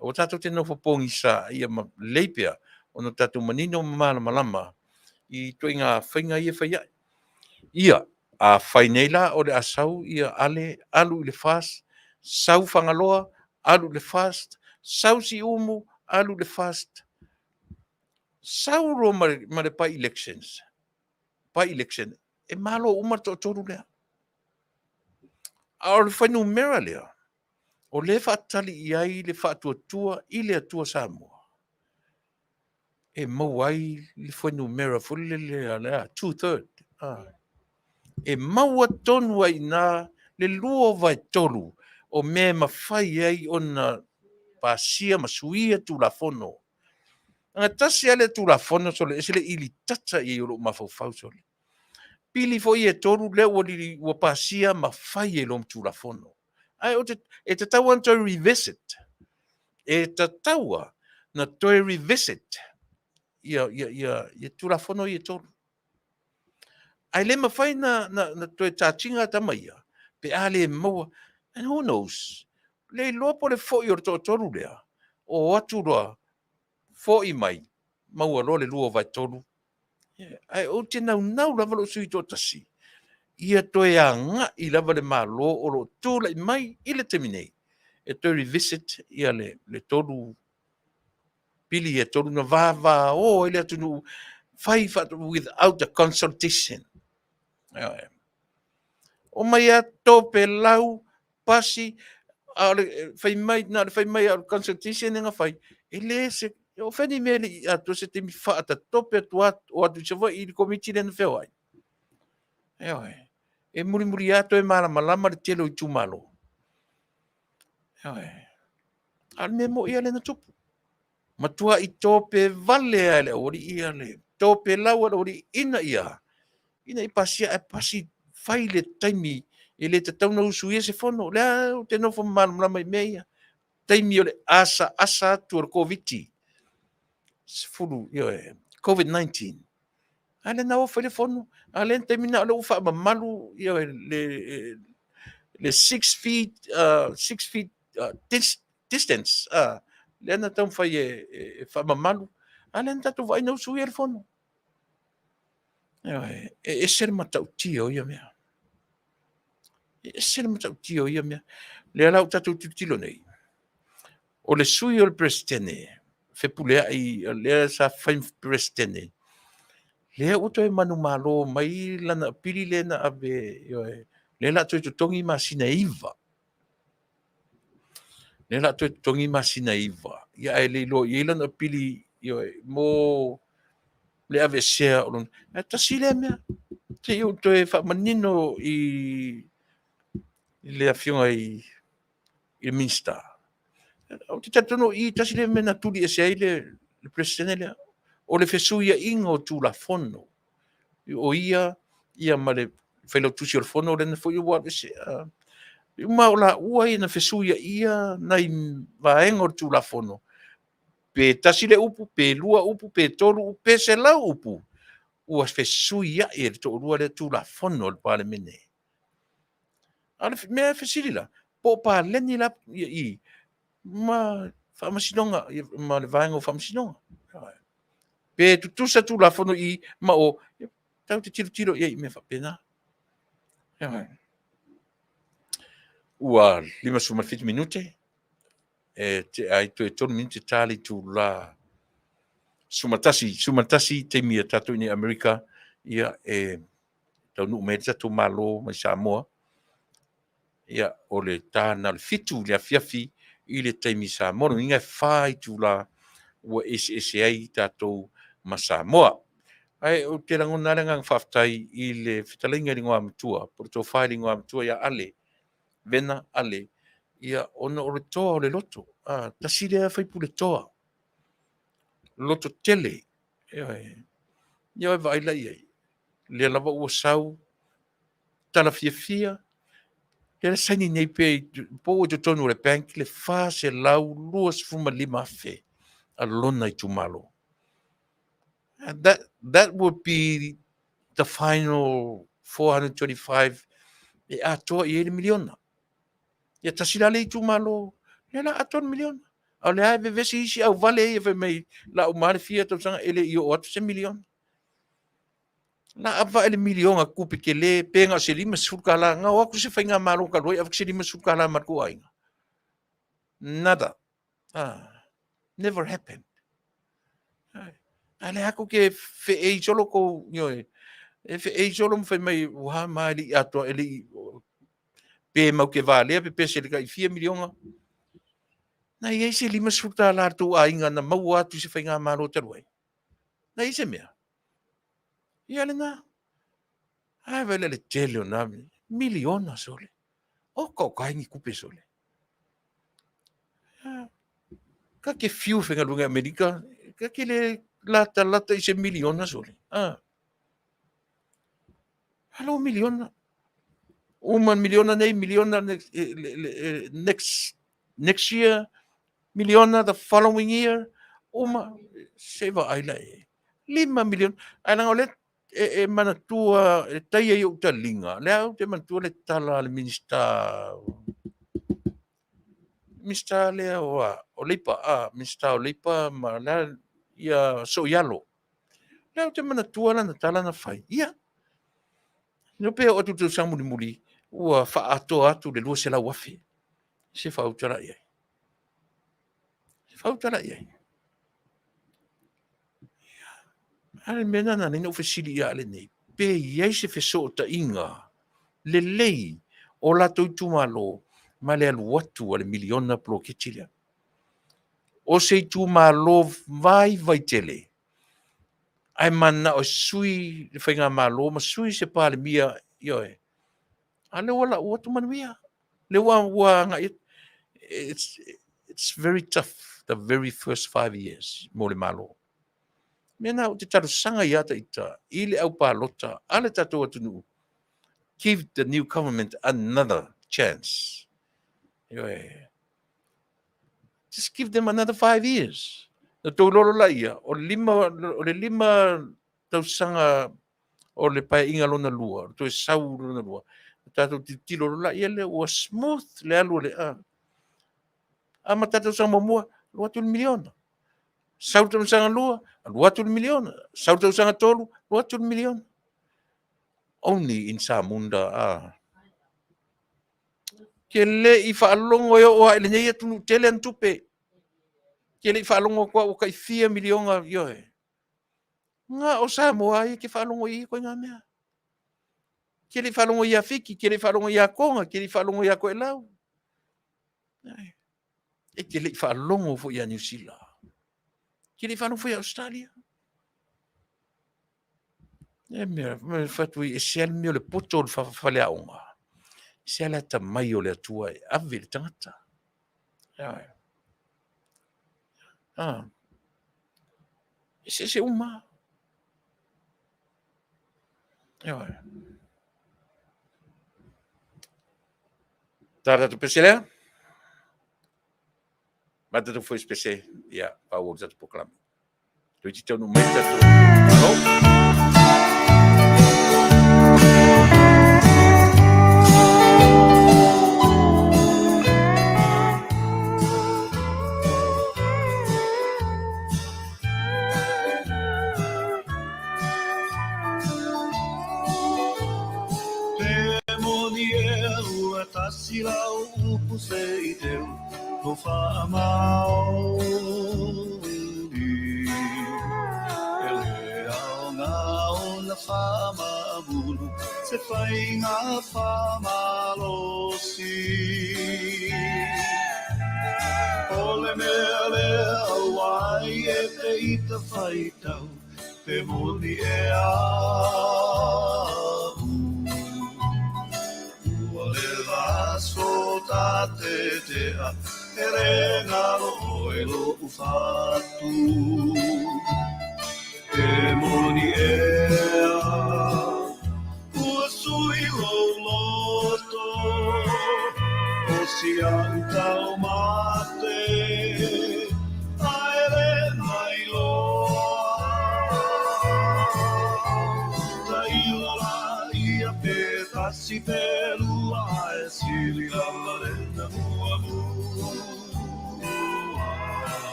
Aua tatou te nonofo pogisa ia ma lelei pea ona tatou manino ma malamalama i ituaiga faiga ia e fai ai. Ia, a fai nei la o le a sau ia Ale alu i le FAST, sau Fagaloa alu i le FAST, sau Siumu alu i le FAST, sau loa ma le by-elections, by-election, e malo uma le toatolu lea. A o le fuainumera lea, o lea e faatali i ai le faatuatua i le Atua Samoa, e maua ai le fuainumera foi lele a le a, 2/3. E maua tonu ai i ina le 2/3 o mea e mafai ai ona pasia ma suia Tulafono. Na tasi lava le Tulafono sole, e ese le ilitata i ai o lou mafaufau sole. Pili foi ia e tolu lea ua lili, ua pasia ma fai ai loa ma Tulafono. Ae ou te, e tatau lava ona toe revisit. E tatau lava ona toe revisit ia Tulafono ia e tolu. Ae le mafai na toe charge ina tama ia pe a le maua. And who knows? Le iloa po o le foi o le toatolu lea, o atu loa, foi mai, maua loa le 2/3. Ae ou te naunau lava lou sui usufono toatasi, ia toe agai lava le Malo o lo o tulai mai i le taimi nei, e toe revisit ia le tolu pili ia e tolu na vavao ai le atunuu, fai without a consultation. Ioe. Omai lava topelau, pasi, a o le fai mai, na o le fai mai lava o le consultation lea na fai, e le se, o fea ni mea e le i atoa se taimi faatatope atu lava, o atu i Savaii i le Komiti lea na feoai. Ioe. E mulimuli lava toe malamalama le tele o itumalo. Ioe. A o le mea moni lava lea na tupu. Matuai tope vale lava e le aualii ia le topelau e le aualii ina ia pasia, ae pasi fai i le taimi e le tatau ona usuia se fono. O lea ou te nofo malamalama i mea ia. Taimi o le asaasa atu o le Koviti-19, ioe, COVID-19. A lea na o fai le fono, a o le taimi lena o lea ua faamamalu le 6 feet, 6 feet distance, lea na taumafai e faamamalu, a lea na tatou vaai na usuia le fono. Ioe, e ese le matautia o ia mea. E ese le matautia o ia mea. Lea la ua tatou tilotilo nei, o le sui o le Peresetene, Fepuleai, lea sa fai ma Peresetene, lea ua toe manumalo mai lana apili lea na ave, ioe, lea o le a toe totogi masina e 9. Lea o le a toe totogi masina e 9, ia ae le iloa i ai lana apili, ioe, mo le aveesea o lona. Ae tasi lea mea, se i ou toe faamanino i le afioga i le Minisita. Ou te talitonu o i, tasi lea mea na tuli ese ai le Peresetene lea, o le fesuiaiga o Tulafono. O ia ma le Failautusi o le Fono lea foi ua alu ese. Ma o laua ia na fesuiaia nai vaega o le Tulafono, pe tasi le upu, pe lua upu, pe tolu upu, pe 100 upu, ua fesuiai e le toalua lea Tulafono a le Palemene. A o le mea fesili la, po o paleni la i ma faamasinoga, ma le vaega o faamasinoga. Pe tutusa Tulafono i ma o, tatou te tilotilo i ai i mea faapena. Ua 57 minute, e tea ai toe 3 minute ta le itula 11, 11 taimi a tatou i nei Amerika, ia e taunuu mai ai le tatou Malo mai Samoa. Ia, o le ta lena o le 7 i le afiafi i le taimi Samoa. Lona uiga e 4 itula ua eseese ai tatou ma Samoa. Ae ou te lagona lava le agaga faafetai i le fetalaiga i le Igoamatua, po o le tofa i le Igoamatua ia Ale, Vena Ale, ia, ona o le toa o le loto. Tasi lea sui usufono toa, loto tele. Ioe, ia vaai la i ai, lea lava ua sau, tala fiafia, lea na saini nei pe po ua i totonu o le bank le 425,000 a lona itumalo. And that, that would be the final 425 e atoa i ai le miliona. Ia tasi la le itumalo, lea la atoa le miliona. A o lea e vevesi isi auvale ia fai mai la uma le fia tausaga e le i oo atu se miliona. La avae le miliona tupe tele pe na o se $50, na o atu se faigamalo talu ai avatu se $50 ma le tou aiga. Nada. Ah, never happened. A lea tou te feei solo tou, ioe, e feei solo ma fai mai, ua ma e le i atoa, e le i, pe mau te valea pe pese le tai fia miliona. Na i ai se $50 a le tou aiga na maua atu i se faigamalo talu ai. Na i ai se mea? Ia lena. Ae vaai la i le tele o na miliona sole. Oka oka ai ni tupe sole. Ka te fiu faigaluega i Amerika, ka te le latalata i se miliona sole. Ah. Alo miliona. Uma miliona nei, miliona next, next, next year, miliona the following year, uma, se vaai la e. $5 miliona. Ae leaga o lea e manatua, e taia i ou taliga, lea ou te manatua le tala a le Minisita, Minisita lea o, o Leipa, a, Minisita o Leipa ma lea, ia Soialo. Lea ou te manatua lana tala na fai. Ia, no pe oo atu i le tausaga mulimuli, ua faaatoa atu le 200,000. Se faautala i ai. Se faautala i ai. A le mea lena na ou fesili ia lenei, pe i ai se fesootaiga lelei o latou itumalo ma le alu atu a le miliona poloketi lea. O se itumalo vaivai tele, ae mananao e sui le faigamalo ma sui se Palemia, ioe. A lea ua lau atu manuia. Lea ua agai atu. It's very tough the very first 5 years mo le Malo. Mea na ou te talosaga ia ita i le au palota a le tatou atunuu, give the new government another chance. Ioe. Just give them another 5 years. Na tou lolo la ia, o le 5 tausaga o le paeaiga lona lua, o toe sau lona lua. Tatou tilotilo loa ia lea ua smooth le alu o le a. Amata tausaga muamua, alu atu le miliona. Sau le tausaga lua, alu atu le miliona. Sau le tausaga tolu, alu atu le miliona. Only in Samunda a. Ke le i faalogo e oo lava i lenei atunuu tele ana tupe. Ke le i faalogo atu au ua tai fia miliona, ioe. Na o Samoa ia ke faalogo i ia ituaiga mea. Ke le i faalogo ia Fiti, ke le i faalogo ia Toga, ke le i faalogo ia Toelau. E te le i faalogo foi ia Niu Sila. Ke le i faalogo foi ia Australia. E mea, me fatu i e se ale mea o le poto o le faleaoga. Se ale atamai o le Atua e ave i le tagata. Ioe. Ah. E se se uma. Ioe. Tā tatou pese lea? Ma tatou foi pese, ia, pau o le tatou polokalame. Toeitiiti taunuu mai le tatou. Malo. Te moni e ua tasi lau upu se i teu o whaamaoni. E le ao ngā o na whaamaamulu se whainga whaamalosi. O le mea lea wai e te ita whaitau, te moni e au. Ua le vaso ta te tea, e re ngalo e lo ufatu. Te moni ea, ua sui lo loto, o sia utau mate, ae le mai loa.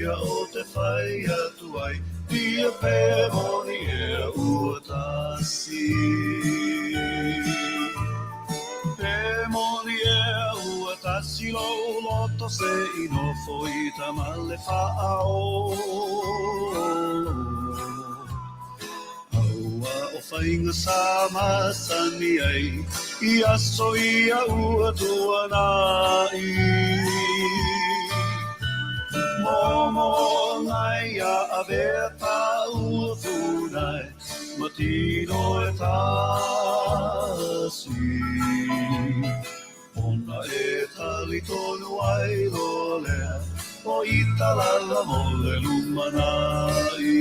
ia o te whai atu ai, Pia pe moni e ua tasi. Pe moni e ua tasi lou loto se i nofo i tamale whaaolo. Aua o whainga sa masani ai, i aso ia ua tuanai. Momo ngai a avea ta ua funai, ma tino e tasi. Ona e tali tonu ai loa lea, o ita lava mo le lumanai.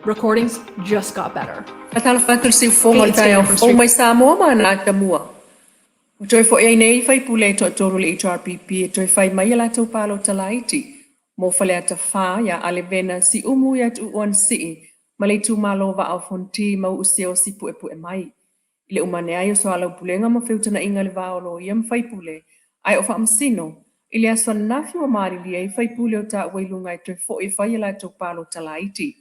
Recordings just got better. Faatalofa atu i le siufofoga o le taeao fou mai Samoa ma ana atamua. Ua toe foi ai nei faipule e toatolu o le HRPP e toe fai mai a latou palota laiti mo Faleata 4 iā Ale Vena Siumu iā Tuuuan Sii ma le itumalo Vaa o Fonti ma Uusiaosi Puepue mai. I le uma ane ai o soalaupulega ma feutanaiga i le va o loia ma faipule ae o faamasino, i le aso ananafi ua malilie ai faipule o taua i luga e toe foi e fai a latou palota laiti.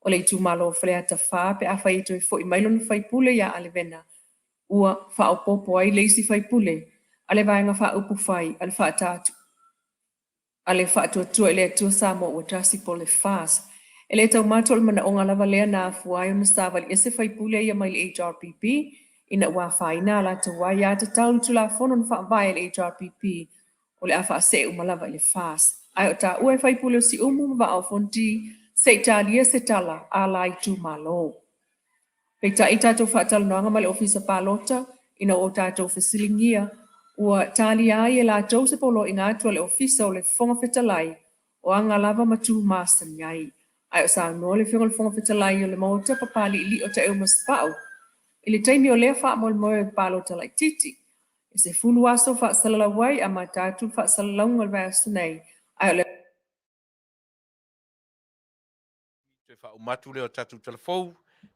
O le itumalo o Faleata 4 pe afai e toe foi mai lona faipule iā Ale Vena, ua faaopoopo ai le isi faipule a le Vaega Faaupufai a le a le Faatuatua i le Atua Samoa Ua Tasi po o le FAST. E le taumato o le manaoga lava lea na afua ai ona savali ese faipule ia mai le HRPP ina ua afaina a latou aia tatau i le Tulafono na faavae e le HRPP o le a faasee uma lava i le FAST. Ae o taua e faipule o Siumu ma Vaa o Fonoti se i talia se tala a la itumalo. Peitai i tatou faatalanoaga ma le Ofisa Palota, ina ua o tatou fesiligia, ua talia ai e latou se poloaiga atu a le Ofisa o le Fofoga Fetalai o aga lava ma tu masani ai. Ae o saunoa le Afioga i le Fofoga Fetalai o le Maota Papaliilii o Taeu ma Sipa'u i le taimi o lea faamoemoe o le palota laitiiti. E 10 aso faasalalau ai amata atu le faasalalauga o le vaiaso nei, ae o le. Toe faauma atu lea o tatou tala fou,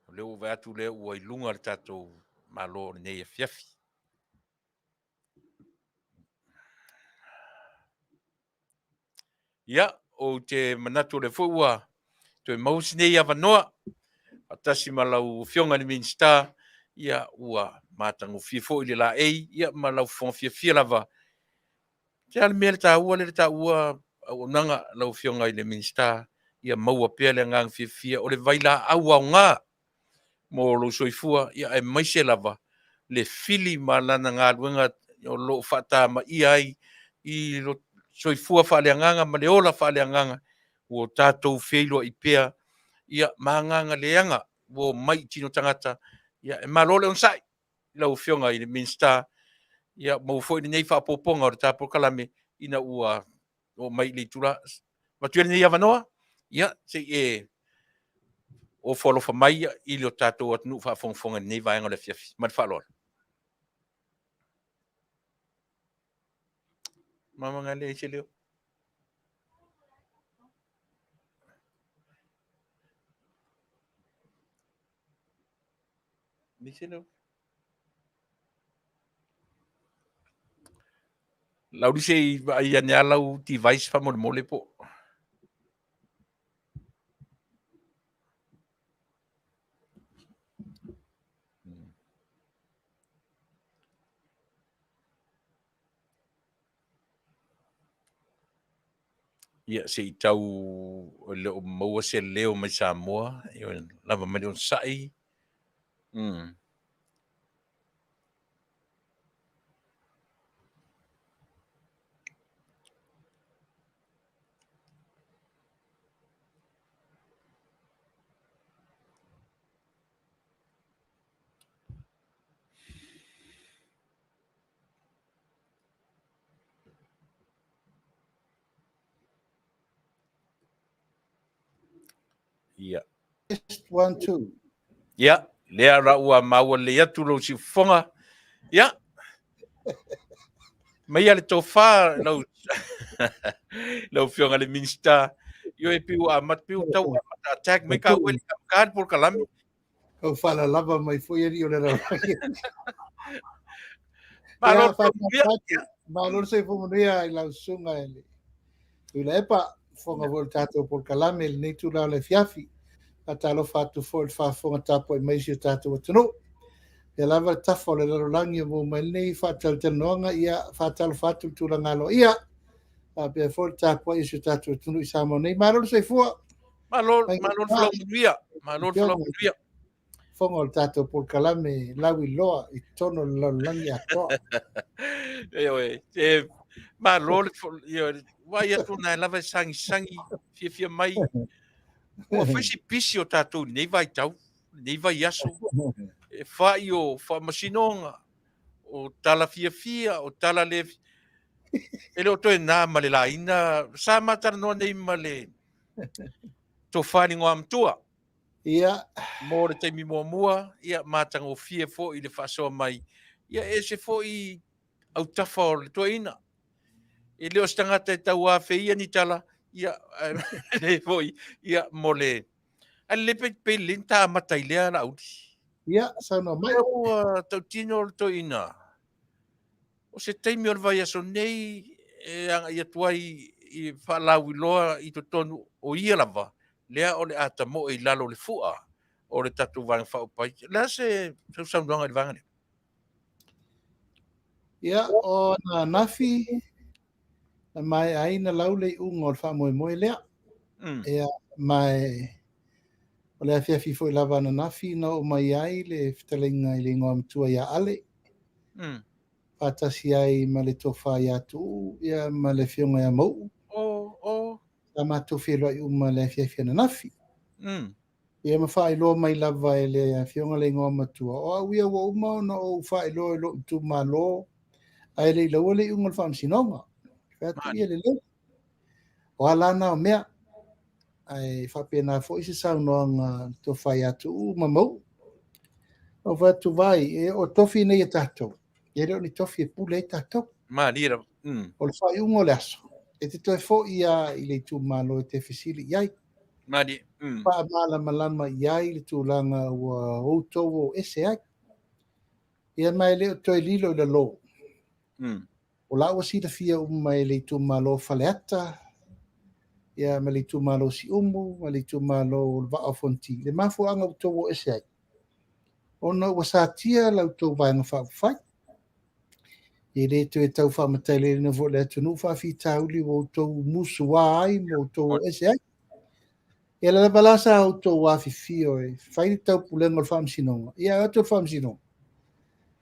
o lea ua vaai atu lea ua i luga le tatou Malo o lenei afiafi. Ia, ou te manatu o lea foi ua toe maua si nei avanoa faatasi ma lau Afioga i le Minisita, ia ua matagofie foi le laei, ia ma lau fofoga fiafia lava. Se a le mea le taua lea le taua auaunaga lau Afioga i le Minisita, ia maua pea le agaga fiafia o le vailaau aoga mo lou soifua, ia aemaise lava le fili ma lana galuega o lo o faatamaia ai i lo soifua faaleagaga ma le ola faaleagaga ua tatou feiloai pea ia ma agaga leaga ua omai i tino tagata. Ia e malo le onosai i lau Afioga i le Minisita, ia maua foi lenei faaopoopoga o le ta polokalame ina ua oo mai i le itula. Avatu ia lenei avanoa, ia se i e ofo alofa mai i lo tatou atunuu faafogafoga i lenei vaega o le afiafi. Ma le faaaloalo. Mama leai se leo. Leai se leo. Lauli se i vaai ane lava lau device faamolemole po. Ia, se i tau le o maua se leo mai Samoa, ia, lava mai le onosai. Ia. Test, 1, 2. Ia, lea la ua maua lelei atu lou siufofoga. Ia, maia le tofa lau, lau afioga le Minisita. Io e piu a mat piu tau a mata attack mai ka ue ka le polokalame. Kau whalalava mai foi ali o le lalolagi. Malo Malo le soifua manuia i lau susuga i le Tuilaepa, fofoga foi o le tatou polokalame i lenei itula o le afiafi. Faatalofa atu foi i le faafofoga tapuai mai a si o tatou atunuu. Ia lava le tafa o le lalolagi o maua mai lenei faatalatalanoaga, ia faatalofa atu i le tulaga aloaia, faapea foi le tapuai a si o tatou atunuu i Samoa nei. Malo le soifua! Malo, malo le folau manuia. Malo le folau manuia. Fofoga o le tatou polokalame lauiloa i totonu o le lalolagi atoa. Ioe, e malo le ioe, vaai atu na lava e sagisagi fiafia mai. Ua fai si pisi o tatou i lenei vaitau, lenei vaiaso, e fai o faamasinoga, o tala fiafia, o tala le... E le o toe na ma le laina. Sa ma talanoa nei ma le tofa i le igoamatua. Ia. Mo le taimi muamua, ia, matagofie foi le faasoa mai. Ia, e ese foi autafa o le toeaina. E le o se tagata e tauafeia ni tala, ia, le foi, ia, mo le... Ae lelei pe, pe lelei ni ta amata i lea Laauli. Ia, saunoa mai. Ua tautino le toeaina. O se taimi o le vaiaso nei e agai atu ai i faalauiloa i totonu o ia lava, lea o le a tamoe i lalo o le fua o le tatou Vaega Faaupufai. O le a se saunoaga i le vaega lea? Ia, o ananafi na maea ai na lau le iuga o le faamoemoe lea. Ia, ma o le afiafi foi lava ananafi na oo mai ai le fetalaiga i le igoamatua ia Ale. Faatasi ai ma le tofa ia Tuuu ia ma le afioga ia Mauu. Sa matou feiloai uma i le afiafi ananafi. Ia ma faailoa mai lava e le afioga le igoamatua, o au ia ua uma ona ou faailoa i lou itumalo ae le i laua le iuga o le faamasinoga. Fai atu ia lelei. O a la na o mea. Ae faapena foi se saunoaga tofa ia Tuuu ma Mauu. Ou fai atu vai, e o tofi nei e tatou, e le o ni tofi e pule ai tatou. Malie lava. O le faaiuga o le aso, e te toe foi lava i le itumalo e te fesili i ai. Malie. Faamalamalama i ai le tulaga ua outou o ese ai. Ia ma e le o toe lilo i lalo. O la ua silafia uma e le itumalo o Faleata, ia ma le itumalo o Siumu, ma le itumalo o le Vaa o Fonoti, le mafuaaga ua outou o ese ai, ona ua satia la outou Vaega Faaupufai. E le toe tau faamatalaina foi le atunuu faafitauli ua outou musuā ai ma outou o ese ai. Ia lea lava la sa outou afifio e fai le taupulega o le faamasinoga, ia o atu le faamasinoga,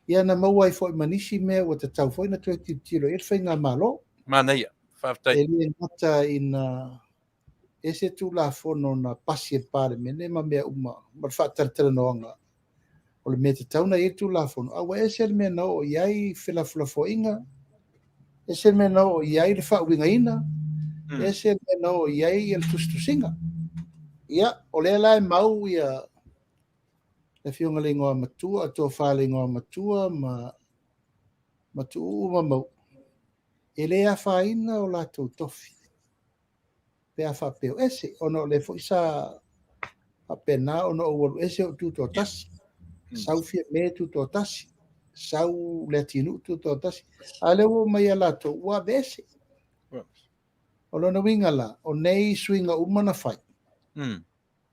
ia na maua ai foi ma nisi mea ua tatau foi na toe tilotilo i ai le faigamalo. Manaia, faafetai. E le gata ina ese Tulafono na pasi e le Palemene ma mea uma ma le faatalatalanoaga o le mea tatau na i ai le Tulafono, a ua ese le mea na oo i ai felafolafoaiga, ese le mea na oo i ai le faauigaina, ese le mea na oo i ai le tusitusiga. Ia, o lea la e mau ia le afioga i le igoamatua, tofa i le igoamatua ma ma Tuuu ma Mauu, e le afaina o latou tofi pe a faapea o ese, ona o lea foi sa faapena ona ou alu ese ou tutoatasi, sau Fiame tutoatasi, sau Leatinuu tutoatasi, a o lea ua omai ia latou ua aveese. O lona uiga la, o nei suiga uma na fai,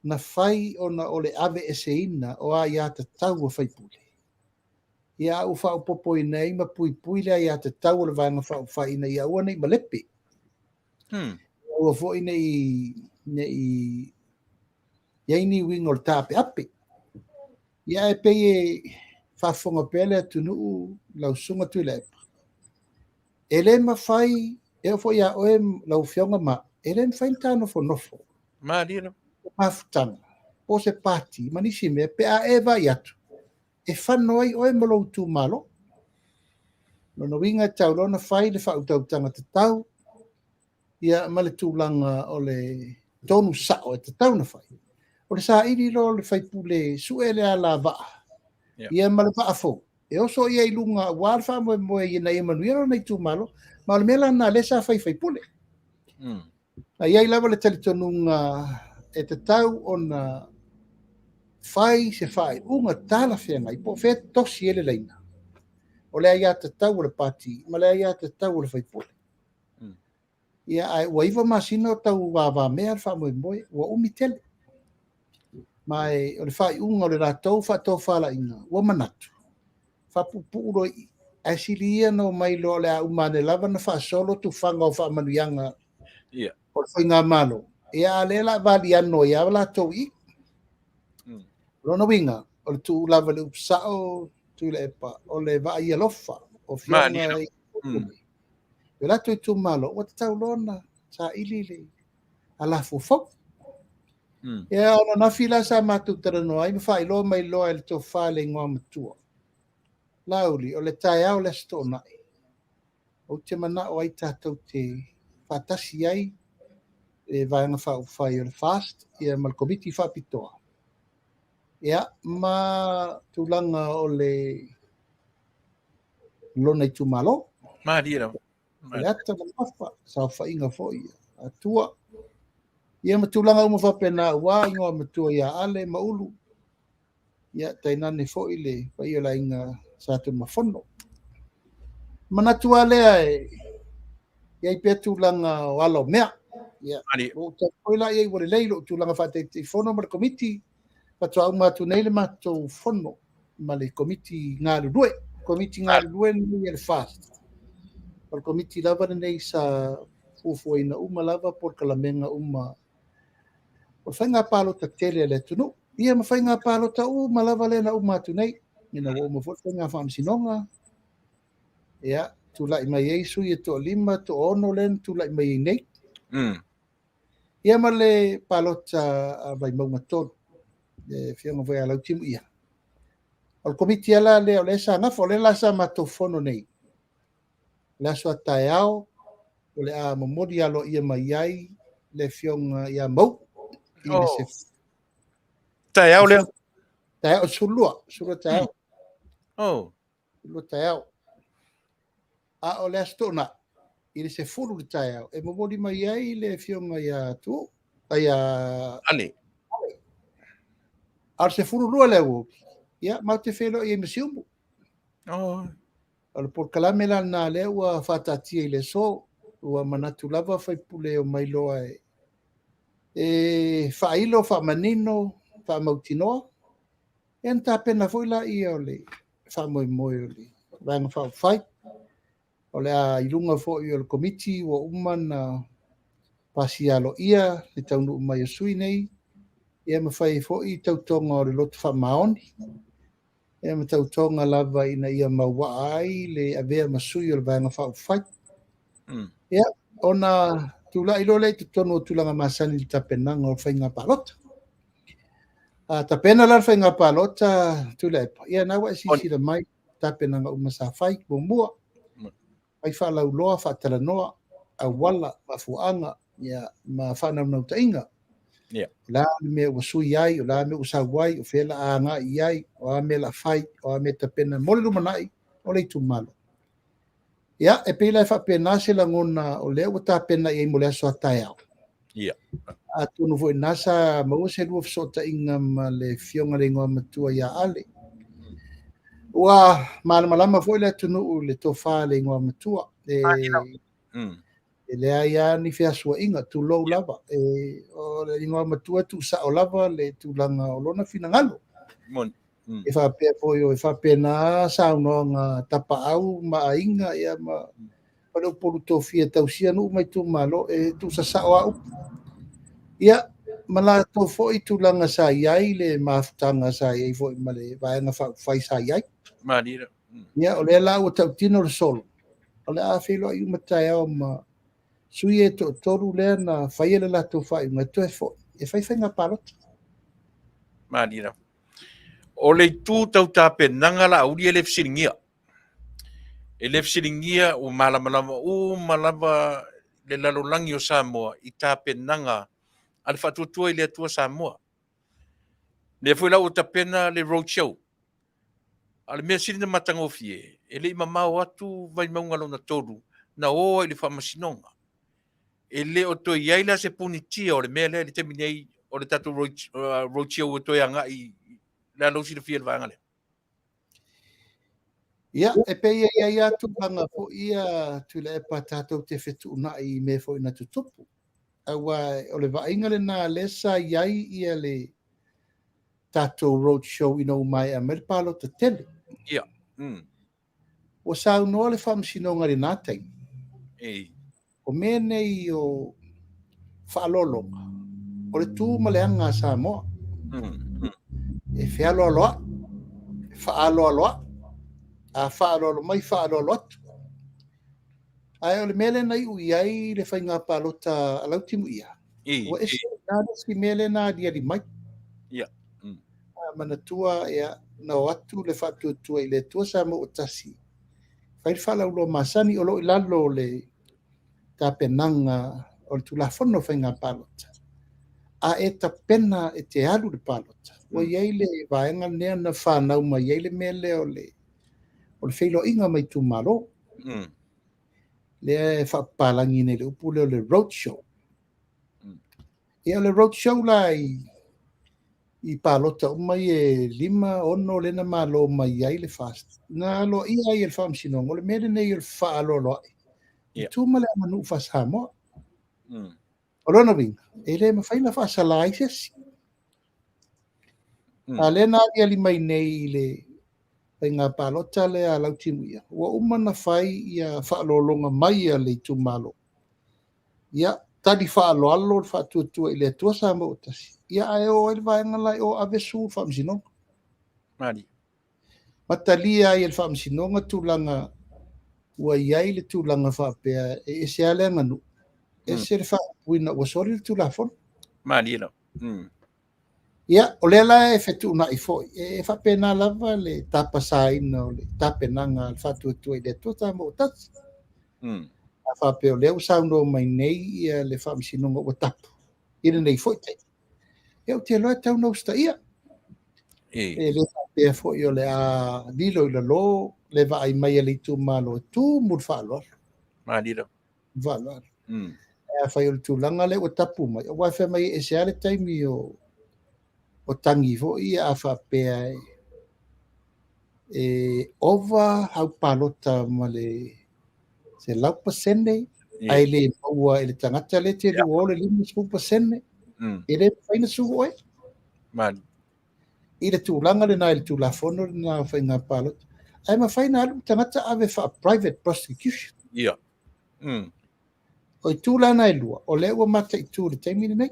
na fai ona o le aveeseina o aiatatau a faipule. Ia a ua faaopoopoina ai ma puipui le aiatatau o le Vaega Faaupufai ina ia aua ne i malepe. Aua foi ne i ne i i ai ni uiga o le taapeape. Ia ae pei e faafofoga pea le atunuu lau Susuga Tuilaepa, e le mafai, e oo foi ia oe lau Afioga ma au, e le mafai ona ta nofonofo. Malie lava. Mafutaga po o se pati ma nisi mea pe a e vaai atu e fano ai oe ma lou itumalo. Lona uiga e tatau loa ona fai le faautautaga tatau ia ma le tulaga o le tonu sao e tatau ona fai. O le saili loa o le faipule sue le alavaa ia ma le vaa fou e oso ia i luga aua le faamoemoe ina ia manuia lona itumalo. Ma o le mea la lena lea sa fai faipule. Na i ai lava le talitonuga e tatau ona fai se faaiuga talafeagai po o fea e tosi ai le laina o le aiatatau a le pati ma le aiatatau a le faipule. Ia, ae ua 9 masina o tau vavamea le faamoemoe, ua umi tele. Ma e, o le faaiuga o le latou faatofalaiga, ua manatu, faapuupuu loa i i, ae sili ia ona omai loa o le a uma ane lava ona faasolo tufaga o faamanuiaga o le faigamalo, ia a o lea o le a valiano ai lava latou i i. O lona uiga, o le tuu lava i le upu sao, Tuilaepa, o le vaai alofa o Afioga i o latou itumalo, ua tatau loa ona saili le alafua fou. Ia, o ananafi la sa matou talanoa ai ma faailoa mai loa e le tofa i le Igoamatua, Laauli, o le taeao o le Aso Toonai, ou te manao ai tatou te faatasi ai le Vaega Faaupufai o le FAST ia ma le Komiti Faapitoa, ia, ma tulaga o le lona itumalo. Malie lava. Faleata ma Mafa, saofaiga foi a Atua. Ia ma tulaga uma faapena aua Igoamatua ia Ale ma Ulu, ia tainane foi le paia o le aiga Sa Tunumafono. Manatu lava lea e i ai pea tulaga o ala o mea. Ia, ua ou tali foi la i ai ua lelei lou tulaga faa-Taitaifono ma le Komiti, faatoa uma atu nei le matou fono ma le Komiti galulue. Komiti galulue lenei a le FAST. O le Komiti lava lenei sa fuafuaina uma lava polokalamega uma o le faiga palota tele a le atunuu. Ia ma faiga palota uma lava lea na uma atu nei, ina ua uma foi le faiga faamasinoga. Ia, tulai mai ai sui e toalima, toaono lea na tulai mai ai nei. Ia ma le palota a Vaimauga 3, le afioga foi ia Lautimuia. O le komiti lava lea o lea sa nafa, o lea la sa matou fono nei, le aso a taeao, o le a momoli aloaia mai ai le afioga ia Mauu i le Taeao lea. Taeao, 12, 12 taeao. 12 taeao. A o le Aso Toonai, i le 10 i le taeao, e momoli mai ai le afioga ia Tuuu, ai ia Ale. A o le 12 le aoauli, ia, matou te feiloai ai ma Siumu. O le polokalame la lena lea ua faataatia i le aso, ua manatu lava sui usufono e omai loa e faailo, faamanino, faamautinoa, ia ona tapena foi lea o le faamoemoe o le Vaega Faaupufai. O le a i luga foi o le Komiti ua uma ona pasia aloaia le taunuu mai o sui usufono nei, ia ma fai ai foi tautoga o le loto faamaoni, ia ma tautoga lava ina ia mauaa ai le avea ma sui o le Vaega Faaupufai. Ia, ona tulai loa lea i totonu o tulaga masani i le tapenaga o le faiga palota. A tapena la le faiga palota, Tuilaepa, ia na ua e silasila mai tapenaga uma sa fai. Muamua, fai faalauiloa, faatalanoa, auala, mafuaaga, ia, ma faanaunautaiga. O le a le mea ua sui ai, o le a le mea ua sau ai, o fea o le a agai i ai, o a mea o le a fai, o a mea e tapena mo le lumanai o le itumalo. Ia, e pei la e faapena se lagona o lea ua tapena i ai mo le aso a taeao. Atonu foi na sa maua se lua fesootaiga ma le afioga i le Igoamatua ia Ale. Ua malamalama foi le atunuu i le tofa a le Igoamatua. E leai lava ni feasuaiga, tulou lava. O le Igoamatua e tuusao lava le tulaga o lona finagalo. E faapea foi o e faapena saunoaga tapaau ma aiga, ia ma... Faleupolu Tofia e tausia nuu ma itumalo e tuusasao lava upu. Ia, ma latou foi tulaga sa i ai le mafutaga sa i ai foi ma le Vaega Faaupufai sa i ai. Malie. Ia, o lea la ua tautino le solo, o le a feiloai uma taeao ma sui e toatolu lea na faia le latou faaiuga e toe foi e fai faiga palota. Malie. O le itu tau tapenaga Laauli e le fesiligia. E le fesiligia ua malamalama uma lava le lalolagi o Samoa i tapenaga a le Faatuatua i le Atua Samoa. Lea foi la ua tapena le road show. A o le mea sili ona matagofie, e le i mamao atu Vaimauga lona 3 na o ai i le Faamasinoga. E le o toe i ai la se punitia o le mea lea i le taimi nei o le tatou road show e toe agai le a lou silafia i le vaega lea? Ia, e pei e i ai lava tulaga foi ia Tuilaepa tatou te fetuunai i mea foi na tutupu. Aua o le vaaiga lena lea sa i ai ia le tatou road show ina ua maea mai le palota tele. Ia. Ua saunoa le Faamasinoga i lena taimi. O mea nei o faaaloaloga, o le tu ma le aga a Samoa. E fealoaloai, e faaaloaloai, a faaaloalo mai, faaaloalo atu. Ae o le mea lea na iu i ai le faiga palota a Lautimuia, ua ese lena le isi mea lea na aliali mai. A manatua, ia, na o atu le Faatuatua i le Atua Samoa ua tasi, fai le faalauiloa masani o lo o i lalo o le tapenaga o le Tulafono o Faiga Palota. A e tapena e te alu i le palota, ua i ai le vaega lea na fanau mai ai le mea lea o le feiloaiga ma itumalo. Lea e faapapalagi nei le upu lea o le road show. Ia o le road show la i palota uma ia e 5, 6 lea na malo mai ai le FAST, na aloaia ai e le Faamasinoga, o le mea lenei o le faaaloaloai, i tu ma le aganuu faa-Samoa. O lona uiga, e le mafai ona faasala ai se isi. A lea na aliali mai nei i le faiga palota lea a Lautimuia, ua uma ona fai ia faaaloaloga mai a le itumalo. Ia, tali faaaloalo le Faatuatua i le Atua Samoa ua tasi. Ia, ae o ai le vaega la i o ave su le Faamasinoga. Mali. Ma talia ai e le Faamasinoga tulaga ua i ai le tulaga faapea e ese lava le aganuu, ese le faaupuina ua soli le Tulafono. Mali la. Ia, o lea la e fetuunai foi, e faapena lava le tapasaina o le tapenaga a le Faatuatua i le Atua Samoa ua tasi. A faapea o lea ua saunoa mai nei ia le Faamasinoga ua tapu i lenei foi taimi, ia ou te iloa e tau ona usitaia. E le faapea foi o le a lilo i lalo le vaai mai a le itumalo e tumu le faaaloalo. Malie lava. Faaaloalo. A fai o le tulaga lea ua tapu mai, aua e fai mai e ese lava le taimi o tagi foi ia a faapea e ova au palota ma le 100% ae le maua e le tagata lea te lua o le 50%, e le mafai ona sue oe. Mali. I le tulaga lena i le Tulafono lena o faiga palota. Ae mafai ona alu le tagata ave faa-private prosecution. Ia. O itu la na e lua, o lea ua mataitu i le taimi lenei.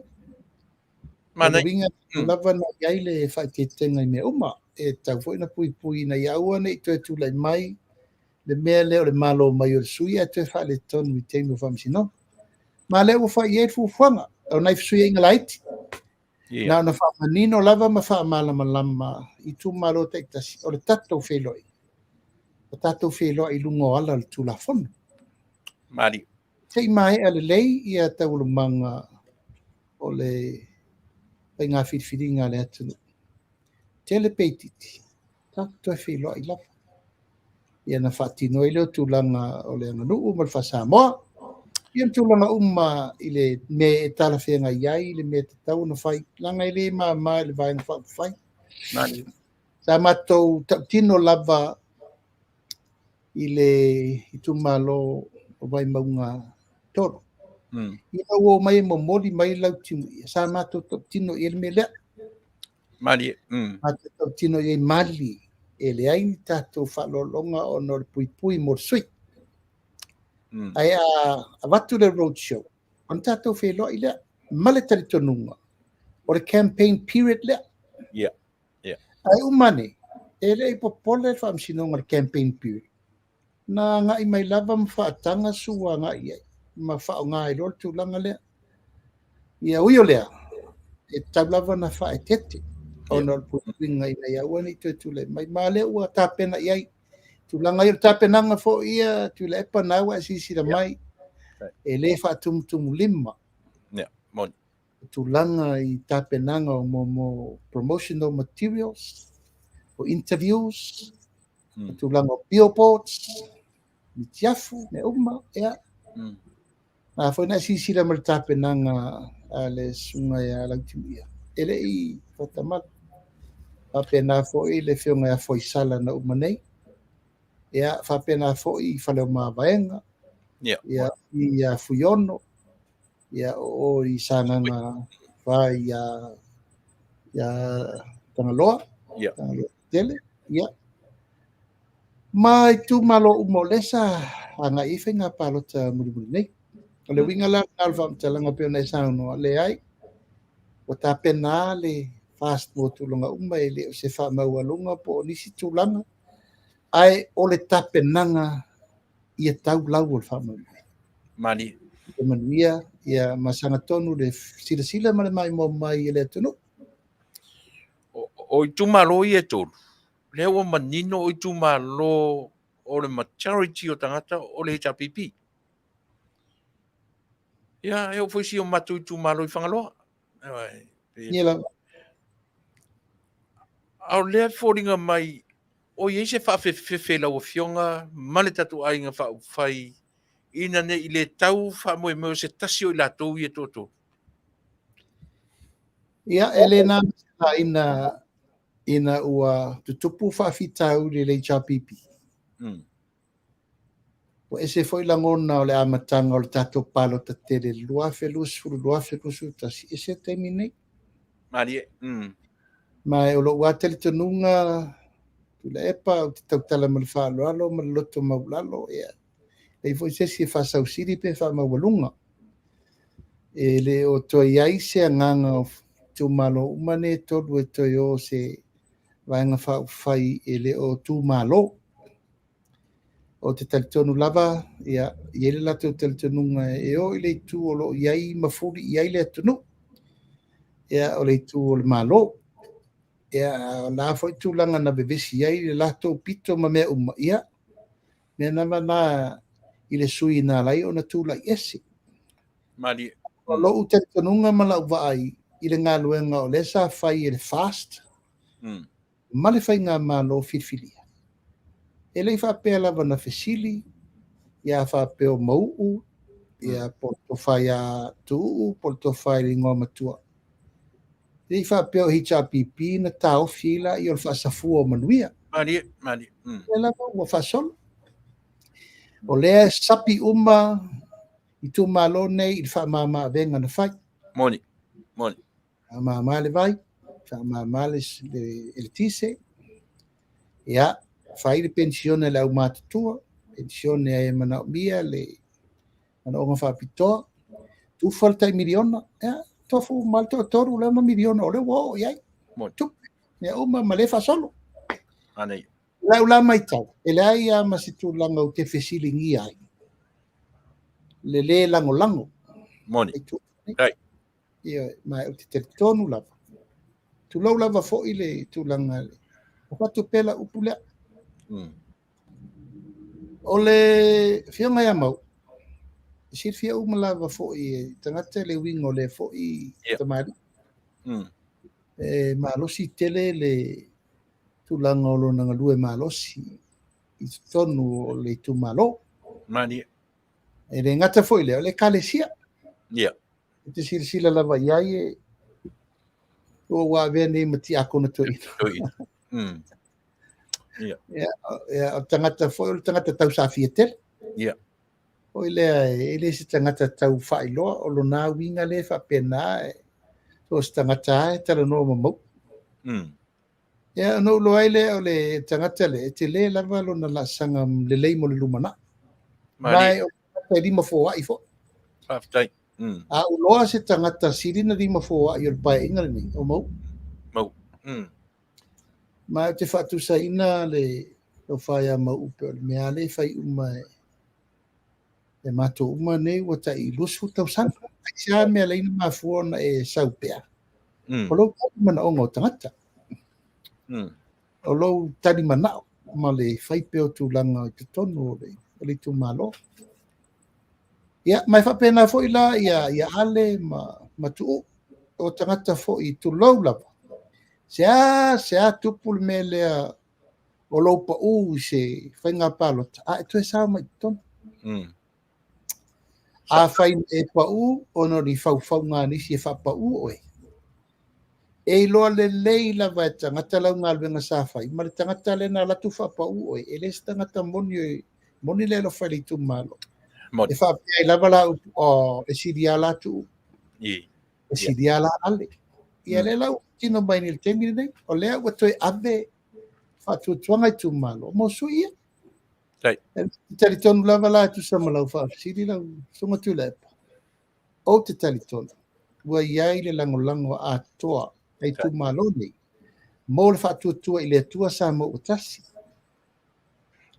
Mana. O le uiga lava na i ai le faaeteetega i mea uma. E tatau foi ona puipui ina ia aua ne i toe tulai mai le mea lea o le malo mai o le sui ae toe faaletonu i taimi o faamasinoga. Ma lea ua fai i ai le fuafuaga o nai fesuiaiga laiti. Na ona faamanino lava ma faamalamalama i itumalo taitasi o le tatou feiloaiga. O tatou feiloai i luga o ala o le Tulafono. Mali. Se i maea lelei ia taualumaga o le faiga filifiliga a le atunuu. Tele pe itiiti, tatou toe feiloai lava. Ia na faatino ai lea o tulaga o le aganuu ma le faa-Samoa. Ia ma tulaga uma i le mea e talafeagai ai, le mea e tatau ona fai, leaga e le mama i le Vaega Faaupufai. Mali. Sa matou tautino lava i le itumalo o Vaimauga 3. Ina ua omai e momoli mai Lautimuia, sa matou tautino i ai le mea lea. Mali. Matou tautino i ai mali, e leai ni tatou faaaloaloga ona o le puipui mo le sui. Ae a avatu le road show, ona tatou feiloai lea ma le talitonuga o le campaign period lea. Yeah. Yeah. Ae uma ane, e le i popole le faamasinoga i le campaign period. Na agai mai lava ma faataga sua agai i ai ma faaaoga ai loa le tulaga lea. Ia ui o lea, e tatau lava ona faaeteete ona o le puipuiga ina ia aua ne i toe tulai mai. Ma o lea ua tapena i ai tulaga ia. O le tapenaga foi ia Tuilaepa na ua e silasila mai, e le faatumutumulima tulaga i tapenaga o mo promotional materials, o interviews, o tulaga o billboards, mitiafu, mea uma, ia. A foi na e silasila mai i le tapenaga a le susuga ia Lautimuia, e le i fatamala. Faapena foi le afioga ia Foisala na uma nei. Ia, faapena foi i Faleomavaega, ia, ia Fuiono, ia, o o i Sagaga 4 ia, ia Tagaloa, Tagaloa tele, ia. Ma itumalo uma o lea sa agai i ai faiga palota mulimuli nei. O le uiga la lena o le faamatalaga pei ona e saunoa, leai, ua tapena le FAST mo tulaga uma, e le o se faamaualuga po o nisi tulaga, ae o le tapenaga ia tau lau o le faamoemoe. Malie. Ia manuia, ia ma sagatonu le silasila ma le maimoa mai e le atunuu. O itumalo ia e tolu, lea ua manino o itumalo o le majority o tagata o le HRPP. Ia, e oo foi si o matou itumalo i Fagaloa. Ia lava. A o lea e foliga mai o i ai se faafefefefe i lau Afioga ma le tatou Aiga Faaupufai ina ne i le tau faamoemoe o se tasi o i latou ia e toatolu. Ia, e le na ma se laina ina ua tutupu faafitauli i le HRPP. Ua ese foi lagona o le amataga o le tatou palota tele i le 2020, 2021, ese le taimi nei. Malie. Ma o lou lava talitonuga, Tuilaepa, ou te tautala ma le faaaloalo ma le loto maualalo, ia, leai foi se isi e faasausili pe faamaualuga. E le o toe i ai se agaga o itumalo uma nei e tolu e toe o se Vaega Faaupufai e le o tu malo. Ou te talitonu lava, ia, e i ai le latou talitonuga e o i le itu o lo o i ai ma fuli i ai le atunuu, ia, o le itu o le Malo. Ia, o le a foi tulaga na vevesi ai le latou pito ma mea uma, ia, mea lava na i le sui usufono na ala ai ona tulai ese. Malie. O lou talitonuga ma lau vaai i le galuega o lea sa fai e le FAST ma le faigamalo filifilia, e le i faapea lava na fesili ia faapea o Mauu, ia po o le tofa ia Tuuu, po o le tofa i le Igoamatua. E le i faapea o HRPP na taofi ai laia o le faasafua o manuia. Malie, malie. O lea lava ua faasolo. O lea e sapi uma itumalo nei i le faamama-avega na fai. Moni, moni. Faamama le vai, faamama le eletise, ia, fai le penisione a le aumatutua, penisione a e manaomia le manaoga faapitoa, tufa le tai miliona, ia, tofu uma le toatolu lea ma miliona o lea ua oo i ai. Tupe, mea uma ma le faasolo. Anei. Lau la matau, e leai lava ma se tulaga ou te fesiligia ai le lē lagolago. Moni. Ai. Ia, ma ou te talitonu lava. Tulou lava foi le tulaga le. O fatu pea lau upu lea. O le afioga ia Mau, e silafia uma lava foi e tagata le uiga o lea foi tamalii. E malosi tele le tulaga o lona galue malosi i totonu o le itumalo. Malie. E le gata foi lea, o le ekalesia. Ia. Ou te silasila lava i ai e ua ua avea nei ma tiakono toeaina. Toeaina. Ia. Ia, ia, o le tagata foi, o le tagata tausafia tele. Ia. Foi lea, e le se tagata tau faailoa, o lona uiga lea faapena, e, so o se tagata lava e talanoa ma Mauu. Ia, ona ou iloa ai lea o le tagata lea, e tele lava lona laasaga lelei mo le lumanai. Malie. Ma o tagata e lima foai foi. Faafetai. A ou iloa se tagata sili ona lima foai o le Paeaiga lenei, o Mauu. Mauu. Ma ou te faatusaina le tofa ia Mauu pei o le mea lava lea e fai uma e e matou uma nei ua tai 20 tausaga. Aisea le mea e ala ai ona mafua ona e sau pea? O lou tali manaoga o tagata. O lou tali manao ma le fai pea o tulaga i totonu o le itumalo. Ia, ma e faapena foi la ia, ia Ale ma, ma Tuuu, o tagata foi tulou lava. Se a, se a tupu le mea lea o lou pau i se faiga palota, a e toe sao mai i totonu. Afai e pau ona o ni faufauga a nisi e faapau oe, e iloa lelei lava e tagata lau galuega sa fai, ma le tagata lea na alu atu faapau oe, e le se tagata moni, moni le alofa i le itumalo. Moni. E faapea ai lava la upu, oh, e sili lava la Tuuu. E sili lava la Ale. Ia lea la ua tino mai nei i le taimi lenei, o lea ua toe ave faatuatuaga i itumalo mo sui ia. Tai. E talitonu lava la e tusa ma lau faafesili lau Susuga Tuilaepa, ou te talitonu ua i ai le lagolago atoa a itumalo nei mo le faatuatua i le Atua Samoa ua tasi.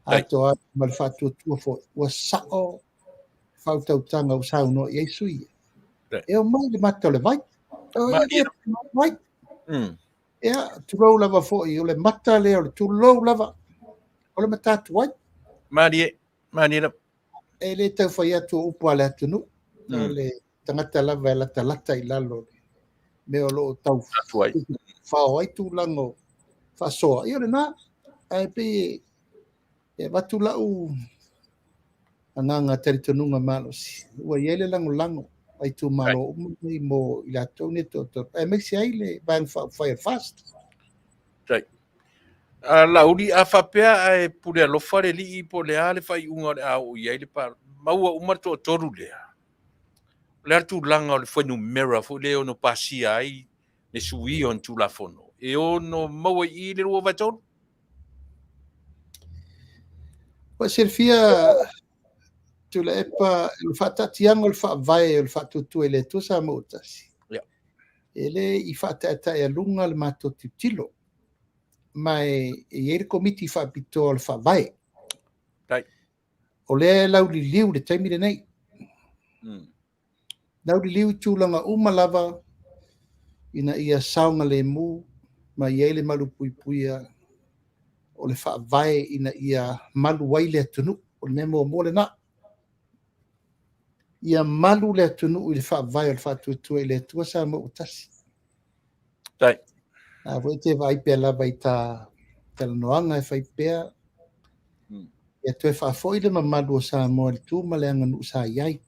Atoa ai ma le faatuatua foi ua sao faautautaga ua saunoa i ai sui ia. E omai i le mata o le vai. Vai. Ia, tulou lava foi, o le mata lea o le tulou lava, o le matatuai. Malie, malie lava. E le tau fai atu o upu a le atunuu, o le tagata lava e latalata i lalo o le mea o lo o tau fao ai tulaga o faasoa. Ia o lena, ae pei e avatu lau agaga talitonuga malosi, ua i ai le lagolago a itumalo uma nei mo i latou nei toatolu, aemaise ai le Vaega Faaupufai a le FAST. Tai. A Laauli, a faapea ae pule alofa le alii po o le a le faaiuga o le a oo i ai le maua uma le toatolu lea, o le a le tulaga o le fuainumera foi lea e ono pasia ai le suia o ni Tulafono, e ono maua i i le 2/3? Ua silafia Tuilaepa, le faataatiaga o le faavae o le faatuatua i le Atua Samoa ua tasi. E le i faataetaealuga le matou tilotilo, ma e i ai le komiti faapitoa o le faavae. O lea e lauliliu i le taimi lenei. Lauliliu i tulaga uma lava ina ia saogalemu ma i ai le malupuipuia o le faavae ina ia malu ai le atunuu. O le mea muamua lena. Ia malu le atunuu i le faavae o le faatuatua i le Atua Samoa ua tasi. Tai. A foi te vaai pea lava i ta talanoaga e fai pea, ia toe faafoi le mamalu o Samoa i le tu ma le aganuu sa i ai.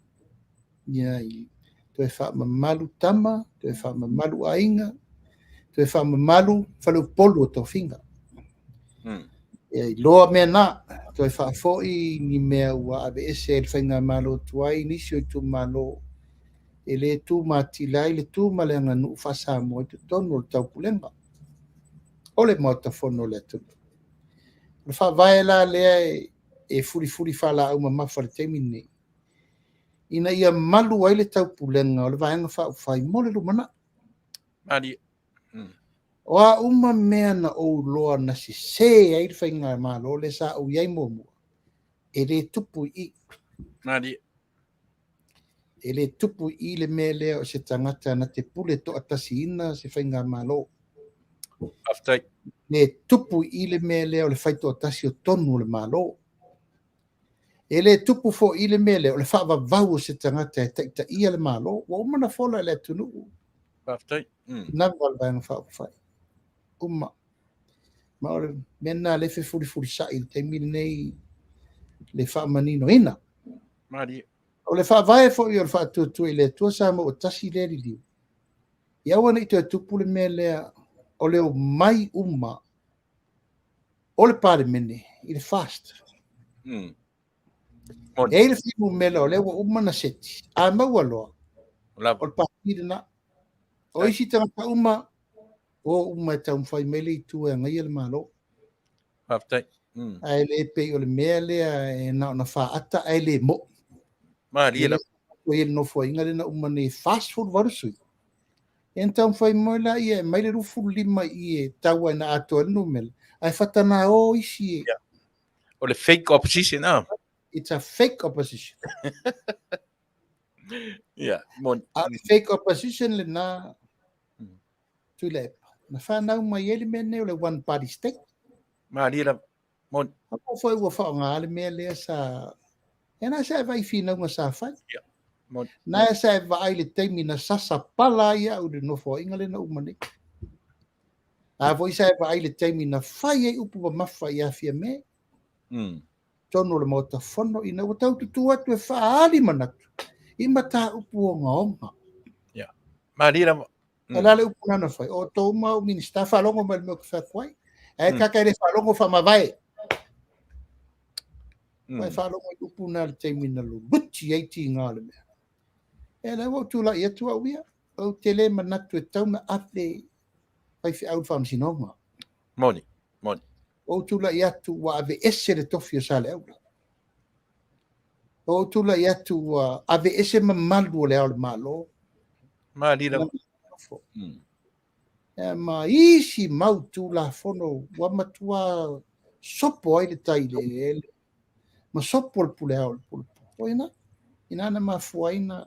Ia toe faamamalu tama, toe faamamalu aiga, toe faamamalu faleupolu o tofiga. Ia iloa mea na, toe faafoi ni mea ua aveese ai le faigamalo tuai nisi o itumalo e le tumatila ai le tu ma le aganuu faa-Samoa i totonu o le taupulega o le Maota Fono o le atunuu. O le faavae la lea e fulifuli faalaau mamafa i le taimi lenei, ina ia malu ai le taupulega o le Vaega Faaupufai mo le lumanai. Malie. O a uma mea na ou iloa na sese ai le faigamalo lea sa ou i ai muamua, e le tupu i i. Malie. E le tupu i i le mea lea o se tagata na te pule toatasiina se faigamalo. Faafetai. Le tupu i i le mea lea o le faitoatasi o tonu o le Malo. E le tupu foi i le mea lea o le faavavau o se tagata e taitaia le Malo. Ua uma ona fola e le atunuu. Faafetai. Nava le Vaega Faaupufai. Uma. Ma o le mea lena lea e fefulifulisai i le taimi lenei le faamaninoina. Malie. O le faavae foi o le faatuatua i le Atua Samoa ua tasi lea liliu. Ia aua ne i toe tupu le mea lea o le omai uma o le Palemene i le FAST. E i ai le fuainumera o lea ua uma ona seti, a maua loa, o le pati lena. O isi tagata uma, o uma e taumafai mai le itu e agaia le Malo. Faafetai. Ae le pei o le mea lea e na ona faata ae le mo'i. Malie lava. Ua i ai le nofoaiga lea na uma nei e 48 sui. Ia na taumafai mai laia e aumai le 25 i i e tau ai na atoa ai le numera, ae faatana o isi e. Yeah. O le fake opposition, ah. It's a fake opposition. Yeah, moni. A o le fake opposition lena, Tuilaepa, na fanau mai ai le mea nei o le one party state. Malie lava. Moni. Aua foi ua faaaoga le mea lea sa... E na sa e vaai i finauga sa fai. Yeah. Moni. Na e sa e vaai le taimi na sasa pala ai au i le nofoaiga lea na uma nei. A foi sa e vaai le taimi na fai ai upu mamafa ia Fiame. Tonu o le Maota Fono ina ua tau tutū atu e faaali manatu i mataupu ogaoga. Yeah. Malie lava. O le a le upu na na fai, o outou uma au Minista, faalogo mai i le mea ou te fai atu ai. Ae kaka e le faalogo faamavae. Ua e faalogo i upu na i le taimi na luluti ai tiga o le mea. E lea ua ou tulai atu au ia, ou te le manatu e tatau ona ave faifeau i le faamasinoga. Moni, moni. Ua ou tulai atu ua aveese le tofi o Saleaula. Ua ou tulai atu ua aveese mamalu o le Ao o le Malo. Malie lava. Ma isi mau Tulafono ua matua sopo ai le tai i le eleele ma sopo le pule ao i le pulupulu. O ina, ina na mafua ai na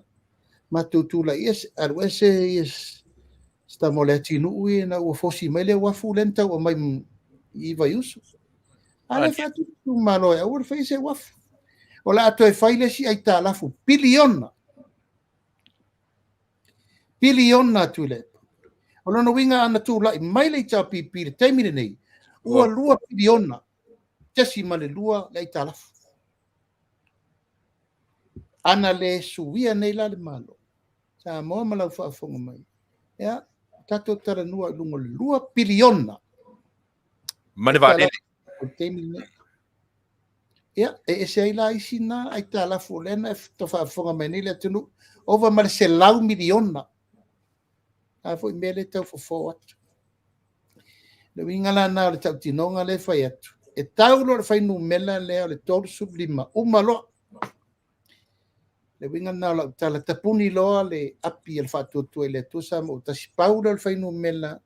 matou tulai ese, alu ese ia se tama o Leatinuu ia ina ua fosi mai le uafu lea na tau aumai i Vaiusu. A lea faatutu malo e aua le fai se uafu. O le a toe fai le isi aitalafu piliona. Piliona a Tuilaepa. O lona uiga ana tulai mai le HRPP i le taimi lenei, ua 2 piliona tesi ma le lua le aitalafu. Ana le suia nei la le Malo, Samoa ma lau faafofoga mai, ia, tatou talanoa i luga o le 2 piliona. Ma le vaalele. O le taimi lenei. Ia, e ese ai la isi na aitalafu o lea na e faafofoga mai nei le atunuu, ova ma le 100 miliona. A foi mea lea e tau fofo atu. Le uiga la na o le tautinoga lea e fai atu, e tau loa le fuainumera lea o le 35, uma loa. Le uiga lena o lau tala, tapuni loa le api a le Faatuatua i le Atua Samoa ua tasi, pau lea o le fuainumera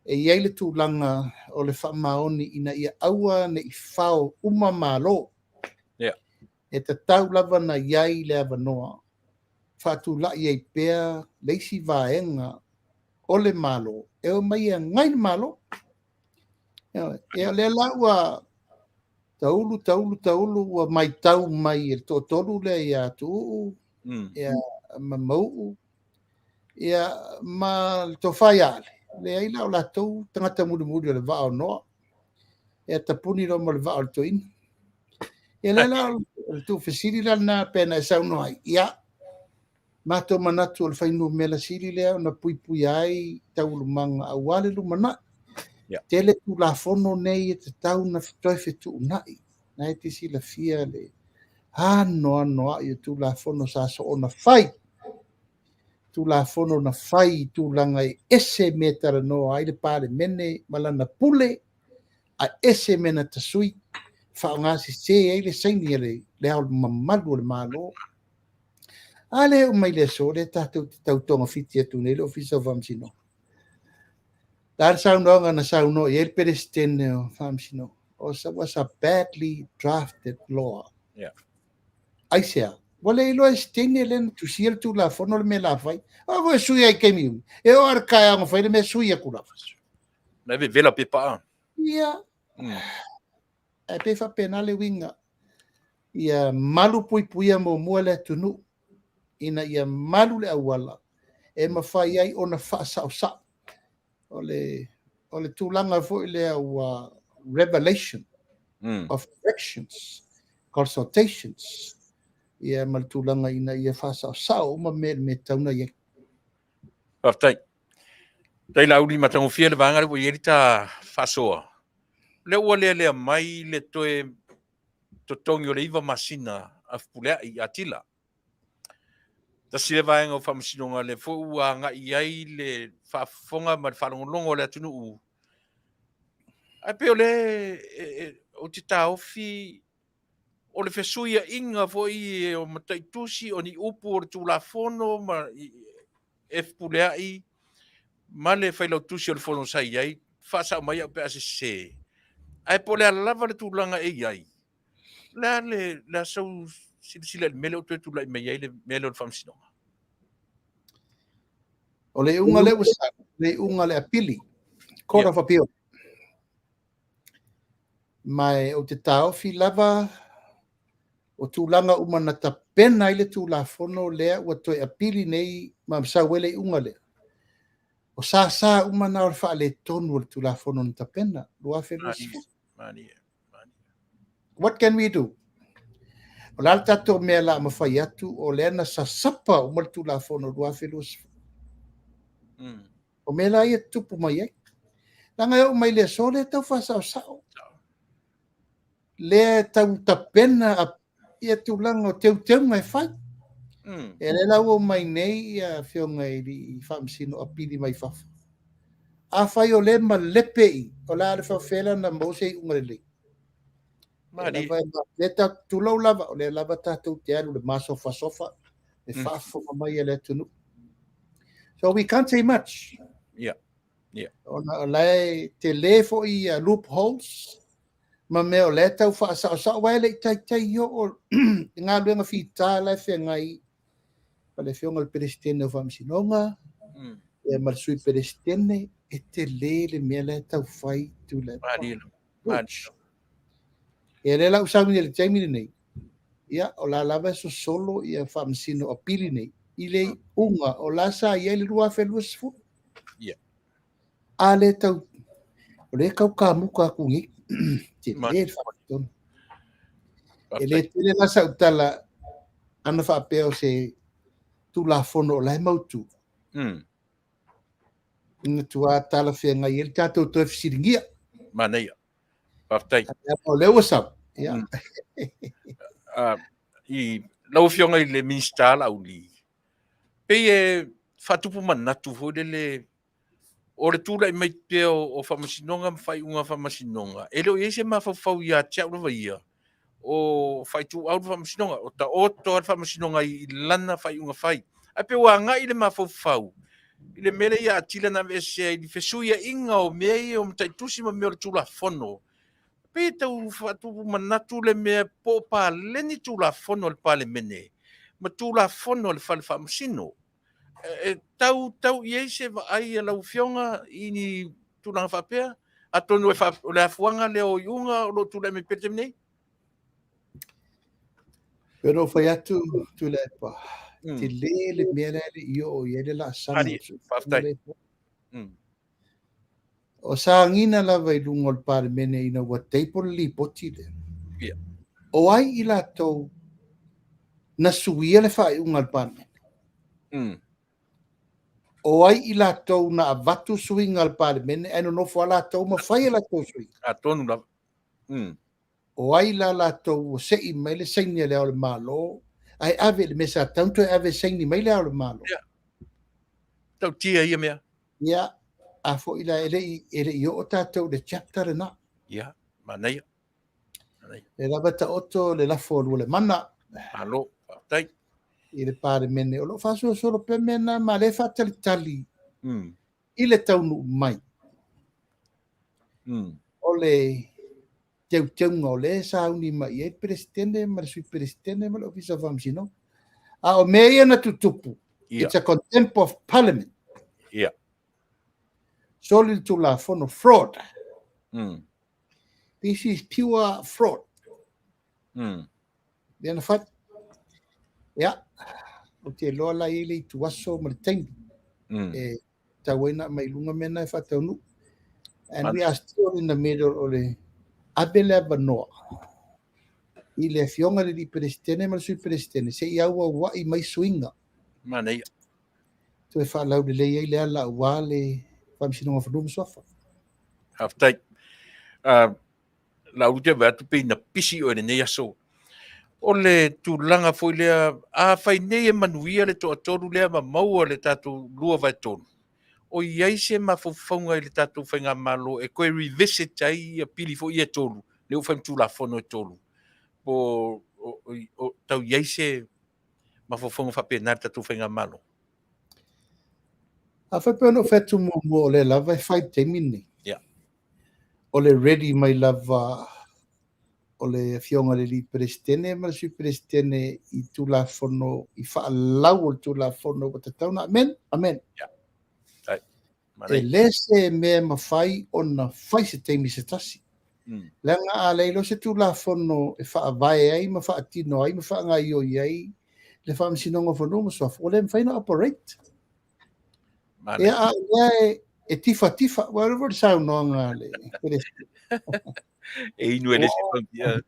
e i ai le tulaga o le faamaoni ina ia aua ne i fao uma Malo. Yeah. E tatau lava na i ai le avanoa faatulai ai pea le isi vaega o le Malo e omai e agai le Malo. Ia, o lea la ua taulu, taulu, taulu, ua maitau mai e le toatolu lea ia Tuuu, ia ma Mauu, ia ma le tofa ia Ale, leai la o latou tagata mulimuli o le vaa o Noa. Ia tapuni loa ma le vaa o le toeaina. Ia lea la o le tuufesili la lena pe na e saunoa ai. Ia, matou manatu o le fuainumera sili lea ona puipuia ai taualumaga aua le lumanai. Yeah. Tele Tulafono nei e tatau ona toe fetuunai. Na e te silafia le anoanoai o Tulafono sa soona fai. Tulafono na fai i tulaga e ese mea e talanoa ai le Palemene ma lana pule, a ese mea na tasui, faaaoga sese ai le saini a le Ao Mamalu o le Malo. A lea e oo mai le aso lea tatou te tau togafiti atu nei le Ofisa o Faamasinoga. Le a le saunoaga na saunoa i ai le Peresetene o Faamasinoga? Was a badly drafted law. Yeah. Aisea? Ua le iloa e se teine lea na tusia le Tulafono le mea la fai. A foi e sui ai i taimi umi. E oo lava i le taeao na fai le mea sui atu lava. Na e vevela pepa a. Ia. Ae pei e faapena le uiga, ia malu puipuia muamua le atunuu ina ia malu le auala e mafai ai ona faasaosao. O le, o le tulaga foi lea ua revelation of corrections, consultations, ia ma le tulaga ina ia faasaosao uma mea i le mea e tatau ona i ai. Faafetai. Faafetai Laauli, matagofie le vaega lea ua i ai le ta faasoa. O lea ua lealea mai le toe totogi o le 9 masina a Fepuleai i Atila. Tasi lea vaega o faamasinoga lea foi ua agai i ai le faafofoga ma le faalogologo a le atunuu. Ae pei o lea ou te taofi o le fesuiaiga foi o mataitusi, o ni upu o le Tulafono ma e fepuleai ma le Failautusi o le Fono sa i ai, faasao mai au pe a sese. Ae po o le a lava le tulaga e i ai, o le a le, le a sau silasila i le mea lea ua toe tulai mai ai le mea lea o le Faamasinoga? O le iuga lea ua sau, le iuga o le apili, Court of Appeal. Ma ou te taofi lava o tulaga uma na tapena ai le Tulafono lea ua toe apili nei ma sau ai le iuga lea. O sasa uma na o le faaletonu o le Tulafono na tapena 2020. What can we do? O le a le tatou mea la mafai atu o lea na sasapa uma le Tulafono 2020. O mea la ia tutupu mai ai. Leaga e oo mai le aso lea tau faasaosao. Lea tau tapena ia tulaga o teuteuga e fai. E lea la ua omai nei ia afioga i alii faamasino apili mai fafo. Afai o lea malepe i, o le a le faafefea la ona maua se iuga lelei. Lea tulou lava, o lea lava tatou te alu i le masofasofa, le faafofoga mai a le atunuu. So we can't say much. Ona o la e tele foi ia loopholes ma mea o lea tau faasaosao, aua e le i taitai oo i galuega fita la e feagai ma le afioga i le Peresetene o Faamasinoga, ia ma le Sui Peresetene, e tele le mea la e tau fai Tuilaepa. Ia lea la ua sauni i le taimi lenei, ia o la lava e sosolo ia faamasino apili nei i le iuga o la sa i ai le 2020. A lea tau, o lea tau kamuta atu nei, tele le faaletonu. E le tele la sau tala ana faapea o se Tulafono o la e mautu. Ina tua talafeagai ai le tatou toe fesiligia. Manaia. Faafetai. O lea ua sau. Ia. I lau Afioga i le Minisita Laauli, pei e faatupu manatu foi lele o le tulai mai pea o faamasinoga ma faaiuga a faamasinoga, e le o i ai se mafaufau ia te au lava ia, o faaituau le faamasinoga, o taoto lava le faamasinoga i lana faaiuga fai. Ae pei ua agai le mafaufau i le mea lea ia atili ona aveesea i le fesuiaiga o mea ia o mataitusi ma mea o le Tulafono. Pei e tau faatupu manatu le mea po o paleni Tulafono a le Palemene ma Tulafono a le Fale Faamasino. E tau tau i ai se vaai a lau Afioga i ni tulaga faapea? Atonu o le afuaga lea o iuga o lo o tulai mai pea i le taimi nei? Pei ona ou fai atu Tuilaepa, tele le mea lea e le i oo i ai le laasaga. Faafetai. O sagiga lava i luga o le Palemene ina ua table le lipoti lea. O ai i latou na suia le faaiuga a le Palemene? O ai i latou na avatu suiga a le Palemene ae nonofo a latou ma fai a latou suiga? Atonu lava. O ai la latou ua sei mai le saini a le Ao o le Malo ae ave i le mea sa tatau ona toe ave e saini mai le Ao o le Malo? Ia. Tautia ia mea. Ia, a foi la e le i oo tatou i le chapter lena. Ia, manaia. E lava taoto le lafo a Lualemana. Malo, faafetai. I le Palemene. O lo o faasolosolo pea mea na ma lea e faatalitali i le taunuu mai. O le teuteuga o lea e sauni mai i ai le Peresetene ma le Sui Peresetene ma le Ofisa o Faamasinoga. A o mea ia na tutupu, it's a contempt of parliament. Soli le Tulafono, fraud. This is pure fraud. Lea na fai. Ia, ou te iloa la i ai le ituaso ma le taimi. E tau ai na mai lunga mea na e faataunuu. And we are still in the middle o le ave le avanoa i le afioga i le Peresetene ma le Sui Peresetene se i auauai mai suiga. Manaia. Toe faalaulelei ai le ala aua le Faamasinoga o Fanua ma Suafa. Faafetai. Laauli te vaai atu pei na pisi oe i lenei aso. O le tulaga foi lea, afai nei e manuia le toatolu lea ma maua le tatou 2/3, o i ai se mafaufauga i le tatou faigamalo e toe revisit ai ia pili foi ia e tolu, lea ua fai ma Tulafono e tolu, po O tau i ai se mafaufauga faapena i le tatou faigamalo? Afai pei ona ou fai atu muamua o lea lava e fai i le taimi lenei. O le ready mai lava o le Afioga i le Alii Peresetene ma le Sui Peresetene i Tulafono, i faalau o le Tulafono ua tatau ona amend, amend. E le se mea e mafai ona fai se taimi se tasi. Leaga a leai loa se Tulafono e faavae ai ma faatino ai ma faagaoioi ai le Faamasinoga o Fanua ma Suafa, ua le mafai ona operate. Ia, a o lea e tifatifa, ua alu foi le saunoaga a le Peresetene. E inu e le isi fautia.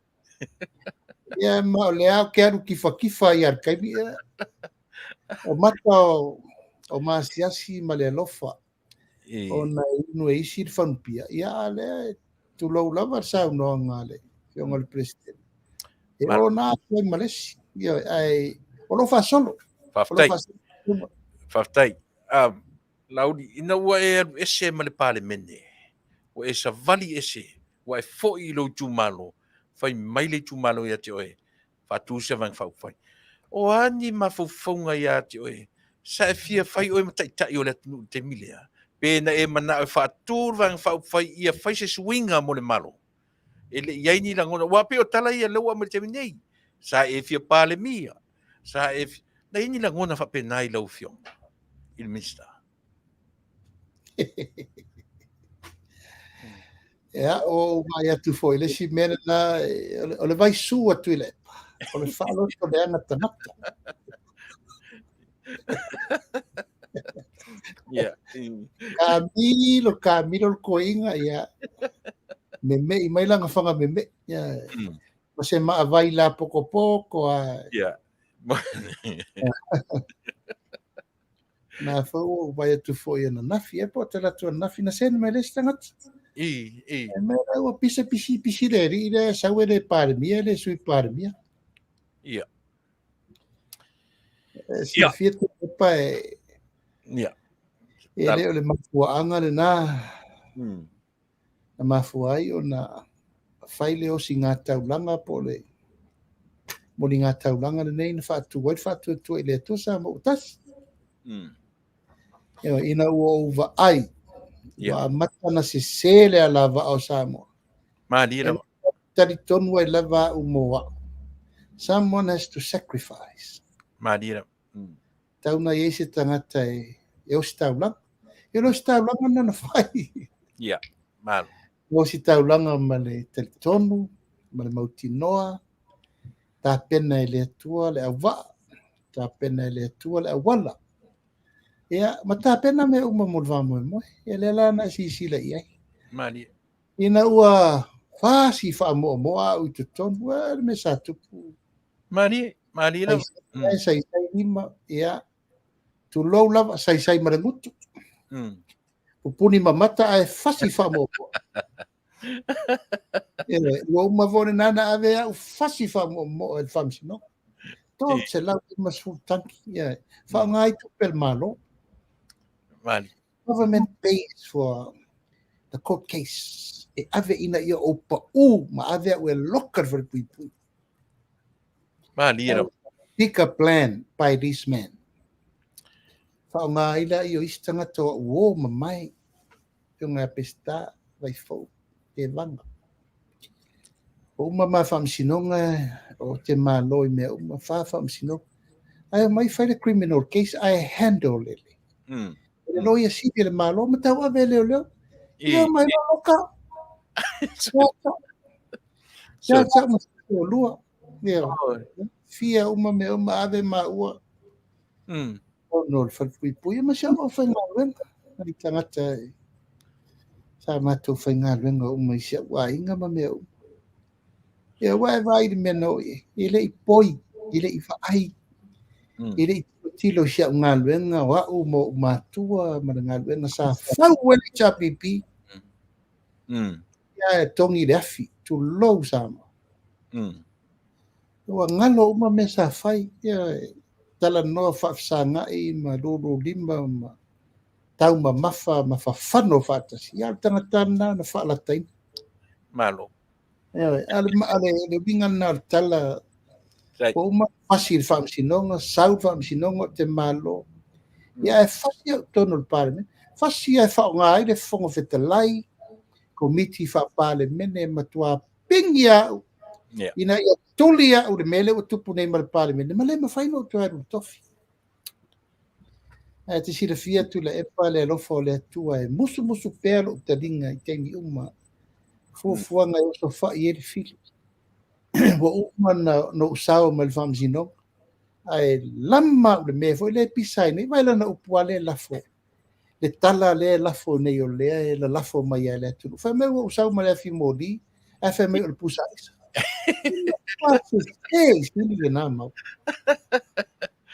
Ia, ma o lea ou te alu tifatifa ai lava i le taimi, ia. O mata o maasiasi ma le alofa ona e inu e isi le fanupia, ia a lea e tulou lava le saunoaga a le Afioga i le Peresetene. E oo na atu ai ma le isi, ioe, ae o lo o faasolo. Faafetai. Faafetai. Laauli, ina ua e alu ese ma le Palemene, ua e savali ese, ua e foi i lou itumalo, fai mai le itumalo ia te oe, faatu se Vaega Faaupufai. O a ni mafaufauga ia te oe, sa e fia fai oe ma taitai o le atunuu i le taimi lea? Pe na e manao e faatu le Vaega Faaupufai ia fai se suiga mo le Malo? E le i i ai ni lagona, aua pei o tala ia lea ua aumai i le taimi nei. Sa e fia Palemia, sa e fia... Na i ai ni lagona faapena i lau Afioga i le Minisita? Ia, ua ou vaai atu foi i le isi mea lena, o le vaisu a Tuilaepa, o le faaloto leaga tagata. Kamilo, kamilo le toeaina, ia, meme'i mai lana fana meme'i, ia, ma se maavai lapotopoto a. Na foi ua ou vaai atu foi ananafi, e po o talaatu ananafi na send mai le isi tagata. I, i. E mea la ua pisa pisi pisi le alii lea e sau e le Palemia e le Sui Palemia. Ia. E silafia Tuilaepa e Ia. E le o le mafuaaga lena. Na mafua ai ona fai le osiga taulaga po o le moliga taulaga lenei na faatu ai le faatuatua i le Atua Samoa ua tasi. Ina ua ou vaai, ua amata ona sese le alavaa o Samoa. Malie lava. E talitonu ai lava au mo au. Someone has to sacrifice. Malie lava. Tau na i ai se tagata e ositaulaga. E le ositaulaga na na fai. Ia, malo. Ositaulaga ma le talitonu, ma le mautinoa, tapena e le Atua le auvaa, tapena e le Atua le auala. Ia, ma tapena mea uma mo le faamoemoe. Ia lea la na e silasila i ai. Malie. Ina ua fasi faamoamoa au i totonu, e le mea sa tupu. Malie, malie lava. Saisai lima, ia, tulou lava, saisai ma le gutu. Pupuni mamata ae fasi faamoamoa. Ua uma foi lena na ave au fasi faamoamoa e le Faamasinoga. 350 tangi, ia, faaaoga ai tupe a le Malo. Malie. Government pays for the court case. E ave ina ia ou pau ma ave au e loka le falepuipui. Malie lava. Pick a plan by this man. Faaaoga ai laia o isi tagata o au uo mamae. Afioga ia Peseta, Vaifou, Tevaga. Ua uma ma faamasinoga o te Malo i mea uma, fa faamasinoga. Ae omai fai le criminal case ae handle e le. E le loia sili e le Malo ma tauave e leoleo. Ia mai loka. Ia sa ma lua. Ia. Fia uma mea uma ave maua. Ono le falepuipui ma si au faigaluega. Nai tagata e sa matou faigaluega uma i si au aiga ma mea uma. Ia ua e vaai i le mea na oo i ai. E le i poi, e le i vaai, e le i tilotilo i si au galuega o au ma ou matua ma le galuega sa fau ai le HRPP. Ia e togi le afi, tulou Samoa. Ua galo uma mea sa fai, ia e talanoa faafesagai ma lululima ma taumamafa ma fafano faatasi. Ia o le tagata lena na faalataina. Malo. Ia, a le uiga lena o le tala. Ua uma fasi i le Faamasinoga, sau le Faamasinoga o te Malo. Ia ae fasi au i totonu o le Palemene. Fasi ae faaaoga ai le Fofoga Fetalai, Komiti Faa-Palemene e matua pigi au ina ia tuli au i le mea lea ua tupu nei ma le Palemene, ma le mafai ona ou toe alu i le tofi. Ae te silafia Tuilaepa le alofa o le Atua e musumusu pea lou taliga i taimi uma, fuafuaga e osofai ai le fili. Ua uma ona ou sao mai le faamasinoga, ae lama au i le mea foi lea e pisa ai nei. Vaai lana upu lava lea e lafo, le tala lea e lafo nei o lea e lalafo mai lava e le atunuu. Fai mai ua ou sau ma le afi moli, ae fai mai o le pusa aisa. E sili lena mau.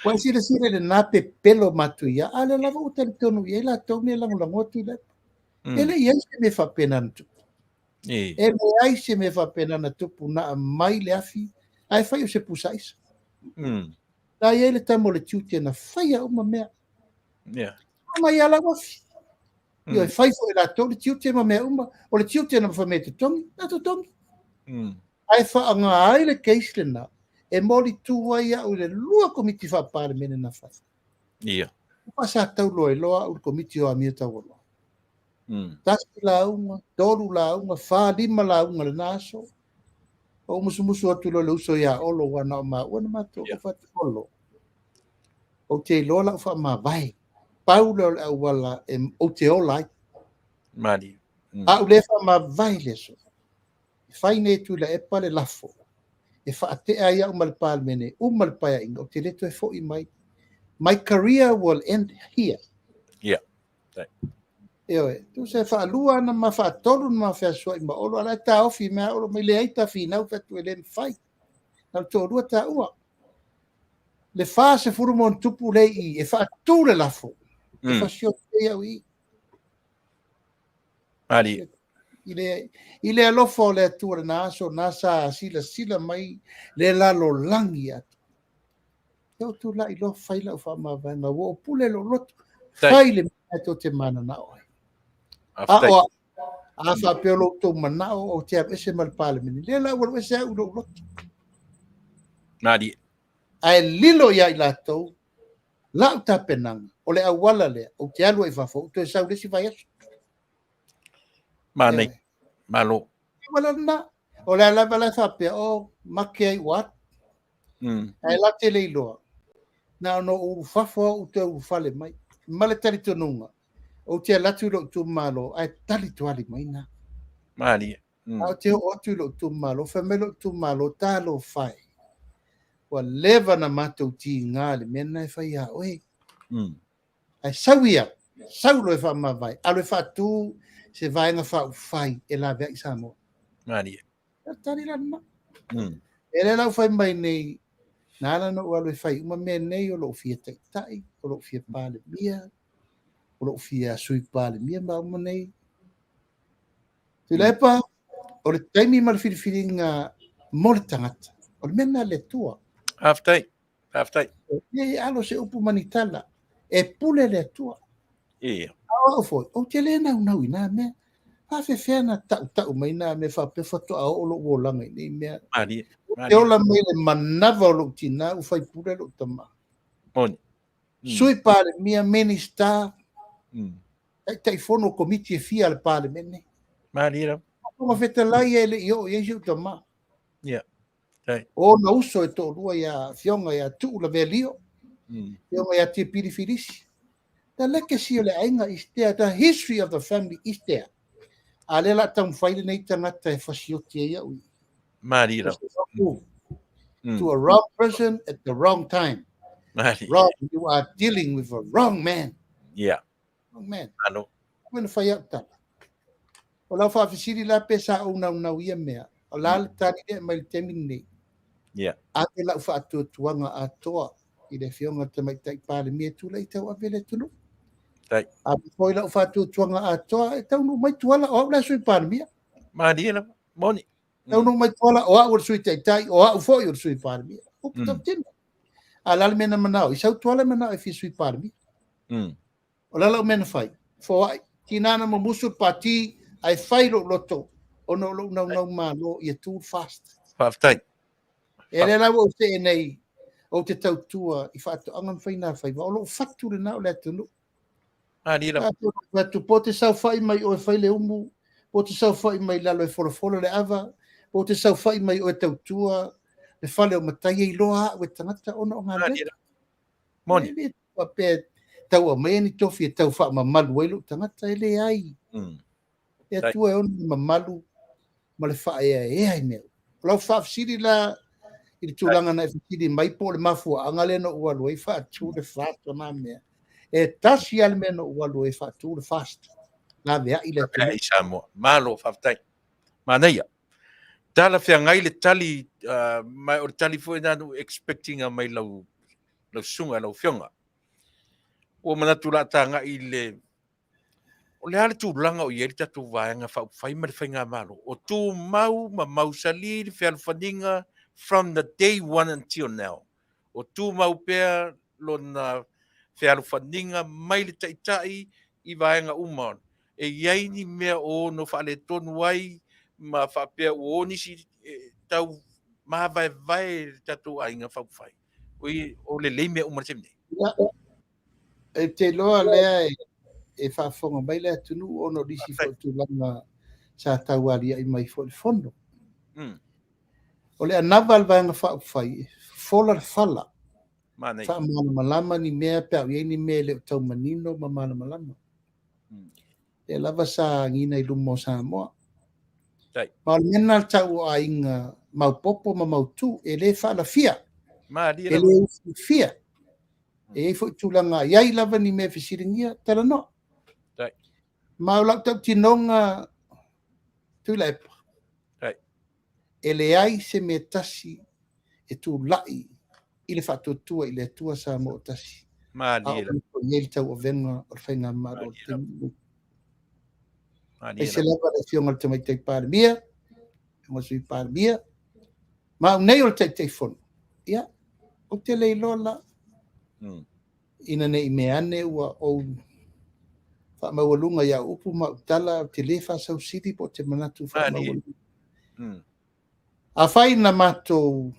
Ua e silasila i lena pepelo matuia, a lea lava ua talitonu i ai latou nei e lagolagoa Tuilaepa. E le i ai se mea faapena na tupu. E leai se mea faapena na tupu na aumai le afi ae fai o se pusa aisa. Na i ai le tama o le tiute na faia uma mea. Aumai lava lau afi. Ioe, fai foi e latou le tiute ma mea uma. O le tiute na fai mai e totogi, na totogi. Ae faaaoga ai le case lena e molitu ai au i le 2 Komiti Faa-Palemene na fai. Ua sa tau loa au i le Komiti o Amio Taualoa. 1 lauga, 3 lauga, 4, 5 lauga lena aso. Ou musumusu atu loa i le uso ia Olo, ua na o maua na matou yeah. atu Olo. Ou te iloa lau faamavae. Pau lea o le auala e ou te ola ai. Mali. A ou le faamavae le aso. E fai nei Tuilaepa le lafo. E faatea ai au ma le Palemene, uma le paeaiga, ou te le toe foi mai. My career will end here. Ioe, tusa e faalua ana ma faatolu na ma feasua'i ma Olo, a la e taofi mai Olo mai leai ta finau fai atu e le mafai. Na o le toalua taua. Le 40+ le i i, e faatu le lafo. E fasioti ai au i i. Ali. I le alofa o le Atua lena aso, na sa silasila mai le lalolagi atu. E ou tulai loa fai lau faamavaega, ua ou pule lou loto, fai le mea tou te mananao ai. A o a faapea o lo outou manao ou te alu ese ma le Palemene, lea la ua alu ese au i lou loto. Malie. Ae lilo ia i latou lau tapenaga, o le auala lea, ou te alu ai i fafo, ou toe sau le isi vaiaso. Manai. Malo. Auala lena. O le a lava la e faapea, o make ai ua atu. Ae la te le iloa, na ona ou ulufafo au ou toe ulufale mai. Ma le talitonuga, ou te alu atu i lou itumalo, ae tali tuali mai na. Malie. A ou te oo atu i lou itumalo, fai mai lou itumalo, talofa e. Ua leva na matou tiga i le mea lena e fai ia oe. Ae sau ia, sau loa e faamavae, alu e faatu se vaega faaupufai e laveai i Samoa. Malie. Tali la lena. E lea la ua fai mai nei, na ala ona ou alu e fai uma mea nei, o lou fia taitai, o lou fia palemia, o lou fia sui palemia ma uma nei. Tuilaepa, o le taimi ma le filifiliga mo le tagata, o le mea lena a le Atua. Faafetai, faafetai. E alo se upu ma ni tala, e pule le Atua. Ia. A o au foi, ou te le naunau i nā mea. Faafefea na tautau mai nā mea faapea faatoa oo lou olaga i nei mea. Malie, Ou te malie. ola mai le manava o lou tinā ua faipule lou tama. Moni. Sui Palemia, Minista, Taitaifono o Komiti e fia a le Palemene. Malie lava. Fofoga Fetalai e le i oo i ai si ou tama. Ia. Tai. O ona uso e toalua ia Afioga ia Tuu Lavealio, Afioga ia Tiapili Filisi. The legacy o le aiga is there, the history of the family is there. A lea la a taumafai lenei tagata e fasioti ai au i. Malie lava. To a wrong person at the wrong time. Malie. Wrong, you are dealing with a wrong man. Yeah. Wrong man. Alo. Koe na fai au tala. O lau faafesili la pe sa ou naunau ia mea. O la le tali lea mai le taimi lenei. Yeah. Ave lau faatuatuaga atoa i le Afioga i le Tamaitai Palemia e tulai tauave le atunuu. Tai. Ave foi lau faatuatuaga atoa e taunuu mai Tuala, o au la Sui Palemia. Malie lava. Moni. Taunuu mai Tuala, o au o le Sui Taitai, o au foi o le Sui Palemia. Upu tautino. A la le mea na manao, i sau Tuala e manao e fia Sui Palemia. O la lau mea na fai, foai, tina na mumusu le pati, ae fai lou loto, ona o lou naunau malo ia tu fast. Faafetai. E lea la ua ou see nei, ou te tautua i faatoaga ma faigafaiva, o lou fatu lena o le atunuu. Malie lava. Atu po te saofai mai oe fai le umu, po te saofai mai lalo e folafola le ava, po te saofai mai oe tautua le fale o matai e iloa au e tagata ona o galuega. Moni. E le faapea tau aumaia ni tofi e tau faamamalu ai lou tagata, e leai. E Atua e ono le mamalu ma le faaeaea i mea uma. O lau faafesili la i le tulaga na e fesili mai po o le mafuaaga lea na ou alu ai faatu le FAST o na mea. E tasi lava le mea na ou alu ai faatu le FAST. Laveai le atunuu. Laveai Samoa. Malo, faafetai. Manaia. Talafeagai le tali, ma o le tali foi lena na ou expect ina mai lau, lau susuga, lau afioga. Ua manatu o le a tagai i le O le a le tulaga o i ai le tatou Vaega Faaupufai ma le Faigamalo? O tumau ma mausali le fealofaniga from the day one until now. O tumau pea lona fealofaniga mai le Taitai i vaega uma. E i ai ni mea o ono faaletonu ai ma faapea ua o nisi tau mavaevae le tatou aiga faaupufai. O lelei mea uma i le taimi nei. Ou te iloa lea e faafofoga mai le atunuu ona o nisi foi tulaga sa taualiai mai foi i le fono. O le anava a le Vaega Faaupufai, e fofola le fala, faamalamalama ni mea pe a o i ai ni mea e le o tau manino ma malamalama. Lea lava sa agiga i luma o Samoa. Ma o le mea lena o le tau o aiga maopoopo ma mautu, e le faalafia, e le ufiufia. E i ai foi tulaga, e i ai lava ni mea e fesiligia, talanoa. Ma o lau tautinoga, Tuilaepa, e leai se mea tasi e tulai i le faatuatua i le Atua Samoa o tasi. Malie lava. A o i ai le tauavega o le Faigamalo o le taimi lenei. Aemaise lava le Afioga i le Tamaitai Palemia, le Sui Palemia, ma au nei o le Taitaifono, ia, ou te le iloa la, ina ne i mea ane ua ou faamaualuga i au upu ma au tala, ou te le faasausili po o te manatu faamaualuga. Afai na matou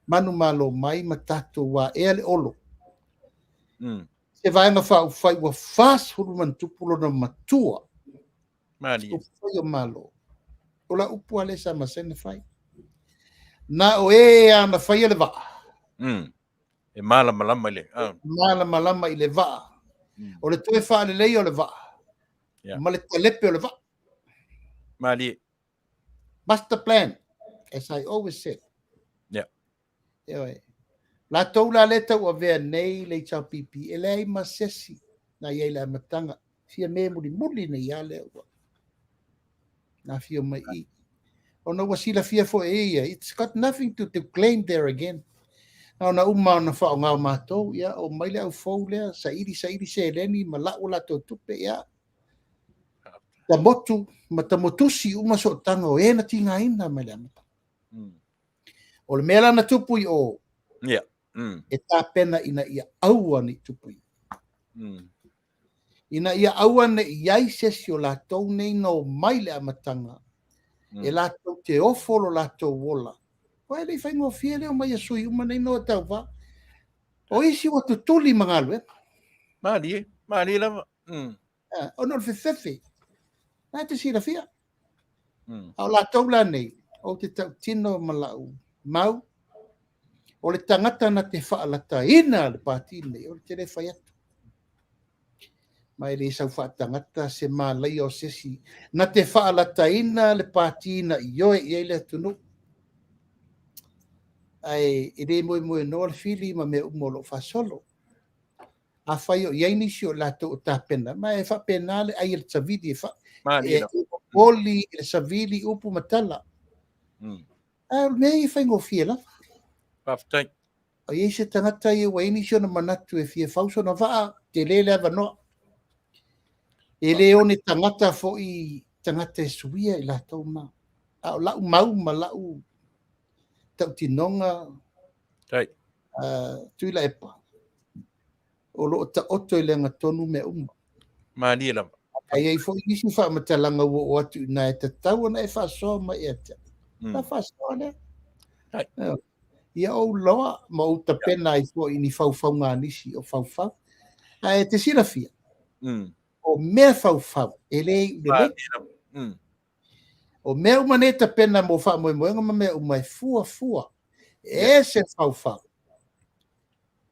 manumalo mai ma tatou aea le olo, se Vaega Faaupufai ua 40 ma lona matua, Malie. Upufai o Malo. O lau upu lava lea sa masani ona fai. Na o e lava na faia le vaa. E malamalama i le... Malamalama i le vaa. O le toe faaleleia o le vaa. Yeah. Ma le talepe o le vaa. Malie. Master plan, as I always said. Yeah. Ioe. Latou la lea tauavea nei le HRPP, e leai ma sesi na i ai le amataga. Fia me mulimuli nei a lea ua na afio mai i. Ona ua silafia foi e ia, it's got nothing to, to claim there again. Na ona uma ona whaonga o mātou, ia, o mai le au fou lea, saili, saili seleni, ma lau o latou tupe, ia. Ta motu, ma ta motusi uma sootaga o e na tigaina mai le amataga. O le mea la na tupu i o, yeah. e tapena ina ia aua ne i tupu i. Ina ia aua ne i ai se isi o latou nei na omai le amataga, e latou te ofo lo latou ola. Aua e le i faigofie le omai a sui uma nei na o e tauva. O isi ua tutuli ma galuega. Malie, malie lava. Ona o le fefefe. Na e te silafia. A o latou la nei, ou te tautino ma lau mau, o le tagata na te faalataina le pati lenei, ou te le fai atu. Ma e le sau faatagata se malaia o se isi na te faalataina le pati na ioe i ai le atunuu. Ae e le moemoenoa le fili ma mea uma o lo o faasolo. Afai o i ai nisi o latou o tapena, ma e faapena le ai a le savili e fa, e momoli i le savili upu ma tala. A o le mea ia e faigofie lava. Faafetai. O i ai se tagata ia ua i ai nisi ona manatu e fia fau sona vaa, tele le avanoa. E le one tagata foi tagata e suia i latou ma. A o lau mau ma lau tautinoga, Tai. Tuilaepa, o lo o taoto i le agatonu mea uma. Malie lava. A i ai foi nisi faamatalaga ua oo atu i ina e tatau ona e faasoa mai ia te au. Ta faasoa lea. Tai. Ia ou loa ma ou tapena ai foi i ni faufauga a nisi o faufau. Ae e te silafia, o mea faufau e le iu lelei. O mea uma nei tapena mo faamoemoega ma mea uma e fuafua. E ese le faufau,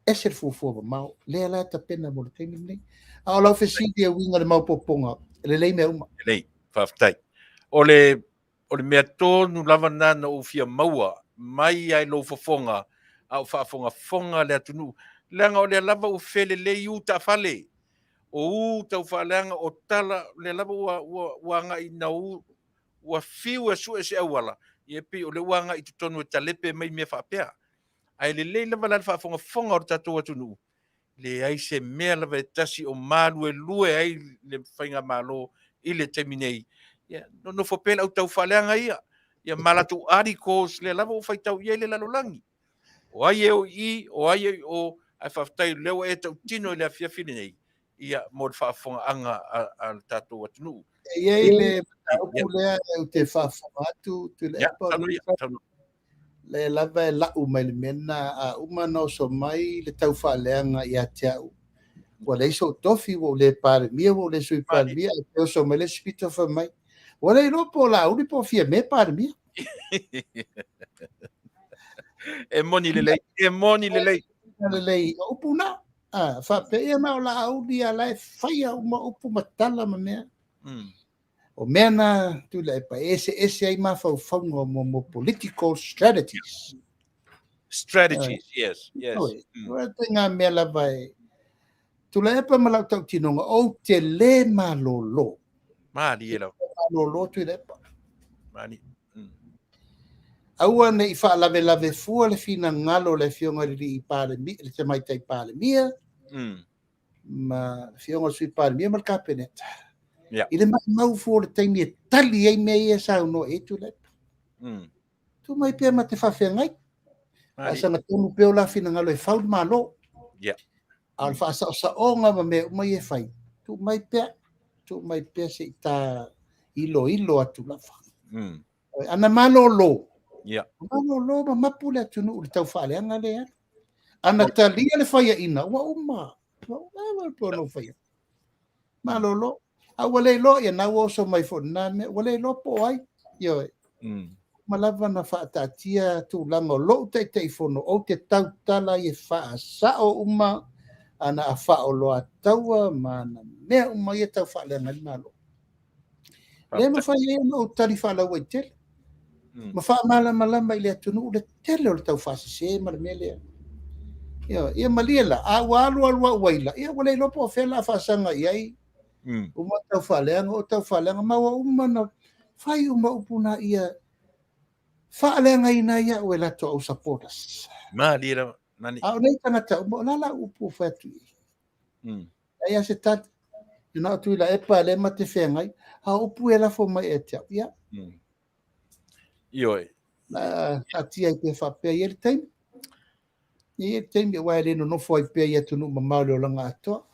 ese le fuafua mamao. Lea la e tapena mo le taimi lenei. A o lau fesili e uiga i le maopoopoga, lelei mea uma. Lelei, faafetai. O le O le mea tonu lava lena na ou fia maua mai ai lou fofoga a o faafogafoga le atunuu, leaga o lea lava ua felelei u taafale, o u taufaaleaga, o tala, o lea lava ua, ua, ua agai ina u, ua fiu e sue se auala, ia pei o lea ua agai i totonu e talepe mai mea faapea. Ae lelei lava la le faafogafoga o le tatou atunuu, leai se mea lava e tasi o maluelue ai le faigamalo i le taimi nei. Ia, nonofo pea le au taufaaleaga ia, ia ma latou articles lea lava ua faitau i ai le lalolagi. O ai e o i i, o ai e i o, ae faafetai o lea ua e tautino i le afiafi lenei, ia, mo le faafofogaaga a, a le tatou atunuu. E i ai le mataupu lea ou te faafofoga atu, Tuilaepa, lea lava e lau mai le mea lena, a uma ona oso mai le taufaaleaga ia te au, ua leai sou tofi, ua ou le Palemia, ua ou le Sui Palemia, ae toe oso mai le isi pito fai mai, ua le iloa po o Laauli po o Fiame Palemia. E moni lelei, e moni lelei. Lelei, o upu na, a, faapea, ia ma o Laauli a la e faia uma upu ma tala ma mea. O mea na Tuilaepa e eseese ai mafaufauga o mo political strategies. Strategies, yes, yes. Oi, mm. te ngā mea lava e Tuilaepa ma lau tautinoga, ou te le malolo. Mālie lava. Malolo Tuilaepa. Mālie. Aua ne i faalavelave fua le finagalo o le Afioga i le Alii Palemia, le Tamaitai Palemia, ma le Afioga i le Sui Palemia ma le Kapeneta. Yeah. I le maumau fua o le taimi e tali ai mea ia e saunoa i ai Tuilaepa. Tu mai pea ma te faafeagai. A saga tonu pea o la finagalo e fau le Malo. Yeah. A o le faasaosaoga ma mea uma ia e fai, tuu mai pea, tuu mai pea se i ta iloilo atu lava. Ana malolo, yeah. malolo ma mapu le atunuu i le taufaaleaga lea. Ana talia le faiaina, ua uma, ua uma le pono faia. Malolo. A ua le iloa, ia na ua oso mai foi lena mea, ua le iloa po o ai. Ioe. Uma lava na faataatia tulaga o lou Taitaifono, ou te tautala ai e faasao uma ana faaoloataua ma ana mea uma ia tau faaleaga ai le Malo. Le mafai ai ona ou tali faalauaitele ma faamalamalama i le atunuu le tele o le taufaasese ma le mea lea. Ia, ia malie la, a ua alu alu au ai la, ia ua le iloa po o fea la faasaga i ai. Uma taufaaleaga, o taufaaleaga, ma ua uma na fai uma upu na ia faaleagaina ai au e latou au supporters. Malie lava, nani. A o nei tagata uma, o la la upu ua fai atu i ai. Ai a se tali. Na o Tuilaepa lea ma te feagai, a o upu e lafo mai ia te au. Ia. Ioe. Na taatia ai pea faapea i ai le taimi. I ai le taimi aua e le nonofo ai pea i atunuu mamao i le olaga atoa.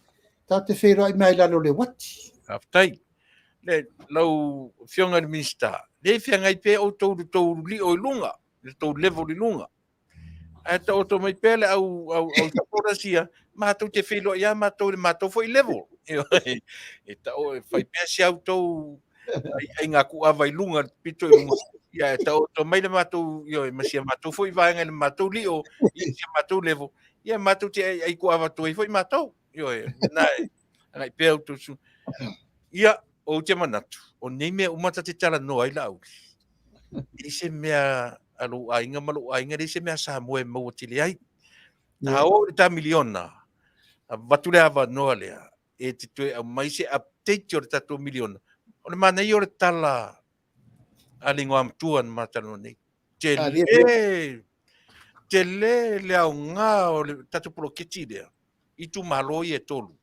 Tatou te feiloai mai i lalo o le uati. Faafetai. Le, lau Afioga i le Minisita, le feagai pea outou i le tou lio i luga, le tou level i luga. Ae taoto mai pea le au, au, au supporters ia, matou te feiloai lava matou i le matou foi level. E tao, e fai pea si au tou aiga kuava i luga, le pito i luga. Ia, e taoto mai le matou, ioe, ma si a matou foi vaega i le matou lio, i si a matou level. Ia, matou te ai kuava atu ai foi matou. Ioe, na e, agai pea outou su. Ia, ou te manatu, o nei mea uma ta te talanoa ai Laauli, e leai se mea a lou aiga ma lou aiga, e leai se mea a Samoa e maua tele ai. Ta oo i le ta miliona, avatu le avanoa lea, e te toe aumai se update o le tatou miliona. O le manaia o le tala a le igoamatua na ma talanoa nei. Tele, tele le aoga o le tatou poloketi lea, itumalo ia e tolu.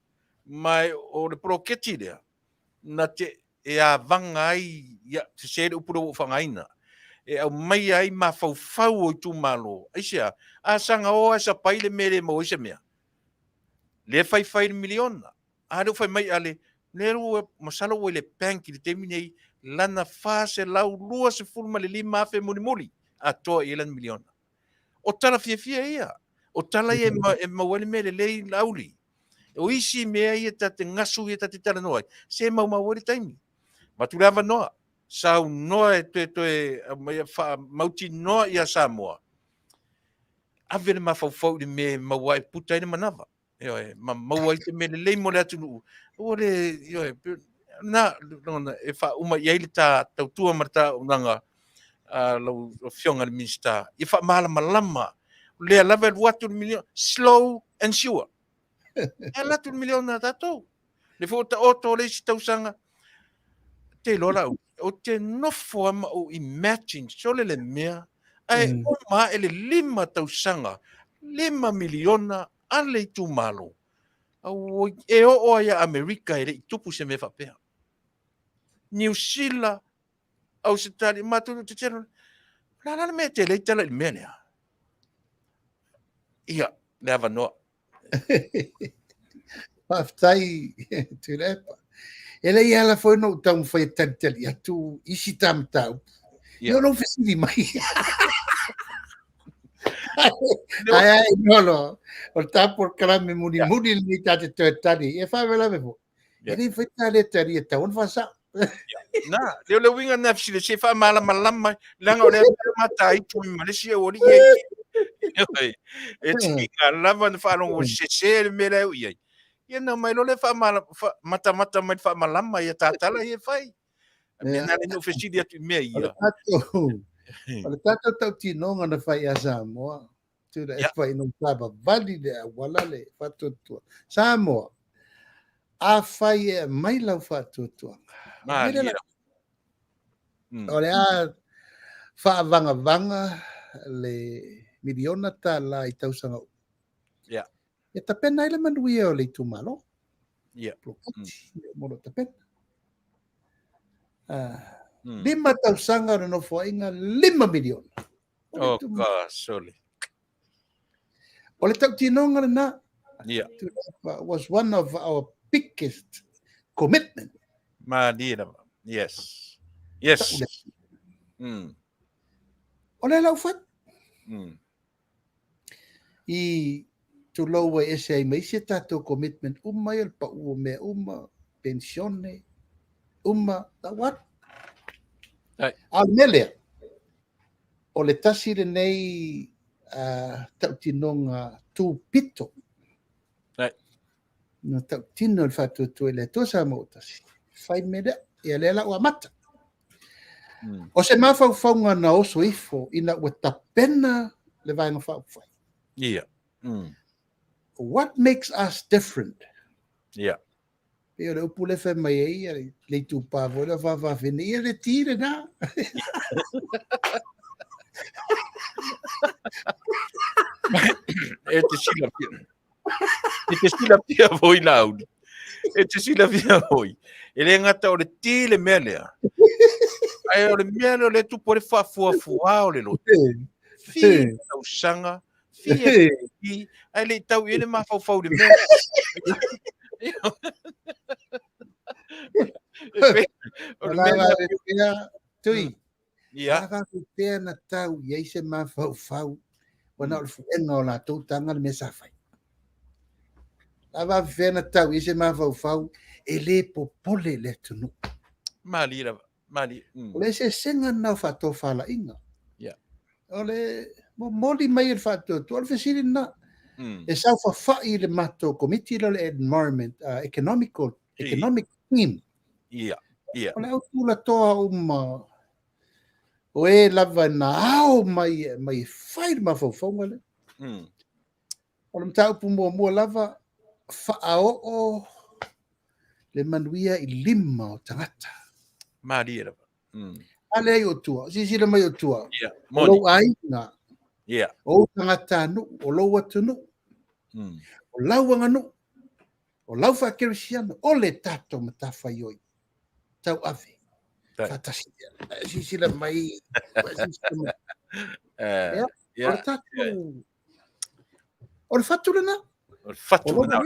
Ma o le poloketi lea, na te e avaga ai, ia, sese le upu lea ua ou faaaogaina, e aumaia ai mafaufau o itumalo. Aisea? A saga o ae sapai le mea e le maua ai se mea, lea e faifai le miliona. A lea ua fai mai Ale, lea ua, masalo ua i le bank i le taimi nei, lana $425,000 mulimuli atoa i ai lana miliona. O tala fiafia ia. O tala ia e maua ai le mea lelei Laauli. O isi mea ia ta te gasu ia ta te talanoa ai, se maumau ai le taimi. Avatu le avanoa, saunoa e toe toe aumaia faamautinoa ia Samoa. Ave le mafaufau i le mea e maua ai puta ai le manava. Ioe, ma maua ai se mea lelei mo le atunuu. Aua le, ioe, na, lagona, e faauma i ai le ta tautua ma le ta auaunaga a lau Afioga i le Minisita, ia faamalamalama. O lea lava e alu atu le miliona, slow and sure. E alu atu le miliona a tatou. Le foi ua taoto le isi tausaga, te iloa lau, ou te nofo lava ma ou imagine sole le mea, ae uma ae le 5 tausaga, 5 miliona a le itumalo. Auoi, e oo lava ia Amerika e le i tupu se mea faapea. Niu Sila, Ausetalia, matou te tele, o le a la le mea e tele ai tala i le mea lea? Ia, le avanoa. Faafetai Tuilaepa. E leai e ala foi ona ou taumafai e talitali atu isi ta mataupu. Ia lou fesili mai. Ai ai no no. O le ta polokalame mulimuli lenei ta te toe tali. E faalavelave foi. E le mafai ta le tali e tatau ona faasao. Na, lea o le uiga na fesili se faamalamalama leaga o lea mataitu ma le isi aualii e e tiga lava na faalogo sese le mea lea e i ai. Ia na mai loa le matamata mai le faamalama ia tatala ia e fai. Mea na le no fesili atu i mea ia. O le tatou tautinoga na fai ia Samoa. Tula e fai no savavali le auala le faatuatua. Samoa, afai e aumai lau faatuatuaga. Malie. O le a faavagavaga le miliona tala i tausaga uma. E tapena ai le manuia o le itumalo. Poloketi, mo lo tapena. 5 tausaga o le nofoaiga, 5 miliona. Oh, ka sole. O le tautinoga lena. Yeah. Was one of our biggest commitment. Malie lava. Yes. Yes. O le lau fai. I tulou ua ese ai ma isi a tatou commitment uma ia, le pau o mea uma, pensione, uma, tau atu. Ai. A o le mea lea, o le tasi lenei tautinoga tupito. Ai. Na tautino le faatuatua i le Atua Samoa ua tasi. Fai mea lea, ia lea la ua amata. O se mafaufauga na oso ifo ina ua tapena le Vaega Faaupufai. Ia. What makes us different? Ia. Pei o le upu lea fai mai ai le itupa foi lea faafafine, ia le ti lena. E te silafia. E te silafia foi Laauli. E te silafia foi. E le gata o le ti le mea lea. Ae o le mea lea o lea e tupu ai le faafuafua o le loto. Fia tausaga, fia ti, ae le i tau i ai le mafaufau i le mea. O le mea lea. Tui, Ia. A faapea na tau i ai se mafaufau, ua na o le fuega o latou taga le mea sa fai. A faapea na tau i ai se mafaufau, e le popole le atunuu. Malie lava, malie. O le eseesega lena o faatofalaiga. Ia. O le momoli mai e le faatuatua, o le fesili lena. E saofafai i le matou komiti lea o le Environment, Economical, Economic Team. Ia. Ia. O le au tulatoa uma o e lava na ao mai e mai e fai le mafaufauga lea. O le mataupu muamua lava, faaoo le manuia i lima o tagata. Malie lava. A leai o tua, silasila mai o tua. Ia, O lou aiga. Ia. O ou tagatanuu, o lou atunuu. O lau aganuu. O lau faakerisiano, o le tatou matafaioi tauave faatasi. Silasila mai, silasila mai. Ia, o le tatou, o le fatu lena. O le fatu lena.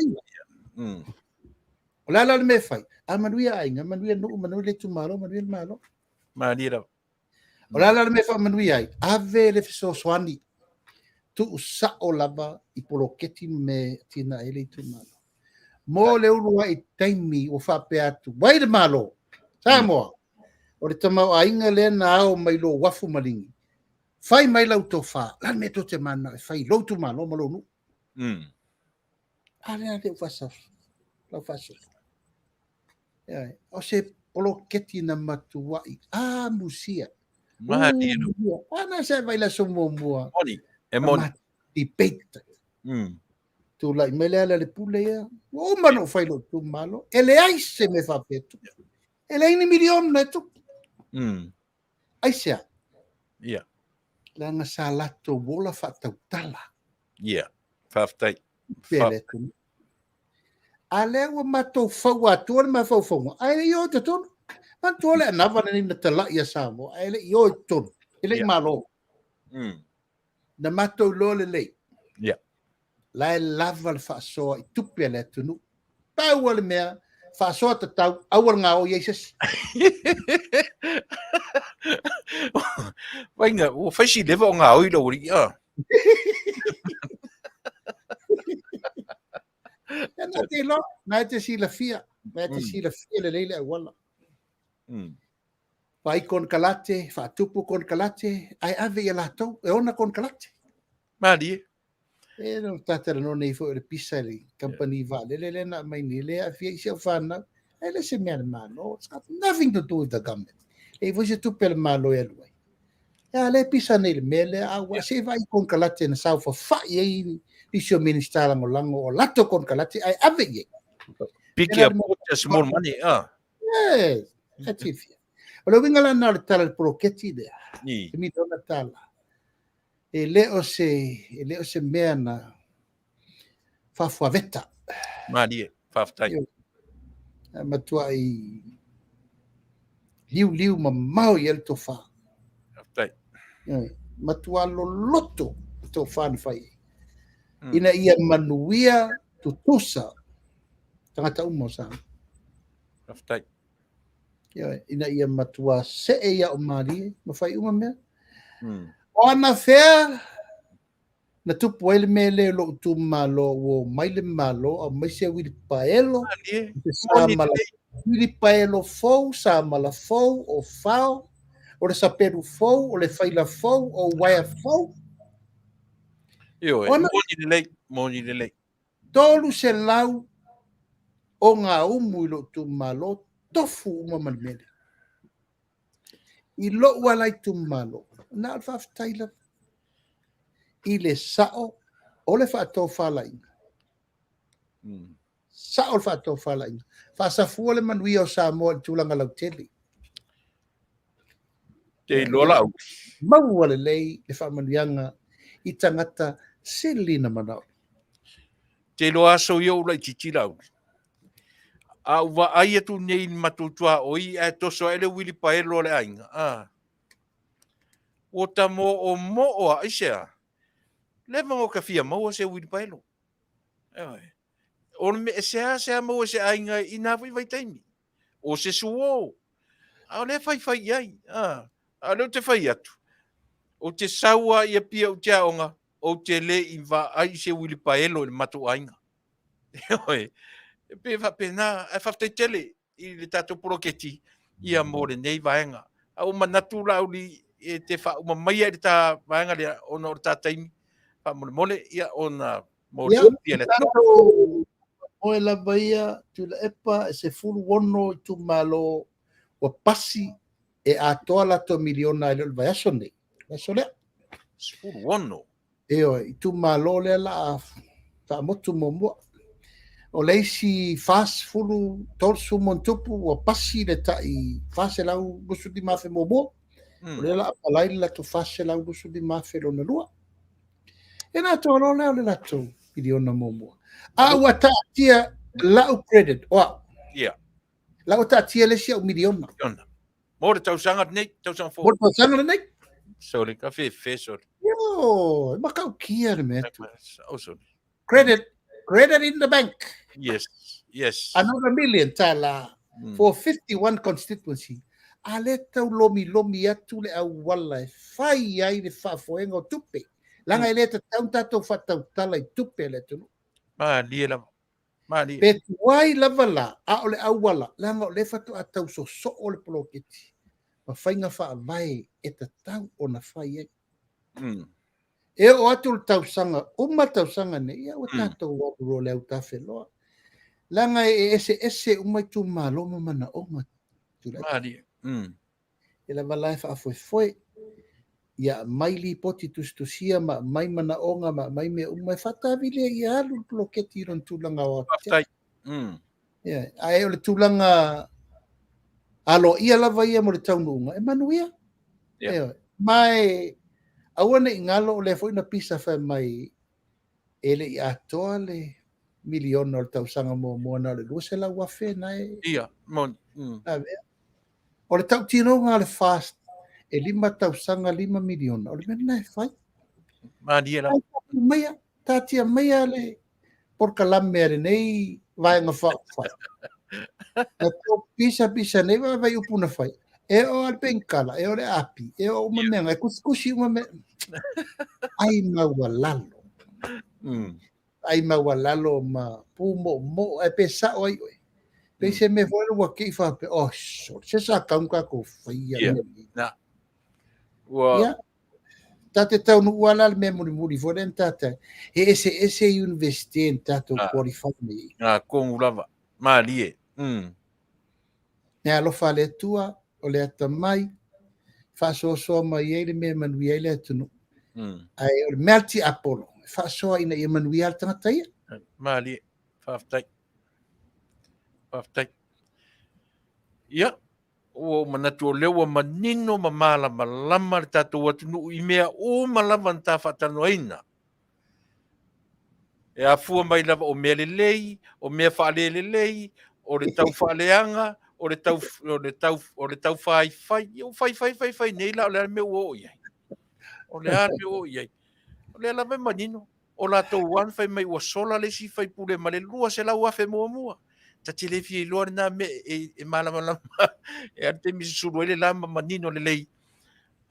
O le a la le mea e fai? A manuia aiga, manuia nuu, manuia le itumalo, manuia le Malo. Malie lava. O le a la le mea e faamanuia ai? Ave le fesoasoani. Tuusao lava i poloketi ma mea e atinae ai le itumalo. Mo le uluai taimi ua faapea atu ai le Malo, Samoa, o le tamaoaiga lea na ao mai lou uafu maligi, fai mai lau tofa, o le a le mea tou te mananao e fai i lou itumalo ma lou nuu? A lea lea ua lau faasoa. O se poloketi na matuai amusia. Malie. Ana se vai le aso muamua. Moni. E moni. Debate. Tulai mai le ala le pule ia. Ua uma na ou fai lou itumalo. E leai se mea faapea e tupu. E leai ni miliona e tupu. Aisea? Ia. Leaga sa latou ola faatautala. Ia. Faafetai. Pea le atunuu. A lea ua matou faua atua le mafaufauga, ae le i o i totonu. Manatua le anava lenei na talai a Samoa, ae le i o i totonu, e le i malo. Na matou iloa lelei. La e lava le faasoa i tupe a le atunuu. Pau o le mea, faasoa tatau, aua le gaoi ai se isi. Vaaiga, ua fai si leva o gaoi lou alii, a. Ia, na te iloa, na e te silafia, na e te silafia lelei le auala. Vaai konekarate, faatupu konekarate, ae ave ia latou e ona konekarate. Malie. E no ta talanoa nei foi o le pisa i le company vaalele lea na aumai nei, lea e aafia ai si au fanau. E le se mea a le Malo. It's got nothing to do with the government. E i foi se tupe a le Malo e alu ai. Ia, lea e pisa nei i le mea lea, a ua se i vaai i konekarate na saofafai ai nisi o Minisita Lagolago o latou konekarate ae ave i ai. Big airport, small money, ah. Yes, e silafia. O le uiga la lena o le tala i le poloketi lea, le miliona tala, e le o se, e le o se mea na faafuaveta. Malie, faafetai. E matuai liuliu mamao i ai le tofa. Faafetai. Matua loloto le tofa na fai ai. Ina ia manuia tutusa tagata uma o Samoa. Faafetai. Ioe, ina ia matua see ia o malie ma fai uma mea. O ana fea na tupu ai le mea lea i lou itumalo, ua omai le Malo aumai se uilipaelo, se samala, uilipaelo fou, samala fou, o fao, o le sapelu fou, o le faila fou, o uaea fou. Ioe, moni lelei, moni lelei. 300 o ngā umu i lou itumalo, tofu uma ma le mea lea. I lou ala itumalo, na o le faafetai lava i le sao o le faatofalaiga. Sao le faatofalaiga. Faasafua le manuia o Samoa i le tulaga lautele. Te iloa la au. Maua lelei le faamanuiaga i tagata sili na manaomia. Te iloa aso ia ou laitiiti la au. A ou vaai atu nei i le matou tuaoi ae toso ae le uilipaelo a le aiga, a. Ua ta moomoo a, aisea? Leva ona ta fia maua se uilipaelo. Ioe. O le mea e seasea maua e se aiga i na foi vaitaimi. O se suo. A o lea e faifai i ai. A, a o lea ou te fai atu, ou te sau lava i Apia ou te aoga, ou te le i vaai i se uilipaelo i le matou aiga. Ioe. E pei e faapena, ae faafetai tele i le tatou poloketi ia mo lenei vaega. A ua manatu Laauli e te faauma maia i le ta vaega lea ona o le ta taimi faamolemole ia ona mo le silafia e le atunuu. Oe lava ia Tuilaepa e 16 itumalo ua pasi e atoa latou miliona e le o le vaiaso nei. Vaiaso lea. 16. Ioe, itumalo lea la a faamotu muamua. O le isi 40, 30 ma ona tupu ua pasi le tai 425,000 muamua. O lea la a palai le latou 425,000 lona lua. E na atoa loa lea o le latou miliona muamua. A ua taatia lau credit, o au. Yeah. La ua taatia le isi au miliona. Miliona. Mo le tausaga lenei, tausaga fou. Mo le tausaga lenei. Sorry, ka fefe, sorry. Yo, e matautia le mea tu. Oh, sorry. Credit, credit in the bank. Yes, yes. Another million tala for 51 constituency. A le tau lomilomi atu le auala e fai ai le faafoega o tupe. Leaga e le tatau ona tatou faatautala i tupe a le atunuu. Malie lava. Malie. Pe tuai lava la, a o le auala, leaga o lea faatoa tau sosoo le poloketi ma faiga faavae e tatau ona fai ai. E oo atu le tausaga, uma le tausaga nei, ia ua tatou alu loa i le autafeloa. Leaga e eseese uma itumalo ma manaoga. Malie. E lava la e faafoefoe. Ia aumai lipoti tusitusia ma aumai manaoga ma aumai mea uma e faatavile ia alu le poloketi i lona tulaga aoaotetele. Faafetai. Ia, ae o le tulaga aloaia lava ia mo le taunuuga, e manuia. Ioe. Ma e aua ne i galo o lea foi na pisa fai mai e le i atoa le miliona o le tausaga muamua na o le 200,000 na e Ia, moni. Avea. O le tautinoga a le FAST e 5 tausaga 5 miliona, o le mea lena e fai. Malie lava. Maia, taatia maia le polokalame a lenei vaega faaupufai. Na tou pisa pisa nei vaavaai upu na fai. E oo lava le penikala, e oo le api, e oo uma mea, e kusikusi uma mea. Ai maualalo. Ai maualalo ma pu moomoo, ae pe sao ai oe. Pei se mea foi lea ua te i faapea, oh, sole, se sa tau na tatou faia mea nei. Na. Ua Ia. Ta te taunuu lava la le mea mulimuli foi lea na tatai. E eseese universite na tatou qualify nei. Ngā kongu lava. Malie. Me alofa a le Atua, o le atamai, faasoasoa mai ai le mea e manuia ai le atunuu. Ae o le mea a le tiapolo, e faasoa ina ia manuia le tagata ia. Malie. Faafetai. Faafetai. Ia, ua ou manatu o lea ua manino ma malamalama le tatou atunuu i mea uma lava na ta faatalanoaina. E afua mai lava o mea lelei, o mea faalelelei, o le tau faaleaga, o le tau, o le tau, o le tau faifai. Ia ua fai, fai, fai, fai nei la, o le a le mea ua oo i ai? O le a le mea ua oo i ai? O lea lava e manino. O latou lava na fai mai ua sola le isi faipule ma le 200,000 muamua. Ta te le fia iloa lena mea e malamalama. E a le taimi e susulu ai le la ma manino lelei.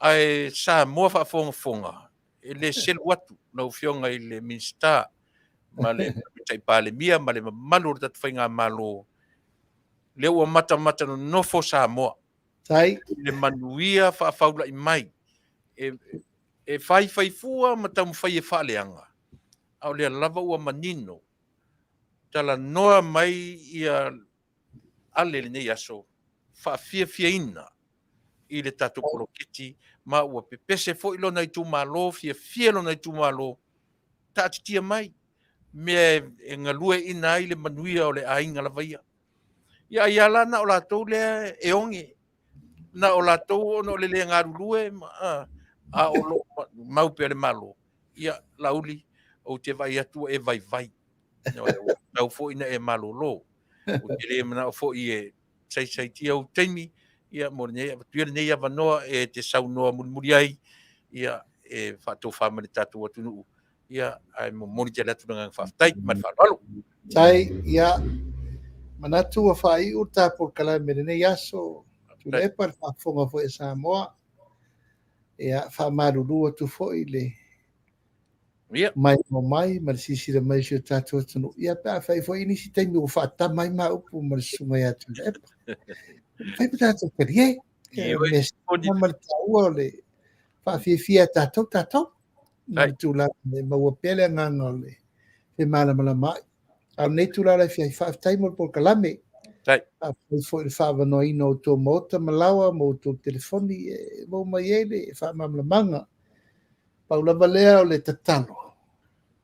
Ae Samoa faafogafoga, e le selu atu lau Afioga i le Minisita ma le Tamaitai Palemia ma le mamalu o le tatou faigamalo, lea ua matamata nonofo Samoa Tai. i le manuia faafaulai mai. E faifai fua ma taumafai e faaleaga, a o lea lava ua manino, talanoa mai ia Ale i lenei aso, faafiafiaina i le tatou poloketi, ma ua pepese foi lona itumalo, fiafia lona itumalo, taatitia mai mea e galueaiina ai le manuia o le aiga lava ia. Ia ai lava la na o latou lea e oge, na o latou ona o le le galulue ma, a o lo o mau pea le Malo. Ia, Laauli, ou te vaai atu ua e vaivai. Ua tatau foi na e malolo. Ou te le manao foi e saisaitia ou taimi, ia, mo lenei, avatu ia lenei avanoa e te saunoa mulimuli ai, ia, e faatofa mai le tatou atunuu, ia, ae momoli tele atu le agaga faafetai ma le faaaloalo. Tai, ia, manatu ua faaiu le ta polokalame i lenei aso. Tuilaepa le faafofoga foi a Samoa. Ia, faamalulu atu foi le maimoa mai ma le silasila mai o si o tatou atunuu. Ia, pe afai foi nisi taimi ua faatama ai ma upu ma le susuga ia Tuilaepa. Fai pa tatou talie. Mea ma le taua o le faafiafia e tatou tatou. Ma le tulaga e maua pea le agaga o le femalamalamaai. A o lenei itula o le afiafi, faafetai mo le polokalame. Faafetai foi i le faaavanoaina o outou maota ma laoa ma outou telefoni e maua mai ai le faamalamalamaga. Pau lava lea o le tatalo,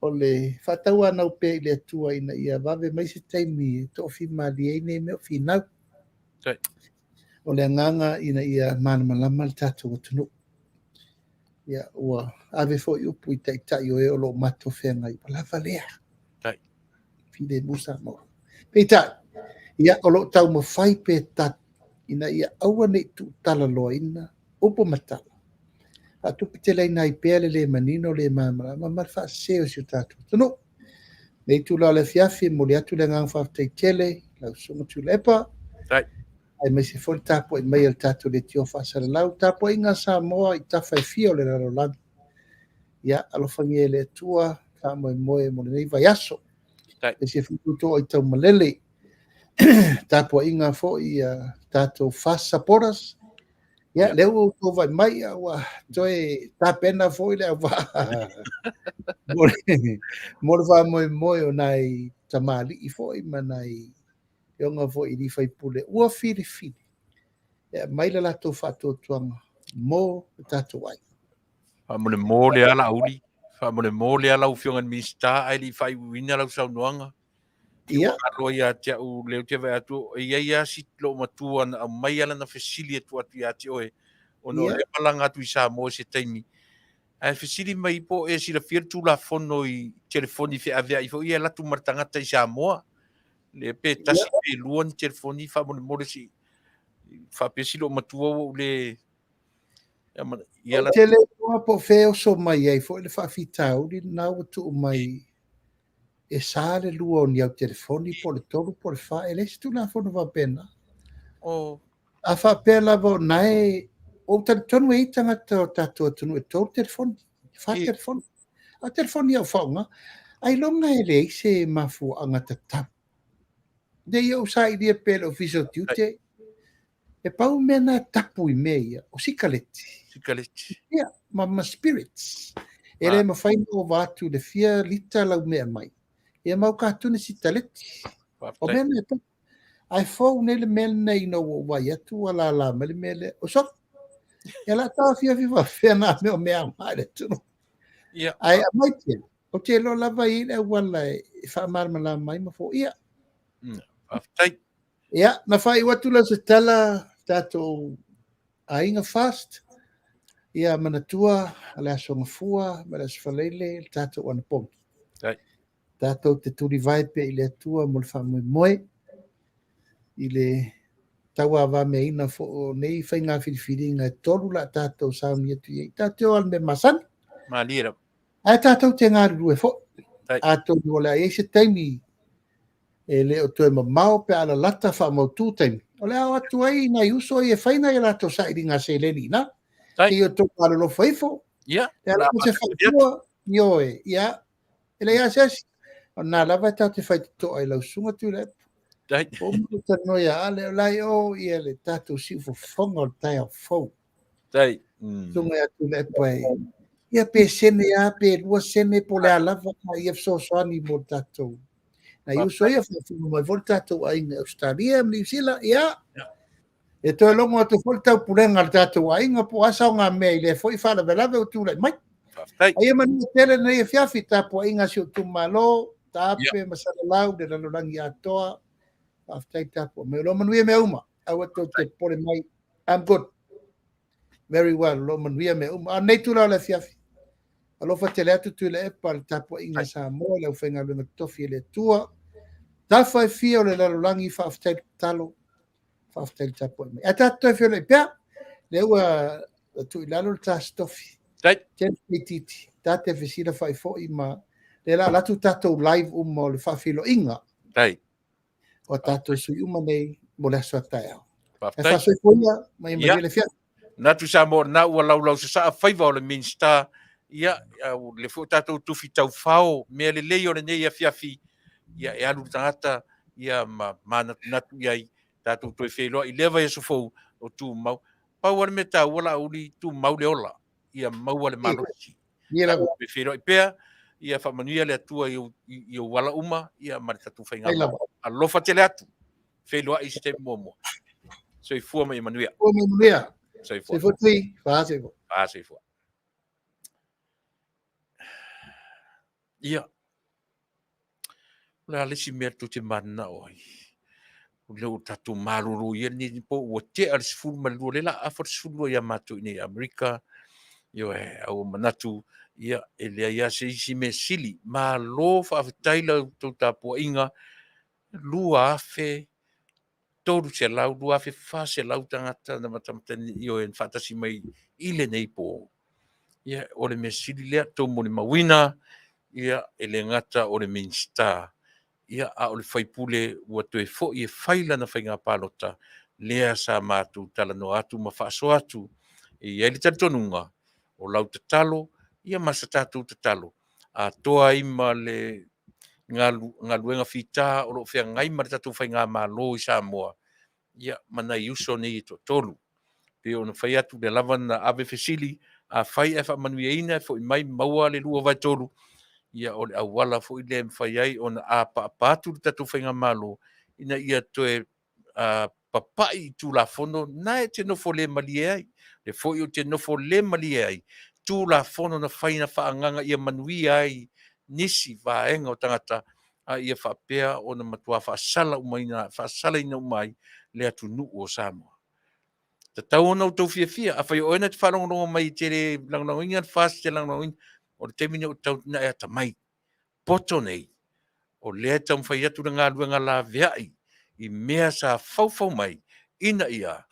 o le faatauanau pea i le Atua ina ia vave mai se taimi e toafimalie ai nei mea o finau. O le agaga ina ia malamalama le tatou atunuu. Ia, ua ave foi upu i taitai o e o lo o matou feagai, ua lava lea. Filemu Samoa. Peitai, ia, o lo o taumafai pea tatou ina ia aua ne i tuutalaloaina upu ma tala. Faatuputeleina ai pea le le manino, le malamalama ma le faasese o si o tatou atunuu. Lenei itula o le afiafi, e momoli atu le agaga faafetai tele lau Susuga Tuilaepa, aemaise foi le tapuai mai a le tatou leitio faasalalau, tapuaiga a Samoa i tafa e fia o le lalolagi. Ia, alofagia e le Atua, faamoemoe mo lenei vaiaso. E se fututo ai tau malele. Tapuaiga foi a tatou fast supporters. Ia, lea ua outou vaai mai, ua toe tapena foi le auvaa mo le faamoemoe o nai tamalii foi ma nai afioga foi i sui usufono ua filifili e aumai le latou faatuatuaga mo le tatou aiga. Faamolemole lava Laauli, faamolemole lava lau Afioga i le Minisita ae le i faaiuiuina lau saunoaga. Ia. Ua aloa ia te au lea ou te vaai atu, e i ai lava si loomatua na aumai lava lana fesili e tuu atu ia te oe, ona o lea e malaga atu i Samoa i se taimi, ae fesili mai po o e silafia le Tulafono i telefoni feaveai foi ia e alu atu ma le tagata i Samoa, le pe tasi pe lua ni telefoni faamolemole se i faapea si loomatua ua ou le Ia Ou te le iloa po o fea e oso mai ai foi le faafitauli lena ua tuu mai e sa le lua o ni au telefoni po o le tolu po o le fa, e leai se Tulafono faapena. A faapea lava o na e, ou talitonu e i ai tagata o tatou atunuu e tolu telefoni, fa telefoni. A o telefoni au faaaoga, ailoga e leai se mafuaaga tatau. Ne i ou sailia pea i le Ofisa o Tiute, e pau mea na e tapu i mea ia, o sikaleti. Sikaleti. Ia, ma spirits. E le mafai ona ova atu i le fia lita lau mea mai. Ia ma au katune sitaleti. O mea na e tapu. Ae fou nei le mea lenei ina ua ou vaai atu ua lala mai le mea lea. O sole. Ia la taofiofi faapefea na mea o mea aoga i le atunuu. Ia. Ae aumai pea. Ou te iloa lava e i ai le auala e faamalamalama ai ma foia. Faafetai. Ia, na faaiu atu lea o se tala, tatou aiga fast. Ia, manatua le Aso Gafua ma le Aso Faraile le tatou anapogi. Tatou te tulivae pea i le Atua mo le faamoemoe i le tauavameaina foi o nei faiga filifiliga e tolu la tatou sauni atu i ai. Tatou te o lava i le mea masani. Malie lava. Ae tatou te galulue foi. Atonu o le a i ai se taimi e le o toe mamao pe a lalata faamautu taimi, o le a o atu ai nai uso ia e fai nai a latou sailiga seleni i ina. Se i outou alolofa ifo. Ia. E ala se fautua, ioe, ia, e leai lava se isi. O lena lava e tatou te faitotoa i lau susuga Tuilaepa. Ua uma ona talanoa ia Ale, o la e i o ia le tatou siufofoga o le taeao fou. Susuga ia Tuilaepa e, ia pe sene lava, pe lua sene, po o le a lava, ia fesoasoani mo le tatou. Nai uso ia, faafofoga mai foi le tatou aiga i Ausetalia ma Niu Sila, ia. E toe logo atu foi le taupulega a le tatou aiga po o a saogamea i lea foi faalavelave ua tulai mai. Faafetai. A ia manuia tele lenei afiafi, tapuaiga a si ou itumalo, Taape ma Salalau, le lalolagi atoa. Faafetai tapua mai. O lo o manuia mea uma. Aua tou te popole mai. I'm good. Very well. O lo o manuia mea uma. A o lenei itula o le afiafi, alofa tele atu Tuilaepa i le tapuaiga a Samoa, le aufaigaluega totofi a le Atua. Tafa e fia o le lalolagi, faafetai le tatalo, faafetai le tapuai mai. Ae tatou toe feiloai pea, lea ua tuu i lalo le ta sitofi. Tele itiiti, ta te fesilafai foi ma lea la alu atu tatou live uma o le faafeiloaiga. O tatou sui uma nei mo le aso a taeao. Faafetai. E faasoifua ia, ma ia manuia le afiafi. Manatu Samoa lena ua laulau sasaa faiva o le Minisita, ia, o lea foi ua tatou tufi taufao mea lelei o lenei afiafi, ia, e alu le tagata, ia, ma manatunatu i ai, tatou toe feiloai i lea vaiaso fou o tumau. Pau lava le mea taua Laauli, tumau le ola, ia maua le malosi. Ia lava. Tatou toe feiloai pea, ia faamanuia le Atua i ou ala uma, ia, ma le tatou faigamalo. Alofa tele atu. Feiloai i se taimi muamua. Soifua ma ia manuia. Soifua ma ia manuia. Soifua. Soifua Tui. Faa soifua. Faa soifua. Ia. O le a le isi mea tou te mananao ai? O lea ua tatou malolo ia lenei po ua tea le 12, lea la afa le 12 ia matou i nei Amerika. Ioe, a ua manatu, ia, e leai lava se isi mea sili. Malo faafetai la outou tapuaiga. 2,300, 2,400 tagata na matamata ioe na faatasi mai i lenei po. Ia, o le mea sili lea, tou molimauina, ia, e le gata o le Minisita, ia, a o le sui usufono ua toe foi e fai lana faiga palota, lea sa matou talanoa atu ma faasoa atu. E i ai le talitonuga, o lau tatalo, Ia ma sa tatou tatalo atoa ai ma le galuega fita o lo o feagai ma le tatou faigamalo i Samoa, ia, ma nai uso nei e toatolu. Pei ona fai atu, lea lava na ave fesili, afai ae faamanuiaina e foi mai maua le 2/3, ia o le auala foi lea e mafai ai ona apaapa atu le tatou faigamalo ina ia toe papai i Tulafono na e te nofo le malie ai. Le foi ou te nofo le malie ai, Tulafono na fai na faaagaaga ia manuia ai nisi vaega o tagata, a ia faapea ona matua faasala umaina, faasalaina uma ai le atunuu o Samoa. E tatau ona outou fiafia, afai o oe na te faalogologo mai e te le lagolagoina le FAST, e te lagolagoina, o le taimi lenei ua tatau ona e atamai. Poto nei, o lea e taumafai atu le galuega laveai i mea sa faufau mai ina ia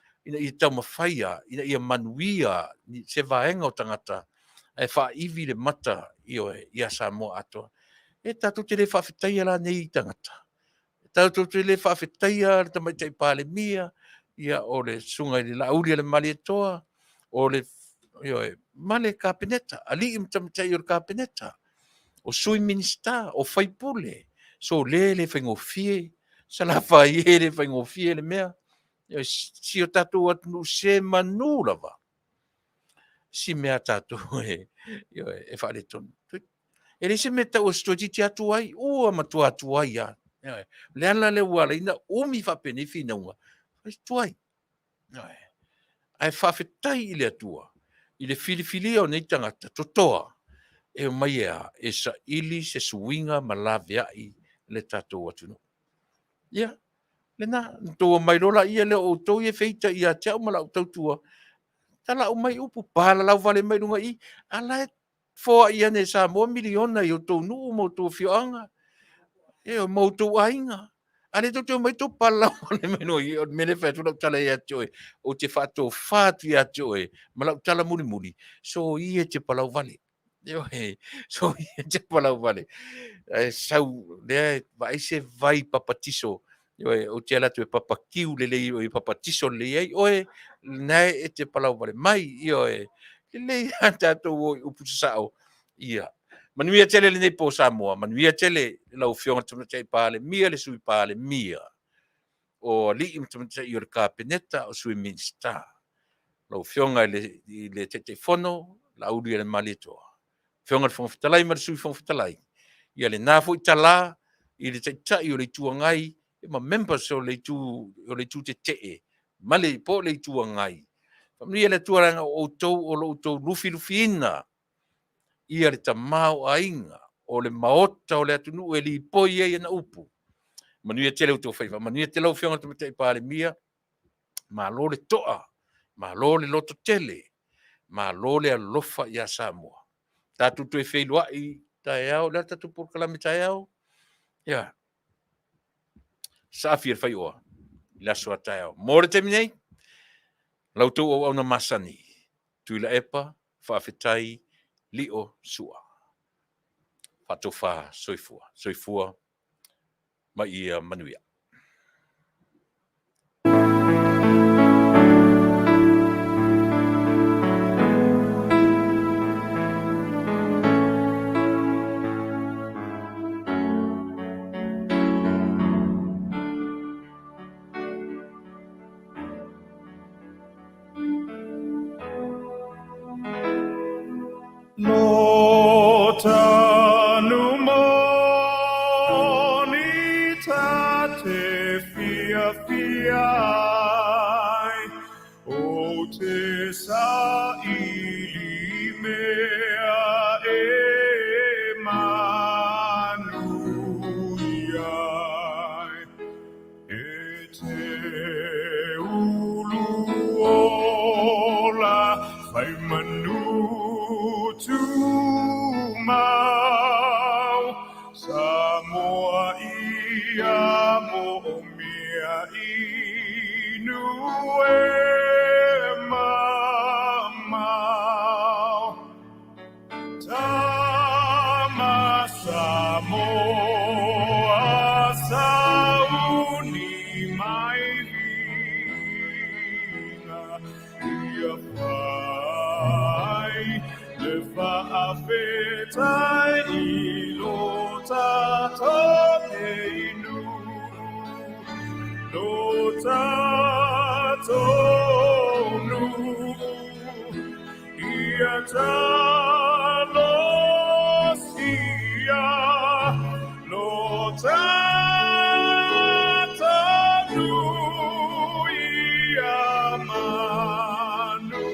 taumafai lava ina ia manuia se vaega o tagata ae faaivi le mata, ioe, ia Samoa atoa. E tatou te le faafetaia la nei tagata? Tatou te le faafetaia le Tamaitai Palemia, ia o le Susuga i le Laaulialemalietoa, o le, ioe, ma le Kapeneta, alii ma tamaitai o le Kapeneta, o Sui Minisita, o faipule. Sole e le faigofie, Salafai e, e le faigofie le mea. Si o tatou atunuu semanu lava, si mea a tatou e, ioe, e faaletonu. E leai se mea e tau o se toeitiiti lava tuai, ua matua tuai lava. Ioe. O le ala lea ua ala ai ona umi faapenei finauga, tuai. Ioe. Ae faafetai i le Atua i le filifilia o nei tagata totoa e omai e a? E saili se suiga ma laveai le tatou atunuu. Ia, lena, ona outou omai loa lea o outou ia e feita ia te au ma lau tautua, talau mai upu, palalau vale mai luga i i, a la e foai ane e Samoa miliona i outou nuu ma outou afioaga, ioe, ma outou aiga. A o lea tou te omai tou palalau vale mai luga i i. O le mea lea e fai atu lau tala ia te oe, ou te faatofa atu ia te oe ma lau tala mulimuli, soia e te palau vale. Ioe, soia e te palau vale. Ae sau, lea e vaai se vai papatiso, ioe, ou te alu atu e papatiu lelei, e papatiso lelei ai oe, lena e te palau vale mai, ioe. Lelei lava tatou o i upu sasao. Ia, manuia tele lenei po Samoa, manuia tele lau Afioga i le Tamaitai Palemia, le Sui Palemia, o alii ma tamaitai o le Kapeneta, o Sui Minisita, lau Afioga i le Taitaifono, Laaulialemalietoa, Afioga i le Fofoga Fetalai ma le Sui Fofoga Fetalai, ia lena foi tala i le Taitai o le Itu Agai ma members o le Itu Tetee ma le, po o le Itu Agai. Faamanuia le Atua leaga o outou o lo o outou lufilufiina ia le tamaoaiga o le maota o le atunuu e lipoi ai ana upu. Manuia tele outou faiva. Manuia tele lau Afioga i le Tamaitai Palemia. Malo le toa, malo le lototele, malo le alofa ia Samoa. Tatou toe feiloai taeao, o le a le tatou polokalame taeao? Ia, saafi e le faioa i le aso a taeao. Mo le taimi nei, la outou auauna masani, Tuilaepa, faafetai, lio, sua. Faatofa soifua. Soifua ma ia manuia. Lo tanu moni ta te fiafia ai, o te saili mea e manuia ai. E te ulu ola fai manu tumau, Samoa ia moomia inu e mamao. Tama Samoa sauni mai viiga ia fai le. Faafetai i lo tatou nei nuu, lo tatou nuu, ia talosia lo tatou nuu ia manuia.